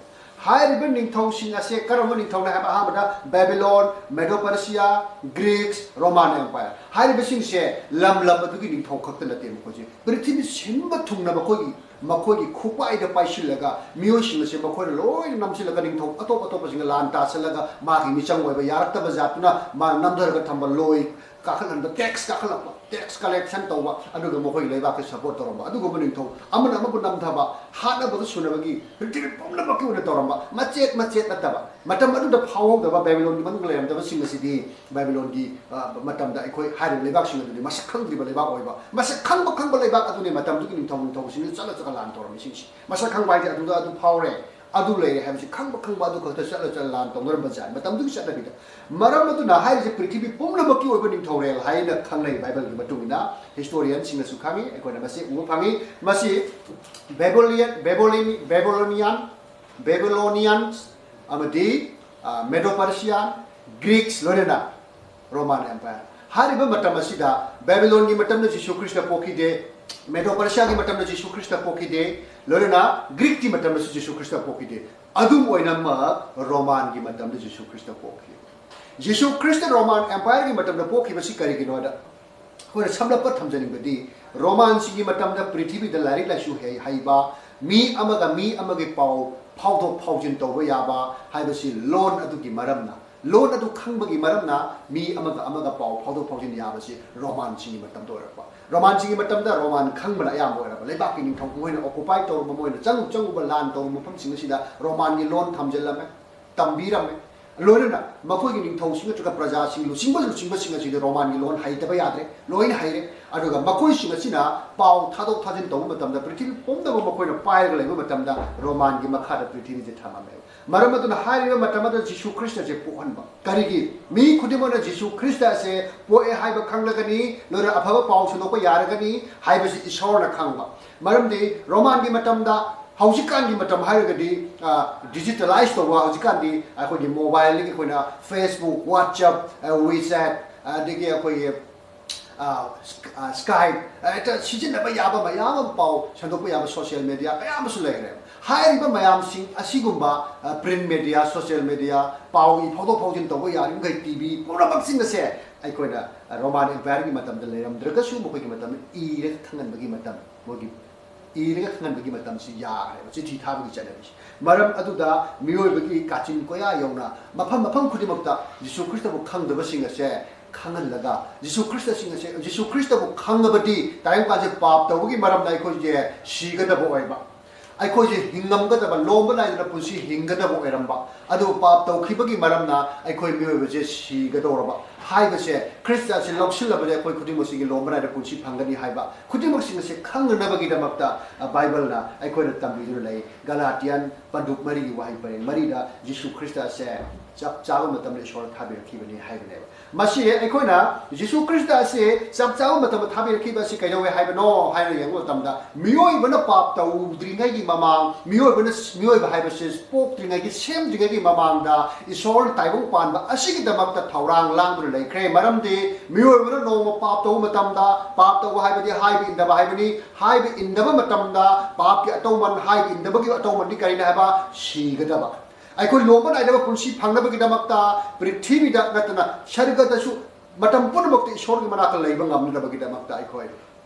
ꯍꯥꯏꯔꯤꯕ ꯅꯤꯡꯊꯧꯁꯤꯡ ꯑꯁꯦ ꯀꯔꯝꯕ ꯅꯤꯡꯊꯧꯅ ꯍꯥꯏꯕ, ꯑꯍꯥꯟꯕꯗ Babylon, Medo Persia, Greeks, Roman Empire ꯍꯥꯏꯔꯤꯕꯁꯤꯡꯁꯦ ꯂꯝ ꯂꯝ ꯑꯗꯨꯒꯤ ꯅꯤꯡꯊꯧ ꯈꯛꯇ ꯅꯠꯇꯦ, ꯃꯈꯣꯏꯁꯦ ꯄ꯭ꯔꯤꯊꯤꯕꯤ ꯁꯤꯟꯕ ꯊꯨꯡꯅ ꯃꯈꯣꯏꯒꯤ ꯃꯈꯣꯏꯒꯤ ꯈꯨꯠꯄꯥꯏꯗ ꯄꯥꯏꯁꯤꯜꯂꯒ ꯃꯤꯑꯣꯏꯁꯤꯡ ꯑꯁꯦ ꯃꯈꯣꯏꯅ ꯂꯣꯏꯅ ꯅꯝꯁꯤꯜꯂꯒ ꯅꯤꯡꯊꯧ ꯑꯇꯣꯞ ꯑꯇꯣꯞꯄꯁꯤꯡꯒ ꯂꯥꯟ ꯇꯥꯁꯤꯜꯂꯒ ꯃꯥꯒꯤ ꯃꯤꯆꯪ ꯑꯣꯏꯕ ꯌꯥꯔꯛꯇꯕ ꯖꯥꯠꯇꯨꯅ ꯃꯥ ꯅꯝꯊꯔꯒ ꯊꯝꯕ, ꯂꯣꯏ ꯀꯥꯈꯠꯍꯟꯕ, tax ꯀꯥꯈꯠꯂꯛꯄ, tax collection ꯇꯧꯕ, ꯑꯗꯨꯒ ꯃꯈꯣꯏꯒꯤ ꯂꯩꯕꯥꯛꯀꯤ support ꯇꯧꯔꯝꯕ ꯑꯗꯨꯒꯨꯝꯕ ꯅꯤꯡꯊꯧ, ꯑꯃꯅ ꯑꯃꯕꯨ ꯅꯝꯊꯕ, ꯍꯥꯠꯅꯕꯗ ꯁꯨꯅꯕꯒꯤ ꯄ꯭ꯔꯤꯊꯤꯕꯤ ꯄꯨꯝꯅꯃꯛꯀꯤ ꯑꯣꯏꯅ ꯇꯧꯔꯝꯕ ꯃꯆꯦꯠ ꯃꯆꯦꯠ ꯅꯠꯇꯕ, ꯃꯇꯝ ꯑꯗꯨꯗ ꯐꯥꯎꯍꯧꯗꯕ ꯕꯦꯕꯤꯂꯣꯟꯒꯤ ꯃꯅꯨꯡꯗ ꯂꯩꯔꯝꯗꯕꯁꯤꯡ ꯑꯁꯤꯗꯤ ꯕꯦꯕꯤꯂꯣꯟꯒꯤ, ꯑ, ꯃꯇꯝꯗ ꯑꯩꯈꯣꯏ ꯍꯥꯏꯔꯤꯕ ꯂꯩꯕꯥꯛꯁꯤꯡ ꯑꯗꯨꯗꯤ ꯃꯁꯛ ꯈꯪꯗ꯭ꯔꯤꯕ ꯂꯩꯕꯥꯛ ꯑꯣꯏꯕ, ꯃꯁꯛ ꯈꯪꯕ ꯈꯪꯕ ꯂꯩꯕꯥꯛ ꯑꯗꯨꯅꯤ ꯃꯇꯝꯗꯨꯒꯤ ꯅꯤꯡꯊꯧ ꯅꯤꯡꯊꯧꯁꯤꯡꯗꯨ ꯆꯠꯂ ꯆꯠꯂ ꯂꯥꯟ ꯇꯧꯔꯝꯃꯤꯁꯤꯡꯁꯤ꯫ ꯃꯁꯛ ꯈꯪꯕ ꯍꯥꯏꯁꯦ ꯑꯗꯨꯗ ꯑꯗꯨ ꯐꯥꯎꯔꯦ, ꯑꯗꯨ ꯂꯩꯔꯦ ꯍꯥꯏꯕꯁꯤ ꯈꯪꯕ ꯈꯪꯕ ꯑꯗꯨ ꯈꯛꯇ ꯆꯠꯂ ꯆꯠꯂ ꯂꯥꯟ ꯇꯧꯅꯔꯝꯕ ꯖꯥꯠꯅꯤ ꯃꯇꯝꯗꯨꯒꯤ ꯆꯠꯅꯕꯤꯗ꯫ ꯃꯔꯝ ꯑꯗꯨꯅ ꯍꯥꯏꯔꯤꯁꯦ ꯄ꯭ꯔꯤꯊꯤꯕꯤ ꯄꯨꯝꯅꯃꯛꯀꯤ ꯑꯣꯏꯕ ꯅꯤꯡꯊꯧꯔꯦꯜ ꯍꯥꯏꯅ ꯈꯪꯅꯩ ꯕꯥꯏꯕꯜꯒꯤ ꯃꯇꯨꯡ ꯏꯟꯅ, ꯍꯤꯁꯇꯣꯔꯤꯌꯟꯁꯤꯡꯅꯁꯨ ꯈꯪꯉꯤ, ꯑꯩꯈꯣꯏꯅ ꯃꯁꯤ ꯎꯕ ꯐꯪꯉꯤ꯫ ꯃꯁꯤ ꯕꯦꯕꯣꯂꯤꯌꯟ, ꯕꯦꯕꯣꯂꯤꯅꯤ-, ꯕꯦꯕꯣꯂꯣꯅꯤꯌꯥꯟ, ꯕꯦꯕꯣꯂꯣꯅꯤꯌꯟꯁ ꯑꯃꯗꯤ, ꯑ, ꯃꯦꯗꯣ ꯄꯔꯁꯤꯌꯥꯟ, ꯒ꯭ꯔꯤꯛꯁ ꯂꯣꯏꯅꯅ ꯔꯣꯃꯥꯟ ꯑꯦꯝꯄꯥꯌꯔ꯫ ꯍꯥꯏꯔꯤꯕ ꯃꯇꯝ ꯑꯁꯤꯗ ꯕꯦꯕꯤꯂꯣꯟꯒꯤ ꯃꯇꯝꯗ ꯖꯤꯁꯨ ꯈ꯭ꯔꯤꯁꯇ ꯄꯣꯛꯈꯤꯗꯦ, ꯃꯦꯗꯣ ꯄꯔꯁꯤꯌꯥꯒꯤ ꯃꯇꯝꯗ ꯖꯤꯁꯨ ꯈ꯭ꯔꯤꯁꯇ ꯄꯣꯛꯈꯤꯗꯦ, ꯂꯣꯏꯅꯅ ꯒ꯭ꯔꯤꯛꯀꯤ ꯃꯇꯝꯗꯁꯨ ꯖꯤꯁꯨ ꯈ꯭ꯔꯤꯁꯇ ꯄꯣꯛꯈꯤꯗꯦ꯫ ꯑꯗꯨꯝ ꯑꯣꯏꯅꯃꯛ ꯔꯣꯃꯥꯟꯒꯤ ꯃꯇꯝꯗ ꯖꯤꯁꯨ ꯈ꯭ꯔꯤꯁꯇ ꯄꯣꯛꯈꯤ꯫ ꯖꯤꯁꯨ ꯈ꯭ꯔꯤꯁꯇ ꯔꯣꯃꯥꯟ ꯑꯦꯝꯄꯥꯌꯔꯒꯤ ꯃꯇꯝꯗ ꯄꯣꯛꯈꯤꯕꯁꯤ ꯀꯔꯤꯒꯤꯅꯣꯗ ꯑꯩꯈꯣꯏꯅ ꯁꯝꯂꯞꯄ ꯊꯝꯖꯅꯤꯡꯕꯗꯤ, ꯔꯣꯃꯥꯟꯁꯤꯡꯒꯤ ꯃꯇꯝꯗ ꯄ꯭ꯔꯤꯊꯤꯕꯤꯗ ꯂꯥꯏꯔꯤꯛ ꯂꯥꯏꯁꯨ ꯍꯩ-, ꯍꯩꯕ, ꯃꯤ ꯑꯃꯒ ꯃꯤ ꯑꯃꯒꯤ ꯄꯥꯎ ꯐꯥꯎꯗꯣꯛ ꯐꯥꯎꯖꯤꯟ ꯇꯧꯕ ꯌꯥꯕ ꯍꯥꯏꯕꯁꯤ ꯂꯣꯟ ꯑꯗꯨꯒꯤ ꯃꯔꯝꯅ, ꯂꯣꯟ ꯑꯗꯨ ꯈꯪꯕꯒꯤ ꯃꯔꯝꯅ ꯃꯤ ꯑꯃꯒ ꯑꯃꯒ ꯄꯥꯎ ꯐꯥꯎꯗꯣꯛ ꯐꯥꯎꯖꯤꯟ ꯌꯥꯕꯁꯤ ꯔꯣꯃꯥꯟꯁꯤꯡꯒꯤ ꯃꯇꯝꯗ ꯑꯣꯏꯔꯛꯄ꯫ ꯔꯣꯃꯥꯟꯁꯤꯡꯒꯤ ꯃꯇꯝꯗ ꯔꯣꯃꯥꯟ ꯈꯪꯕꯅ ꯑꯌꯥꯝꯕ ꯑꯣꯏꯔꯕ, ꯂꯩꯕꯥꯛꯀꯤ ꯅꯤꯡꯊꯧ ꯃꯣꯏꯅ occupy ꯇꯧꯔꯨꯕ, ꯃꯣꯏꯅ ꯆꯪꯉꯨ ꯆꯪꯉꯨꯕ ꯂꯥꯟ ꯇꯧꯔꯨꯕ ꯃꯐꯝꯁꯤꯡ ꯑꯁꯤꯗ ꯔꯣꯃꯥꯟꯒꯤ ꯂꯣꯟ ꯊꯝꯖꯤꯜꯂꯝꯃꯦ, ꯇꯝꯕꯤꯔꯝꯃꯦ꯫ ꯂꯣꯏꯅꯅ ꯃꯈꯣꯏꯒꯤ ꯅꯤꯡꯊꯧꯁꯤꯡ ꯅꯠꯇ꯭ꯔꯒ ꯄ꯭ꯔꯖꯥꯁꯤꯡ, ꯂꯨꯆꯤꯡꯕ ꯂꯨꯆꯤꯡꯕꯁꯤꯡ ꯑꯁꯤꯗꯤ ꯔꯣꯃꯥꯟꯒꯤ ꯂꯣꯟ ꯍꯩꯇꯕ ꯌꯥꯗ꯭ꯔꯦ, ꯂꯣꯏꯅ ꯍꯩꯔꯦ꯫ ꯑꯗꯨꯒ ꯃꯈꯣꯏꯁꯤꯡ ꯑꯁꯤꯅ ꯄꯥꯎ ꯊꯥꯗꯣꯛ ꯊꯥꯖꯤꯟ ꯇꯧꯕ ꯃꯇꯝꯗ ꯄ꯭ꯔꯤꯊꯤꯕꯤ ꯄꯨꯝꯅꯃꯛ ꯃꯈꯣꯏꯅ ꯄꯥꯏꯔꯒ ꯂꯩꯕ ꯃꯇꯝꯗ ꯔꯣꯃꯥꯟꯒꯤ ꯃꯈꯥꯗ ꯄ꯭ꯔꯤꯊꯤꯕꯤꯁꯦ ꯊꯝꯃꯝꯃꯦꯕ꯫ ꯃꯔꯝ ꯑꯗꯨꯅ ꯍꯥꯏꯔꯤꯕ ꯃꯇꯝ ꯑꯗꯨꯗ ꯖꯤꯁꯨ ꯈ꯭ꯔꯤꯁꯇꯁꯦ ꯄꯣꯛꯍꯟꯕ꯫ ꯀꯔꯤꯒꯤ? ꯃꯤ ꯈꯨꯗꯤꯡꯃꯛꯅ ꯖꯤꯁꯨ ꯈ꯭ꯔꯤꯁꯇ ꯑꯁꯦ ꯄꯣꯛꯑꯦ ꯍꯥꯏꯕ ꯈꯪꯂꯒꯅꯤ, ꯂꯣꯏꯅ ꯑꯐꯕ ꯄꯥꯎ ꯁꯟꯗꯣꯛꯄ ꯌꯥꯔꯒꯅꯤ ꯍꯥꯏꯕꯁꯤ ꯏꯁꯣꯔꯅ ꯈꯪꯕ꯫ ꯃꯔꯝꯗꯤ ꯔꯣꯃꯥꯟꯒꯤ ꯃꯇꯝꯗ, ꯍꯧꯖꯤꯛꯀꯥꯟꯒꯤ ꯃꯇꯝ ꯍꯥꯏꯔꯒꯗꯤ, ꯑ, digitalize ꯇꯧꯕ, ꯍꯧꯖꯤꯛꯀꯥꯟꯗꯤ ꯑꯩꯈꯣꯏꯒꯤ mobileꯗꯒꯤ ꯑꯩꯈꯣꯏꯅ Facebook, WhatsApp, ꯑ, WeChat, ꯑꯗꯒꯤ ꯑꯩꯈꯣꯏꯒꯤ ꯑ, ꯁ꯭ꯀꯥꯏꯞ, ꯍꯦꯛꯇ ꯁꯤꯖꯤꯟꯅꯕ ꯌꯥꯕ ꯃꯌꯥꯝ ꯑꯃ, ꯄꯥꯎ ꯁꯟꯗꯣꯛꯄ ꯌꯥꯕ ꯁꯣꯁꯤꯌꯦꯜ ꯃꯦꯗꯤꯌꯥ ꯀꯌꯥ ꯑꯃꯁꯨ ꯂꯩꯈ꯭ꯔꯦ꯫ ꯍꯥꯏꯔꯤꯕ ꯃꯌꯥꯝꯁꯤꯡ ꯑꯁꯤꯒꯨꯝꯕ, ꯄ꯭ꯔꯤꯟ ꯃꯦꯗꯤꯌꯥ, ꯁꯣꯁꯤꯌꯦꯜ ꯃꯦꯗꯤꯌꯥ, ꯄꯥꯎꯒꯤ ꯐꯥꯎꯗꯣꯛ ꯐꯥꯎꯖꯤꯟ ꯇꯧꯕ ꯌꯥꯔꯤꯕꯈꯩ ꯇꯤ ꯚꯤ ꯄꯨꯝꯅꯃꯛꯁꯤꯡ ꯑꯁꯦ ꯑꯩꯈꯣꯏꯅ ꯔꯣꯃꯥꯟ ꯑꯦꯝꯄꯥꯌꯔꯒꯤ ꯃꯇꯝꯗ ꯂꯩꯔꯝꯗ꯭ꯔꯒꯁꯨ, ꯃꯈꯣꯏꯒꯤ ꯃꯇꯝꯗ ꯏꯔꯒ ꯈꯪꯍꯟꯕꯒꯤ ꯃꯇꯝ, ꯃꯣꯏꯒꯤ ꯏꯔꯒ ꯈꯪꯍꯟꯕꯒꯤ ꯃꯇꯝꯁꯤ ꯌꯥꯈ꯭ꯔꯦꯕ, ꯆꯤꯊꯤ ꯊꯥꯕꯒꯤ ꯆꯠꯅꯕꯤꯁꯤ꯫ ꯃꯔꯝ ꯑꯗꯨꯗ ꯃꯤꯑꯣꯏꯕꯒꯤ ꯀꯥꯆꯤꯟ ꯀꯣꯌꯥ ꯌꯧꯅ ꯃꯐꯝ ꯃꯐꯝ ꯈꯨꯗꯤꯡꯃꯛꯇ ꯖꯤꯁꯨ ꯈ꯭ꯔꯤꯁꯇꯕꯨ ꯈꯪꯗꯕꯁꯤꯡ ꯑꯁꯦ ꯈꯪꯍꯜꯂꯒ, ꯖꯤꯁꯨ ꯈ꯭ꯔꯤꯁꯇꯁꯤꯡ ꯑꯁꯦ, ꯖꯤꯁꯨ ꯈ꯭ꯔꯤꯁꯇꯕꯨ ꯈꯪꯉꯕꯗꯤ ꯇꯥꯏꯕꯪ ꯄꯥꯟꯁꯦ ꯄꯥꯞ ꯇꯧꯕꯒꯤ ꯃꯔꯝꯅ ꯑꯩꯈꯣꯏꯁꯦ ꯁꯤꯒꯗꯕ ꯑꯣꯏꯕ, ꯑꯩꯈꯣꯏꯁꯦ ꯍꯤꯡꯉꯝꯒꯗꯕ, ꯂꯣꯝꯕ ꯅꯥꯏꯗꯅ ꯄꯨꯟꯁꯤ ꯍꯤꯡꯒꯗꯕ ꯑꯣꯏꯔꯝꯕ, ꯑꯗꯨꯕꯨ ꯄꯥꯞ ꯇꯧꯈꯤꯕꯒꯤ ꯃꯔꯝꯅ ꯑꯩꯈꯣꯏ ꯃꯤꯑꯣꯏꯕꯁꯦ ꯁꯤꯒꯗꯧꯔꯕ ꯍꯥꯏꯕꯁꯦ, ꯈ꯭ꯔꯤꯁꯇ ꯑꯁꯤ ꯂꯧꯁꯤꯜꯂꯕꯗꯤ ꯑꯩꯈꯣꯏ ꯈꯨꯗꯤꯡꯃꯛꯁꯤꯒꯤ ꯂꯣꯝꯕ ꯅꯥꯏꯗ ꯄꯨꯟꯁꯤ ꯐꯪꯒꯅꯤ ꯍꯥꯏꯕ ꯈꯨꯗꯤꯡꯃꯛꯁꯤꯡ ꯑꯁꯤ ꯈꯪꯅꯅꯕꯒꯤꯗꯃꯛꯇ, ꯑ, ꯕꯥꯏꯕꯜꯅ ꯑꯩꯈꯣꯏꯅ ꯇꯝꯕꯤꯗꯨꯅ ꯂꯩ꯫ ꯒꯂꯥꯇꯤꯌꯟ ꯄꯟꯗꯨꯞ ꯃꯔꯤꯒꯤ ꯋꯥꯍꯩ ꯄꯔꯦꯡ ꯃꯔꯤꯗ ꯖꯤꯁꯨ ꯈ꯭ꯔꯤꯁꯇ ꯑꯁꯦ ꯆꯞ ꯆꯥꯕ ꯃꯇꯝꯗ ꯏꯁꯣꯔꯅ ꯊꯥꯕꯤꯔꯛꯈꯤꯕꯅꯤ ꯍꯥꯏꯕꯅꯦꯕ꯫ ꯃꯁꯤ ꯑꯩꯈꯣꯏꯅ ꯖꯤꯁꯨ ꯈ꯭ꯔꯤꯁꯇ ꯑꯁꯤ ꯆꯞ ꯆꯥꯕ ꯃꯇꯝꯗ ꯊꯥꯕꯤꯔꯛꯈꯤꯕ ꯑꯁꯤ ꯀꯩꯗꯧꯋꯦ ꯍꯥꯏꯕꯅꯣ ꯍꯥꯏꯅ ꯌꯦꯡꯕ ꯃꯇꯝꯗ, ꯃꯤꯑꯣꯏꯕꯅ ꯄꯥꯞ ꯇꯧꯗ꯭ꯔꯤꯉꯩꯒꯤ ꯃꯃꯥꯡ, ꯃꯤꯑꯣꯏꯕꯅ, ꯃꯤꯑꯣꯏꯕ ꯍꯥꯏꯕꯁꯤ ꯄꯣꯛꯇ꯭ꯔꯤꯉꯩꯒꯤ, ꯁꯦꯝꯗ꯭ꯔꯤꯉꯩꯒꯤ ꯃꯃꯥꯡꯗ ꯏꯁꯣꯔꯅ ꯇꯥꯏꯕꯪ ꯄꯥꯟꯕ ꯑꯁꯤꯒꯤꯗꯃꯛꯇ ꯊꯧꯔꯥꯡ ꯂꯥꯡꯗꯨꯅ ꯂꯩꯈ꯭ꯔꯦ꯫ ꯃꯔꯝꯗꯤ ꯃꯤꯑꯣꯏꯕꯅ ꯅꯣꯡꯃ ꯄꯥꯞ ꯇꯧꯕ ꯃꯇꯝꯗ, ꯄꯥꯞ ꯇꯧꯕ ꯍꯥꯏꯕꯗꯤ ꯍꯥꯏꯕ ꯏꯟꯗꯕ ꯍꯥꯏꯕꯅꯤ, ꯍꯥꯏꯕ ꯏꯟꯗꯕ ꯃꯇꯝꯗ ꯄꯥꯞꯀꯤ ꯑꯇꯧꯃꯟ, ꯍꯥꯏꯕ ꯏꯟꯗꯕꯒꯤ ꯑꯇꯧꯃꯟꯗꯤ ꯀꯔꯤꯅꯤ ꯍꯥꯏꯕ? ꯁꯤꯒꯗꯕ꯫ ꯑꯩꯈꯣꯏ ꯂꯣꯝꯕ ꯅꯥꯏꯗꯕ ꯄꯨꯟꯁꯤ ꯐꯪꯅꯕꯒꯤꯗꯃꯛꯇ ꯄ꯭ꯔꯤꯊꯤꯕꯤꯗ ꯅꯠꯇꯅ ꯁꯔꯒꯗꯁꯨ ꯃꯇꯝ ꯄꯨꯝꯅꯃꯛꯇ ꯏꯁꯣꯔꯒꯤ ꯃꯅꯥꯛꯇ ꯂꯩꯕ ꯉꯝꯅꯅꯕꯒꯤꯗꯃꯛꯇ ꯑꯩꯈꯣꯏ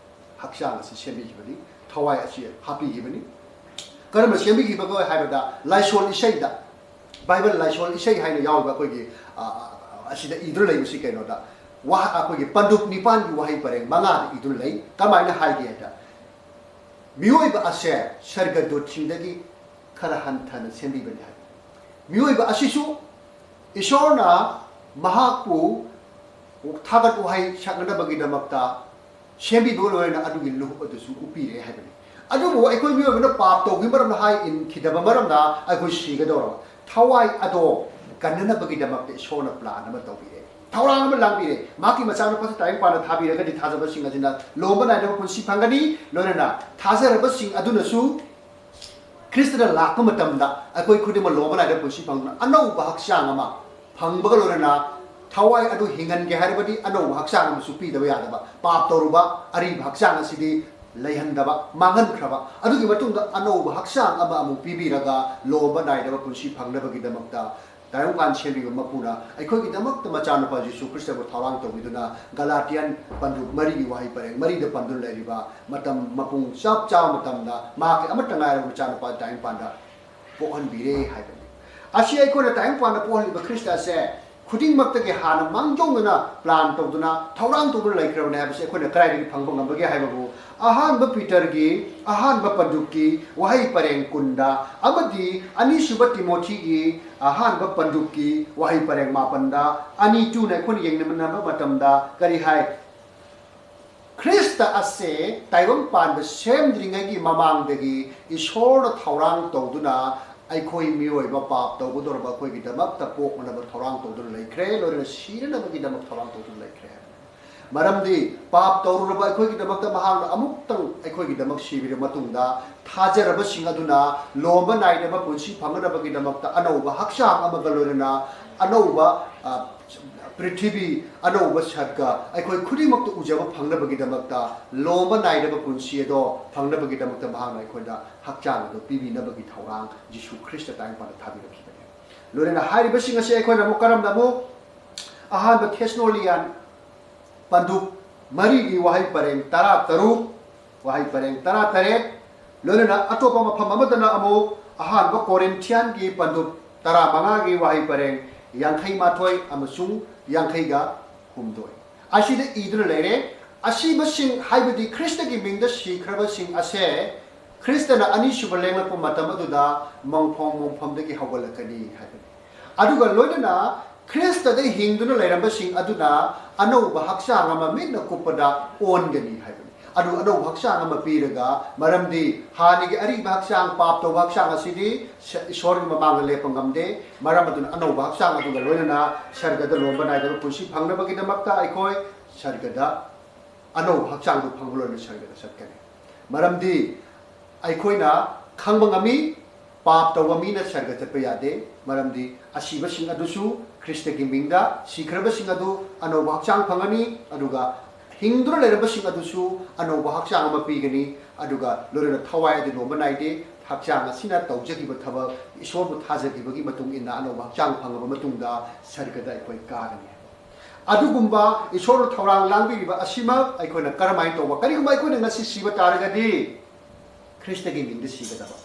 ꯍꯛꯆꯥꯡ ꯑꯁꯤ ꯁꯦꯝꯕꯤꯈꯤꯕꯅꯤ, ꯊꯋꯥꯏ ꯑꯁꯤ ꯍꯥꯞꯄꯤꯈꯤꯕꯅꯤ꯫ ꯀꯔꯝꯅ ꯁꯦꯝꯕꯤꯈꯤꯕꯒꯦ ꯍꯥꯏꯕꯗ, ꯂꯥꯏꯁꯣꯟ ꯏꯁꯩꯗ, ꯕꯥꯏꯕꯜ ꯂꯥꯏꯁꯣꯟ ꯏꯁꯩ ꯍꯥꯏꯅ ꯌꯥꯎꯔꯤꯕ ꯑꯩꯈꯣꯏꯒꯤ, ꯑ, ꯑ, ꯑꯁꯤꯗ ꯏꯗꯨꯅ ꯂꯩꯕꯁꯤ ꯀꯩꯅꯣꯗ, ꯋꯥꯍ-, ꯑꯩꯈꯣꯏꯒꯤ ꯄꯟꯗꯨꯞ ꯅꯤꯄꯥꯟꯒꯤ ꯋꯥꯍꯩ ꯄꯔꯦꯡ ꯃꯉꯥꯗ ꯏꯗꯨꯅ ꯂꯩ꯫ ꯀꯃꯥꯏꯅ ꯍꯥꯏꯒꯦ ꯍꯥꯏꯗ, ꯃꯤꯑꯣꯏꯕ ꯑꯁꯦ ꯁꯔꯒꯗꯨꯠꯁꯤꯡꯗꯒꯤ ꯈꯔ ꯍꯟꯊꯅ ꯁꯦꯝꯕꯤꯕꯅꯤ ꯍꯥꯏ꯫ ꯃꯤꯑꯣꯏꯕ ꯑꯁꯤꯁꯨ ꯏꯁꯣꯔꯅ ꯃꯍꯥꯛꯄꯨ ꯊꯥꯒꯠ ꯋꯥꯍꯩ ꯁꯛꯅꯅꯕꯒꯤꯗꯃꯛꯇ ꯁꯦꯝꯕꯤꯕꯒ ꯂꯣꯏꯅꯅ ꯑꯗꯨꯒꯤ ꯂꯨꯍꯨꯞ ꯑꯗꯨꯁꯨ ꯎꯞꯄꯤꯔꯦ ꯍꯥꯏꯕꯅꯤ꯫ ꯑꯗꯨꯕꯨ ꯑꯩꯈꯣꯏ ꯃꯤꯑꯣꯏꯕꯅ ꯄꯥꯞ ꯇꯧꯈꯤꯕ ꯃꯔꯝꯅ, ꯍꯥꯏ ꯏꯟꯈꯤꯗꯕ ꯃꯔꯝꯅ ꯑꯩꯈꯣꯏ ꯁꯤꯒꯗꯧꯔꯕ꯫ ꯊꯋꯥꯏ ꯑꯗꯣ ꯀꯟꯅꯅꯕꯒꯤꯗꯃꯛꯇ ꯏꯁꯣꯔꯅ ꯄ꯭ꯂꯥꯟ ꯑꯃ ꯇꯧꯕꯤꯔꯦ, ꯊꯧꯔꯥꯡ ꯑꯃ ꯂꯥꯡꯕꯤꯔꯦ꯫ ꯃꯍꯥꯛꯀꯤ ꯃꯆꯥꯅꯨꯄꯥꯁꯨ ꯇꯥꯏꯕꯪ ꯄꯥꯟꯅ ꯊꯥꯕꯤꯔꯒꯗꯤ ꯊꯥꯖꯕꯁꯤꯡ ꯑꯁꯤꯅ ꯂꯣꯝꯕ ꯅꯥꯏꯗꯕ ꯄꯨꯟꯁꯤ ꯐꯪꯒꯅꯤ꯫ ꯂꯣꯏꯅꯅ ꯊꯥꯖꯔꯕꯁꯤꯡ ꯑꯗꯨꯅꯁꯨ ꯈ꯭ꯔꯤꯁꯇꯗ ꯂꯥꯛꯄ ꯃꯇꯝꯗ ꯑꯩꯈꯣꯏ ꯈꯨꯗꯤꯡꯃꯛ ꯂꯣꯝꯕ ꯅꯥꯏꯗꯕ ꯄꯨꯟꯁꯤ ꯐꯪꯗꯨꯅ ꯑꯅꯧꯕ ꯍꯛꯆꯥꯡ ꯑꯃ ꯐꯪꯕꯒ ꯂꯣꯏꯅꯅ ꯊꯋꯥꯏ ꯑꯗꯨ ꯍꯤꯡꯍꯟꯒꯦ ꯍꯥꯏꯔꯕꯗꯤ ꯑꯅꯧꯕ ꯍꯛꯆꯥꯡ ꯑꯃꯁꯨ ꯄꯤꯗꯕ ꯌꯥꯗꯕ꯫ ꯄꯥꯞ ꯇꯧꯔꯨꯕ ꯑꯔꯤꯕ ꯍꯛꯆꯥꯡ ꯑꯁꯤꯗꯤ ꯂꯩꯍꯟꯗꯕ, ꯃꯥꯡꯍꯟꯈ꯭ꯔꯕ꯫ ꯑꯗꯨꯒꯤ ꯃꯇꯨꯡꯗ ꯑꯅꯧꯕ ꯍꯛꯆꯥꯡ ꯑꯃ ꯑꯃꯨꯛ ꯄꯤꯕꯤꯔꯒ ꯂꯣꯝꯕ ꯅꯥꯏꯗꯕ ꯄꯨꯟꯁꯤ ꯐꯪꯅꯕꯒꯤꯗꯃꯛꯇ ꯇꯥꯏꯕꯪꯄꯥꯟ ꯁꯦꯝꯕꯤꯕ ꯃꯄꯨꯅ ꯑꯩꯈꯣꯏꯒꯤꯗꯃꯛꯇ ꯃꯆꯥꯅꯨꯄꯥ ꯖꯤꯁꯨ ꯈ꯭ꯔꯤꯁꯇꯕꯨ ꯊꯧꯔꯥꯡ ꯇꯧꯕꯤꯗꯨꯅ ꯒꯂꯥꯇꯤꯌꯟ ꯄꯟꯗꯨꯞ ꯃꯔꯤꯒꯤ ꯋꯥꯍꯩ ꯄꯔꯦꯡ ꯃꯔꯤꯗ ꯄꯟꯗꯨꯅ ꯂꯩꯔꯤꯕ ꯃꯇꯝ ꯃꯄꯨꯡ ꯆꯞ ꯆꯥꯕ ꯃꯇꯝꯗ ꯃꯍꯥꯛꯀꯤ ꯑꯃꯠꯇ ꯉꯥꯏꯔꯕ ꯃꯆꯥꯅꯨꯄꯥ ꯇꯥꯏꯕꯪꯄꯥꯟꯗ ꯄꯣꯛꯍꯟꯕꯤꯔꯦ ꯍꯥꯏꯕꯅꯤ꯫ ꯑꯁꯤ ꯑꯩꯈꯣꯏꯅ ꯇꯥꯏꯕꯪꯄꯥꯟꯗ ꯄꯣꯛꯍꯜꯂꯤꯕ ꯈ꯭ꯔꯤꯁꯇ ꯑꯁꯦ ꯈꯨꯗꯤꯡꯃꯛꯇꯒꯤ ꯍꯥꯟꯅ ꯃꯥꯡꯖꯧꯅꯅ ꯄ꯭ꯂꯥꯟ ꯇꯧꯗꯨꯅ ꯊꯧꯔꯥꯡ ꯇꯧꯗꯨꯅ ꯂꯩꯈ꯭ꯔꯕꯅꯤ ꯍꯥꯏꯕꯁꯤ ꯑꯩꯈꯣꯏꯅ ꯀꯗꯥꯏꯗꯒꯤ ꯐꯪꯕ ꯉꯝꯕꯒꯦ ꯍꯥꯏꯕꯕꯨ ꯑꯍꯥꯟꯕ ꯄꯤꯇꯔꯒꯤ ꯑꯍꯥꯟꯕ ꯄꯟꯗꯨꯞꯀꯤ ꯋꯥꯍꯩ ꯄꯔꯦꯡ ꯀꯨꯟꯗ ꯑꯃꯗꯤ ꯑꯅꯤꯁꯨꯕ ꯇꯤꯃꯣꯊꯤꯒꯤ ꯑꯍꯥꯟꯕ ꯄꯟꯗꯨꯞꯀꯤ ꯋꯥꯍꯩ ꯄꯔꯦꯡ ꯃꯥꯄꯟꯗ ꯑꯅꯤ ꯇꯨꯅ ꯑꯩꯈꯣꯏꯅ ꯌꯦꯡꯅꯕ ꯃꯇꯝꯗ ꯀꯔꯤ ꯍꯥꯏ? ꯈ꯭ꯔꯤꯁꯇ ꯑꯁꯦ ꯇꯥꯏꯕꯪ ꯄꯥꯟꯕ ꯁꯦꯝꯗ꯭ꯔꯤꯉꯩꯒꯤ ꯃꯃꯥꯡꯗꯒꯤ ꯏꯁꯣꯔꯅ ꯊꯧꯔꯥꯡ ꯇꯧꯗꯨꯅ ꯑꯩꯈꯣꯏ ꯃꯤꯑꯣꯏꯕ ꯄꯥꯞ ꯇꯧꯒꯗꯧꯔꯕ ꯑꯩꯈꯣꯏꯒꯤꯗꯃꯛꯇ ꯄꯣꯛꯅꯅꯕ ꯊꯧꯔꯥꯡ ꯇꯧꯗꯨꯅ ꯂꯩꯈ꯭ꯔꯦ, ꯂꯣꯏꯅꯅ ꯁꯤꯅꯅꯕꯒꯤꯗꯃꯛ ꯊꯧꯔꯥꯡ ꯇꯧꯗꯨꯅ ꯂꯩꯈ꯭ꯔꯦ ꯍꯥꯏꯕꯅꯤ꯫ ꯃꯔꯝꯗꯤ ꯄꯥꯞ ꯇꯧꯔꯨꯔꯕ ꯑꯩꯈꯣꯏꯒꯤꯗꯃꯛꯇ ꯃꯍꯥꯛꯅ ꯑꯃꯨꯛꯇꯪ ꯑꯩꯈꯣꯏꯒꯤꯗꯃꯛ ꯁꯤꯕꯤꯔꯕ ꯃꯇꯨꯡꯗ ꯊꯥꯖꯔꯕꯁꯤꯡ ꯑꯗꯨꯅ ꯂꯣꯝꯕ ꯅꯥꯏꯗꯕ ꯄꯨꯟꯁꯤ ꯐꯪꯅꯅꯕꯒꯤꯗꯃꯛꯇ ꯑꯅꯧꯕ ꯍꯛꯆꯥꯡ ꯑꯃꯒ ꯂꯣꯏꯅꯅ ꯑꯅꯧꯕ, ꯑ, ꯄ꯭ꯔꯤꯊꯤꯕꯤ, ꯑꯅꯧꯕ ꯁꯔꯒ ꯑꯩꯈꯣꯏ ꯈꯨꯗꯤꯡꯃꯛꯇ ꯎꯖꯕ ꯐꯪꯅꯕꯒꯤꯗꯃꯛꯇ, ꯂꯣꯝꯕ ꯅꯥꯏꯗꯕ ꯄꯨꯟꯁꯤ ꯑꯗꯣ ꯐꯪꯅꯕꯒꯤꯗꯃꯛꯇ ꯃꯍꯥꯛꯅ ꯑꯩꯈꯣꯏꯗ ꯍꯛꯆꯥꯡ ꯑꯗꯨ ꯄꯤꯕꯤꯅꯕꯒꯤ ꯊꯧꯔꯥꯡ ꯖꯤꯁꯨ ꯈ꯭ꯔꯤꯁꯇ ꯇꯥꯏꯕꯪꯄꯥꯟꯗ ꯊꯥꯕꯤꯔꯛꯈꯤꯕꯅꯤ꯫ ꯂꯣꯏꯅꯅ ꯍꯥꯏꯔꯤꯕꯁꯤꯡ ꯑꯁꯤ ꯑꯩꯈꯣꯏꯅ ꯑꯃꯨꯛ ꯀꯔꯝꯅ ꯑꯃꯨꯛ ꯑꯍꯥꯟꯕ ꯊꯦꯁꯅꯣꯂꯤꯌꯥꯟ ꯄꯟꯗꯨꯞ ꯃꯔꯤꯒꯤ ꯋꯥꯍꯩ ꯄꯔꯦꯡ ꯇꯔꯥ ꯇꯔꯨꯛ, ꯋꯥꯍꯩ ꯄꯔꯦꯡ ꯇꯔꯥ ꯇꯔꯦꯠ, ꯂꯣꯏꯅꯅ ꯑꯇꯣꯞꯄ ꯃꯐꯝ ꯑꯃꯗꯅ ꯑꯃꯨꯛ ꯑꯍꯥꯟꯕ ꯀꯣꯔꯤꯟꯊꯤꯌꯥꯟꯒꯤ ꯄꯟꯗꯨꯞ ꯇꯔꯥ ꯃꯉꯥꯒꯤ ꯋꯥꯍꯩ ꯄꯔꯦꯡ ꯌꯥꯡꯈꯩ ꯃꯥꯊꯣꯏ ꯑꯃꯁꯨꯡ ꯌꯥꯡꯈꯩꯒ ꯍꯨꯝꯗꯣꯏ ꯑꯁꯤꯗ ꯏꯗꯨꯅ ꯂꯩꯔꯦ꯫ ꯑꯁꯤꯕꯁꯤꯡ ꯍꯥꯏꯕꯗꯤ ꯈ꯭ꯔꯤꯁꯇꯒꯤ ꯃꯤꯡꯗ ꯁꯤꯈ꯭ꯔꯕꯁꯤꯡ ꯑꯁꯦ ꯈ꯭ꯔꯤꯁꯇꯅ ꯑꯅꯤꯁꯨꯕ ꯂꯦꯡꯂꯛꯄ ꯃꯇꯝ ꯑꯗꯨꯗ ꯃꯣꯡꯐꯝ ꯃꯣꯡꯐꯝꯗꯒꯤ ꯍꯧꯒꯠꯂꯛꯀꯅꯤ ꯍꯥꯏꯕꯅꯤ꯫ ꯑꯗꯨꯒ ꯂꯣꯏꯅꯅ ꯈ꯭ꯔꯤꯁꯇꯗ ꯍꯤꯡꯗꯨꯅ ꯂꯩꯔꯝꯕꯁꯤꯡ ꯑꯗꯨꯅ ꯑꯅꯧꯕ ꯍꯛꯆꯥꯡ ꯑꯃ ꯃꯤꯠꯅ ꯀꯨꯞꯄꯗ ꯑꯣꯟꯒꯅꯤ ꯍꯥꯏꯕꯅꯤ꯫ ꯑꯗꯨ ꯑꯅꯧꯕ ꯍꯛꯆꯥꯡ ꯑꯃ ꯄꯤꯔꯒ, ꯃꯔꯝꯗꯤ ꯍꯥꯟꯅꯒꯤ ꯑꯔꯤꯕ ꯍꯛꯆꯥꯡ, ꯄꯥꯞ ꯇꯧꯕ ꯍꯛꯆꯥꯡ ꯑꯁꯤꯗꯤ ꯁ-, ꯏꯁꯣꯔꯒꯤ ꯃꯃꯥꯡꯗ ꯂꯦꯞꯄ ꯉꯝꯗꯦ꯫ ꯃꯔꯝ ꯑꯗꯨꯅ ꯑꯅꯧꯕ ꯍꯛꯆꯥꯡ ꯑꯗꯨꯒ ꯂꯣꯏꯅꯅ ꯁꯔꯒꯗ ꯂꯣꯝꯕ ꯅꯥꯏꯗꯕ ꯄꯨꯟꯁꯤ ꯐꯪꯅꯕꯒꯤꯗꯃꯛꯇ ꯑꯩꯈꯣꯏ ꯁꯔꯒꯗ ꯑꯅꯧꯕ ꯍꯛꯆꯥꯡꯗꯨ ꯐꯪꯕ ꯂꯣꯏꯅ ꯁꯔꯒꯗ ꯆꯠꯀꯅꯤ꯫ ꯃꯔꯝꯗꯤ ꯑꯩꯈꯣꯏꯅ ꯈꯪꯕ ꯉꯝꯃꯤ, ꯄꯥꯞ ꯇꯧꯕ ꯃꯤꯅ ꯁꯔꯒ ꯆꯠꯄ ꯌꯥꯗꯦ꯫ ꯃꯔꯝꯗꯤ ꯑꯁꯤꯕꯁꯤꯡ ꯑꯗꯨꯁꯨ ꯈ꯭ꯔꯤꯁꯇꯒꯤ ꯃꯤꯡꯗ ꯁꯤꯈ꯭ꯔꯕꯁꯤꯡ ꯑꯗꯨ ꯑꯅꯧꯕ ꯍꯛꯆꯥꯡ ꯐꯪꯒꯅꯤ, ꯑꯗꯨꯒ ꯍꯤꯡꯗꯨꯅ ꯂꯩꯔꯕꯁꯤꯡ ꯑꯗꯨꯁꯨ ꯑꯅꯧꯕ ꯍꯛꯆꯥꯡ ꯑꯃ ꯄꯤꯒꯅꯤ, ꯑꯗꯨꯒ ꯂꯣꯏꯅꯅ ꯊꯋꯥꯏ ꯑꯗꯨ ꯂꯣꯝꯕ ꯅꯥꯏꯗꯦ꯫ ꯍꯛꯆꯥꯡ ꯑꯁꯤꯅ ꯇꯧꯖꯈꯤꯕ ꯊꯕꯛ, ꯏꯁꯣꯔꯕꯨ ꯊꯥꯖꯈꯤꯕꯒꯤ ꯃꯇꯨꯡ ꯏꯟꯅ ꯑꯅꯧꯕ ꯍꯛꯆꯥꯡ ꯐꯪꯂꯕ ꯃꯇꯨꯡꯗ ꯁꯔꯒꯗ ꯑꯩꯈꯣꯏ ꯀꯥꯒꯅꯤ꯫ ꯑꯗꯨꯒꯨꯝꯕ ꯏꯁꯣꯔꯅ ꯊꯧꯔꯥꯡ ꯂꯥꯡꯕꯤꯔꯤꯕ ꯑꯁꯤꯃꯛ ꯑꯩꯈꯣꯏꯅ ꯀꯔꯝꯍꯥꯏꯅ ꯇꯧꯕ? ꯀꯔꯤꯒꯨꯝꯕ ꯑꯩꯈꯣꯏꯅ ꯉꯁꯤ ꯁꯤꯕ ꯇꯥꯔꯒꯗꯤ, ꯈ꯭ꯔꯤꯁꯇꯒꯤ ꯃꯤꯡꯗ ꯁꯤꯒꯗꯕ,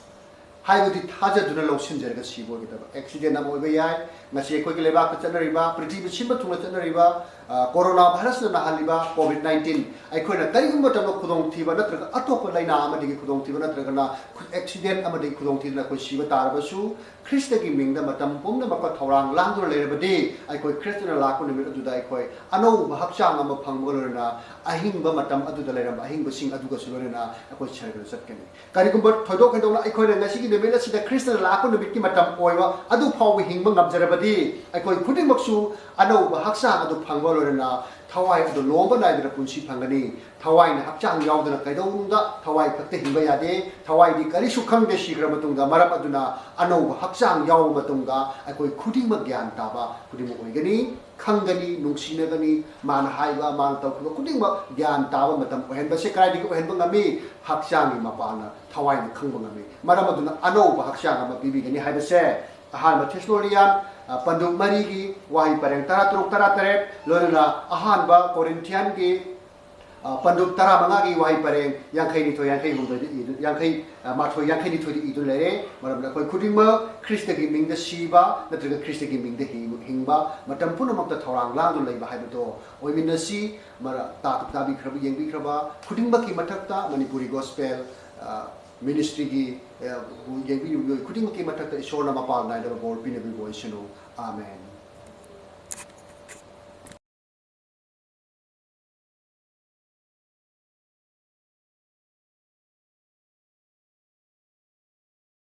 ꯍꯥꯏꯕꯗꯤ ꯊꯥꯖꯗꯨꯅ ꯂꯧꯁꯤꯟꯖꯔꯒ ꯁꯤꯕ ꯑꯣꯏꯒꯗꯕ꯫ ꯑꯦꯛꯁꯤꯗꯦꯟ ꯑꯃ ꯑꯣꯏꯕ ꯌꯥꯏ, ꯉꯁꯤ ꯑꯩꯈꯣꯏꯒꯤ ꯂꯩꯕꯥꯛꯇ ꯆꯠꯅꯔꯤꯕ, ꯄ꯭ꯔꯤꯊꯤꯕꯤ ꯁꯤꯟꯕ ꯊꯨꯡꯅ ꯆꯠꯅꯔꯤꯕ, ꯑ, ꯀꯣꯔꯣꯅꯥ ꯚꯥꯏꯔꯁꯅ ꯅꯥꯍꯜꯂꯤꯕ ꯀꯣꯚꯤꯗ ꯅꯥꯏꯟꯇꯤꯟ, ꯑꯩꯈꯣꯏꯅ ꯀꯔꯤꯒꯨꯝꯕ ꯃꯇꯝꯗ ꯈꯨꯗꯣꯡꯊꯤꯕ ꯅꯠꯇ꯭ꯔꯒ ꯑꯇꯣꯞꯄ ꯂꯥꯏꯅꯥ ꯑꯃꯗꯒꯤ ꯈꯨꯗꯣꯡꯊꯤꯕ ꯅꯠꯇ꯭ꯔꯒꯅ ꯈꯨ-, ꯑꯦꯛꯁꯤꯗꯦꯟ ꯑꯃꯗꯒꯤ ꯈꯨꯗꯣꯡꯊꯤꯗꯨꯅ ꯑꯩꯈꯣꯏ ꯁꯤꯕ ꯇꯥꯔꯕꯁꯨ, ꯈ꯭ꯔꯤꯁꯇꯒꯤ ꯃꯤꯡꯗ ꯃꯇꯝ ꯄꯨꯝꯅꯃꯛꯇ ꯊꯧꯔꯥꯡ ꯂꯥꯡꯗꯨꯅ ꯂꯩꯔꯕꯗꯤ, ꯑꯩꯈꯣꯏ ꯈ꯭ꯔꯤꯁꯇꯅ ꯂꯥꯛꯄ ꯅꯨꯃꯤꯠ ꯑꯗꯨꯗ ꯑꯩꯈꯣꯏ ꯑꯅꯧꯕ ꯍꯛꯆꯥꯡ ꯑꯃ ꯐꯪꯕꯒ ꯂꯣꯏꯅꯅ ꯑꯍꯤꯡꯕ ꯃꯇꯝ ꯑꯗꯨꯗ ꯂꯩꯔꯝꯕ ꯑꯍꯤꯡꯕꯁꯤꯡ ꯑꯗꯨꯒꯁꯨ ꯂꯣꯏꯅꯅ ꯑꯩꯈꯣꯏ ꯁꯔꯒꯗ ꯆꯠꯀꯅꯤ꯫ ꯀꯔꯤꯒꯨꯝꯕ ꯊꯣꯏꯗꯣꯛ ꯍꯦꯟꯗꯣꯛꯅ ꯑꯩꯈꯣꯏꯅ ꯉꯁꯤꯒꯤ ꯅꯨꯃꯤꯠ ꯑꯁꯤꯗ ꯈ꯭ꯔꯤꯁꯇꯅ ꯂꯥꯛꯄ ꯅꯨꯃꯤꯠꯀꯤ ꯃꯇꯝ ꯑꯣꯏꯕ ꯑꯗꯨ ꯐꯥꯎꯕ ꯍꯤꯡꯕ ꯉꯝꯖꯔꯕꯗꯤ, ꯑꯩꯈꯣꯏ ꯈꯨꯗꯤꯡꯃꯛꯁꯨ ꯑꯅꯧꯕ ꯍꯛꯆꯥꯡ ꯑꯗꯨ ꯐꯪꯕ ꯂꯣꯏꯅꯅ ꯊꯋꯥꯏ ꯑꯗꯨ ꯂꯣꯝꯕ ꯅꯥꯏꯗꯅ ꯄꯨꯟꯁꯤ ꯐꯪꯒꯅꯤ꯫ ꯊꯋꯥꯏꯅ ꯍꯛꯆꯥꯡ ꯌꯥꯎꯗꯅ ꯀꯩꯗꯧꯅꯨꯡꯗ ꯊꯋꯥꯏ ꯈꯛꯇ ꯍꯤꯡꯕ ꯌꯥꯗꯦ꯫ ꯊꯋꯥꯏꯗꯤ ꯀꯔꯤꯁꯨ ꯈꯪꯗꯦ ꯁꯤꯈ꯭ꯔ ꯃꯇꯨꯡꯗ, ꯃꯔꯝ ꯑꯗꯨꯅ ꯑꯅꯧꯕ ꯍꯛꯆꯥꯡ ꯌꯥꯎꯕ ꯃꯇꯨꯡꯗ ꯑꯩꯈꯣꯏ ꯈꯨꯗꯤꯡꯃꯛ ꯒ꯭ꯌꯥꯟ ꯇꯥꯕ ꯈꯨꯗꯤꯡꯃꯛ ꯑꯣꯏꯒꯅꯤ, ꯈꯪꯒꯅꯤ, ꯅꯨꯡꯁꯤꯅꯒꯅꯤ, ꯃꯥꯅ ꯍꯥꯏꯕ, ꯃꯥꯅ ꯇꯧꯈꯤꯕ ꯈꯨꯗꯤꯡꯃꯛ ꯒ꯭ꯌꯥꯟ ꯇꯥꯕ ꯃꯇꯝ ꯑꯣꯏꯍꯟꯕꯁꯦ ꯀꯗꯥꯏꯗꯒꯤ ꯑꯣꯏꯍꯟꯕ ꯉꯝꯃꯤ? ꯍꯛꯆꯥꯡꯒꯤ ꯃꯄꯥꯟꯅ ꯊꯋꯥꯏꯅ ꯈꯪꯕ ꯉꯝꯃꯤ꯫ ꯃꯔꯝ ꯑꯗꯨꯅ ꯑꯅꯧꯕ ꯍꯛꯆꯥꯡ ꯑꯃ ꯄꯤꯕꯤꯒꯅꯤ ꯍꯥꯏꯕꯁꯦ ꯑꯍꯥꯟꯕ ꯊꯦꯁꯂꯣꯅꯤꯌꯥꯟ, ꯑ, ꯄꯟꯗꯨꯞ ꯃꯔꯤꯒꯤ ꯋꯥꯍꯩ ꯄꯔꯦꯡ ꯇꯔꯥꯇꯔꯨꯛ, ꯇꯔꯥꯇꯔꯦꯠ, ꯂꯣꯏꯅꯅ ꯑꯍꯥꯟꯕ ꯀꯣꯔꯤꯟꯊꯤꯌꯥꯟꯒꯤ, ꯑ, ꯄꯟꯗꯨꯞ ꯇꯔꯥꯃꯉꯥꯒꯤ ꯋꯥꯍꯩ ꯄꯔꯦꯡ ꯌꯥꯡꯈꯩꯅꯤꯊꯣꯏ, ꯌꯥꯡꯈꯩꯍꯨꯝꯗꯣꯏꯗ ꯏꯗꯨ-, ꯌꯥꯡꯈꯩ, ꯑ, ꯃꯥꯊꯣꯏ, ꯌꯥꯡꯈꯩꯅꯤꯊꯣꯏꯗ ꯏꯗꯨꯅ ꯂꯩꯔꯦ꯫ ꯃꯔꯝꯗꯤ ꯑꯩꯈꯣꯏ ꯈꯨꯗꯤꯡꯃꯛ ꯈ꯭ꯔꯤꯁꯇꯒꯤ ꯃꯤꯡꯗ ꯁꯤꯕ ꯅꯠꯇ꯭ꯔꯒ ꯈ꯭ꯔꯤꯁꯇꯒꯤ ꯃꯤꯡꯗ ꯍꯤꯡ-, ꯍꯤꯡꯕ, ꯃꯇꯝ ꯄꯨꯝꯅꯃꯛꯇ ꯊꯧꯔꯥꯡ ꯂꯥꯡꯗꯨꯅ ꯂꯩꯕ ꯍꯥꯏꯕꯗꯣ ꯑꯣꯏꯃꯤꯟꯅꯁꯤ꯫ ꯃꯔ-, ꯇꯥ-, ꯇꯥꯕꯤꯈ꯭ꯔꯕ, ꯌꯦꯡꯕꯤꯈ꯭ꯔꯕ ꯈꯨꯗꯤꯡꯃꯛꯀꯤ ꯃꯊꯛꯇ ꯃꯅꯤꯄꯨꯔꯤ ꯒꯣꯁꯄꯦꯜ, ꯑ, ꯃꯤꯅꯤꯁꯇ꯭ꯔꯤꯒꯤ, ꯑ, ꯌꯦꯡꯕꯤꯔꯤꯕ ꯃꯤꯑꯣꯏ ꯈꯨꯗꯤꯡꯃꯛꯀꯤ ꯃꯊꯛꯇ ꯏꯁꯣꯔꯅ ꯃꯄꯥꯜ ꯅꯥꯏꯗꯕ ꯕꯣꯔ ꯄꯤꯅꯕꯤꯕ ꯑꯣꯏꯁꯅꯨ꯫ ꯑꯥꯃꯦꯟ꯫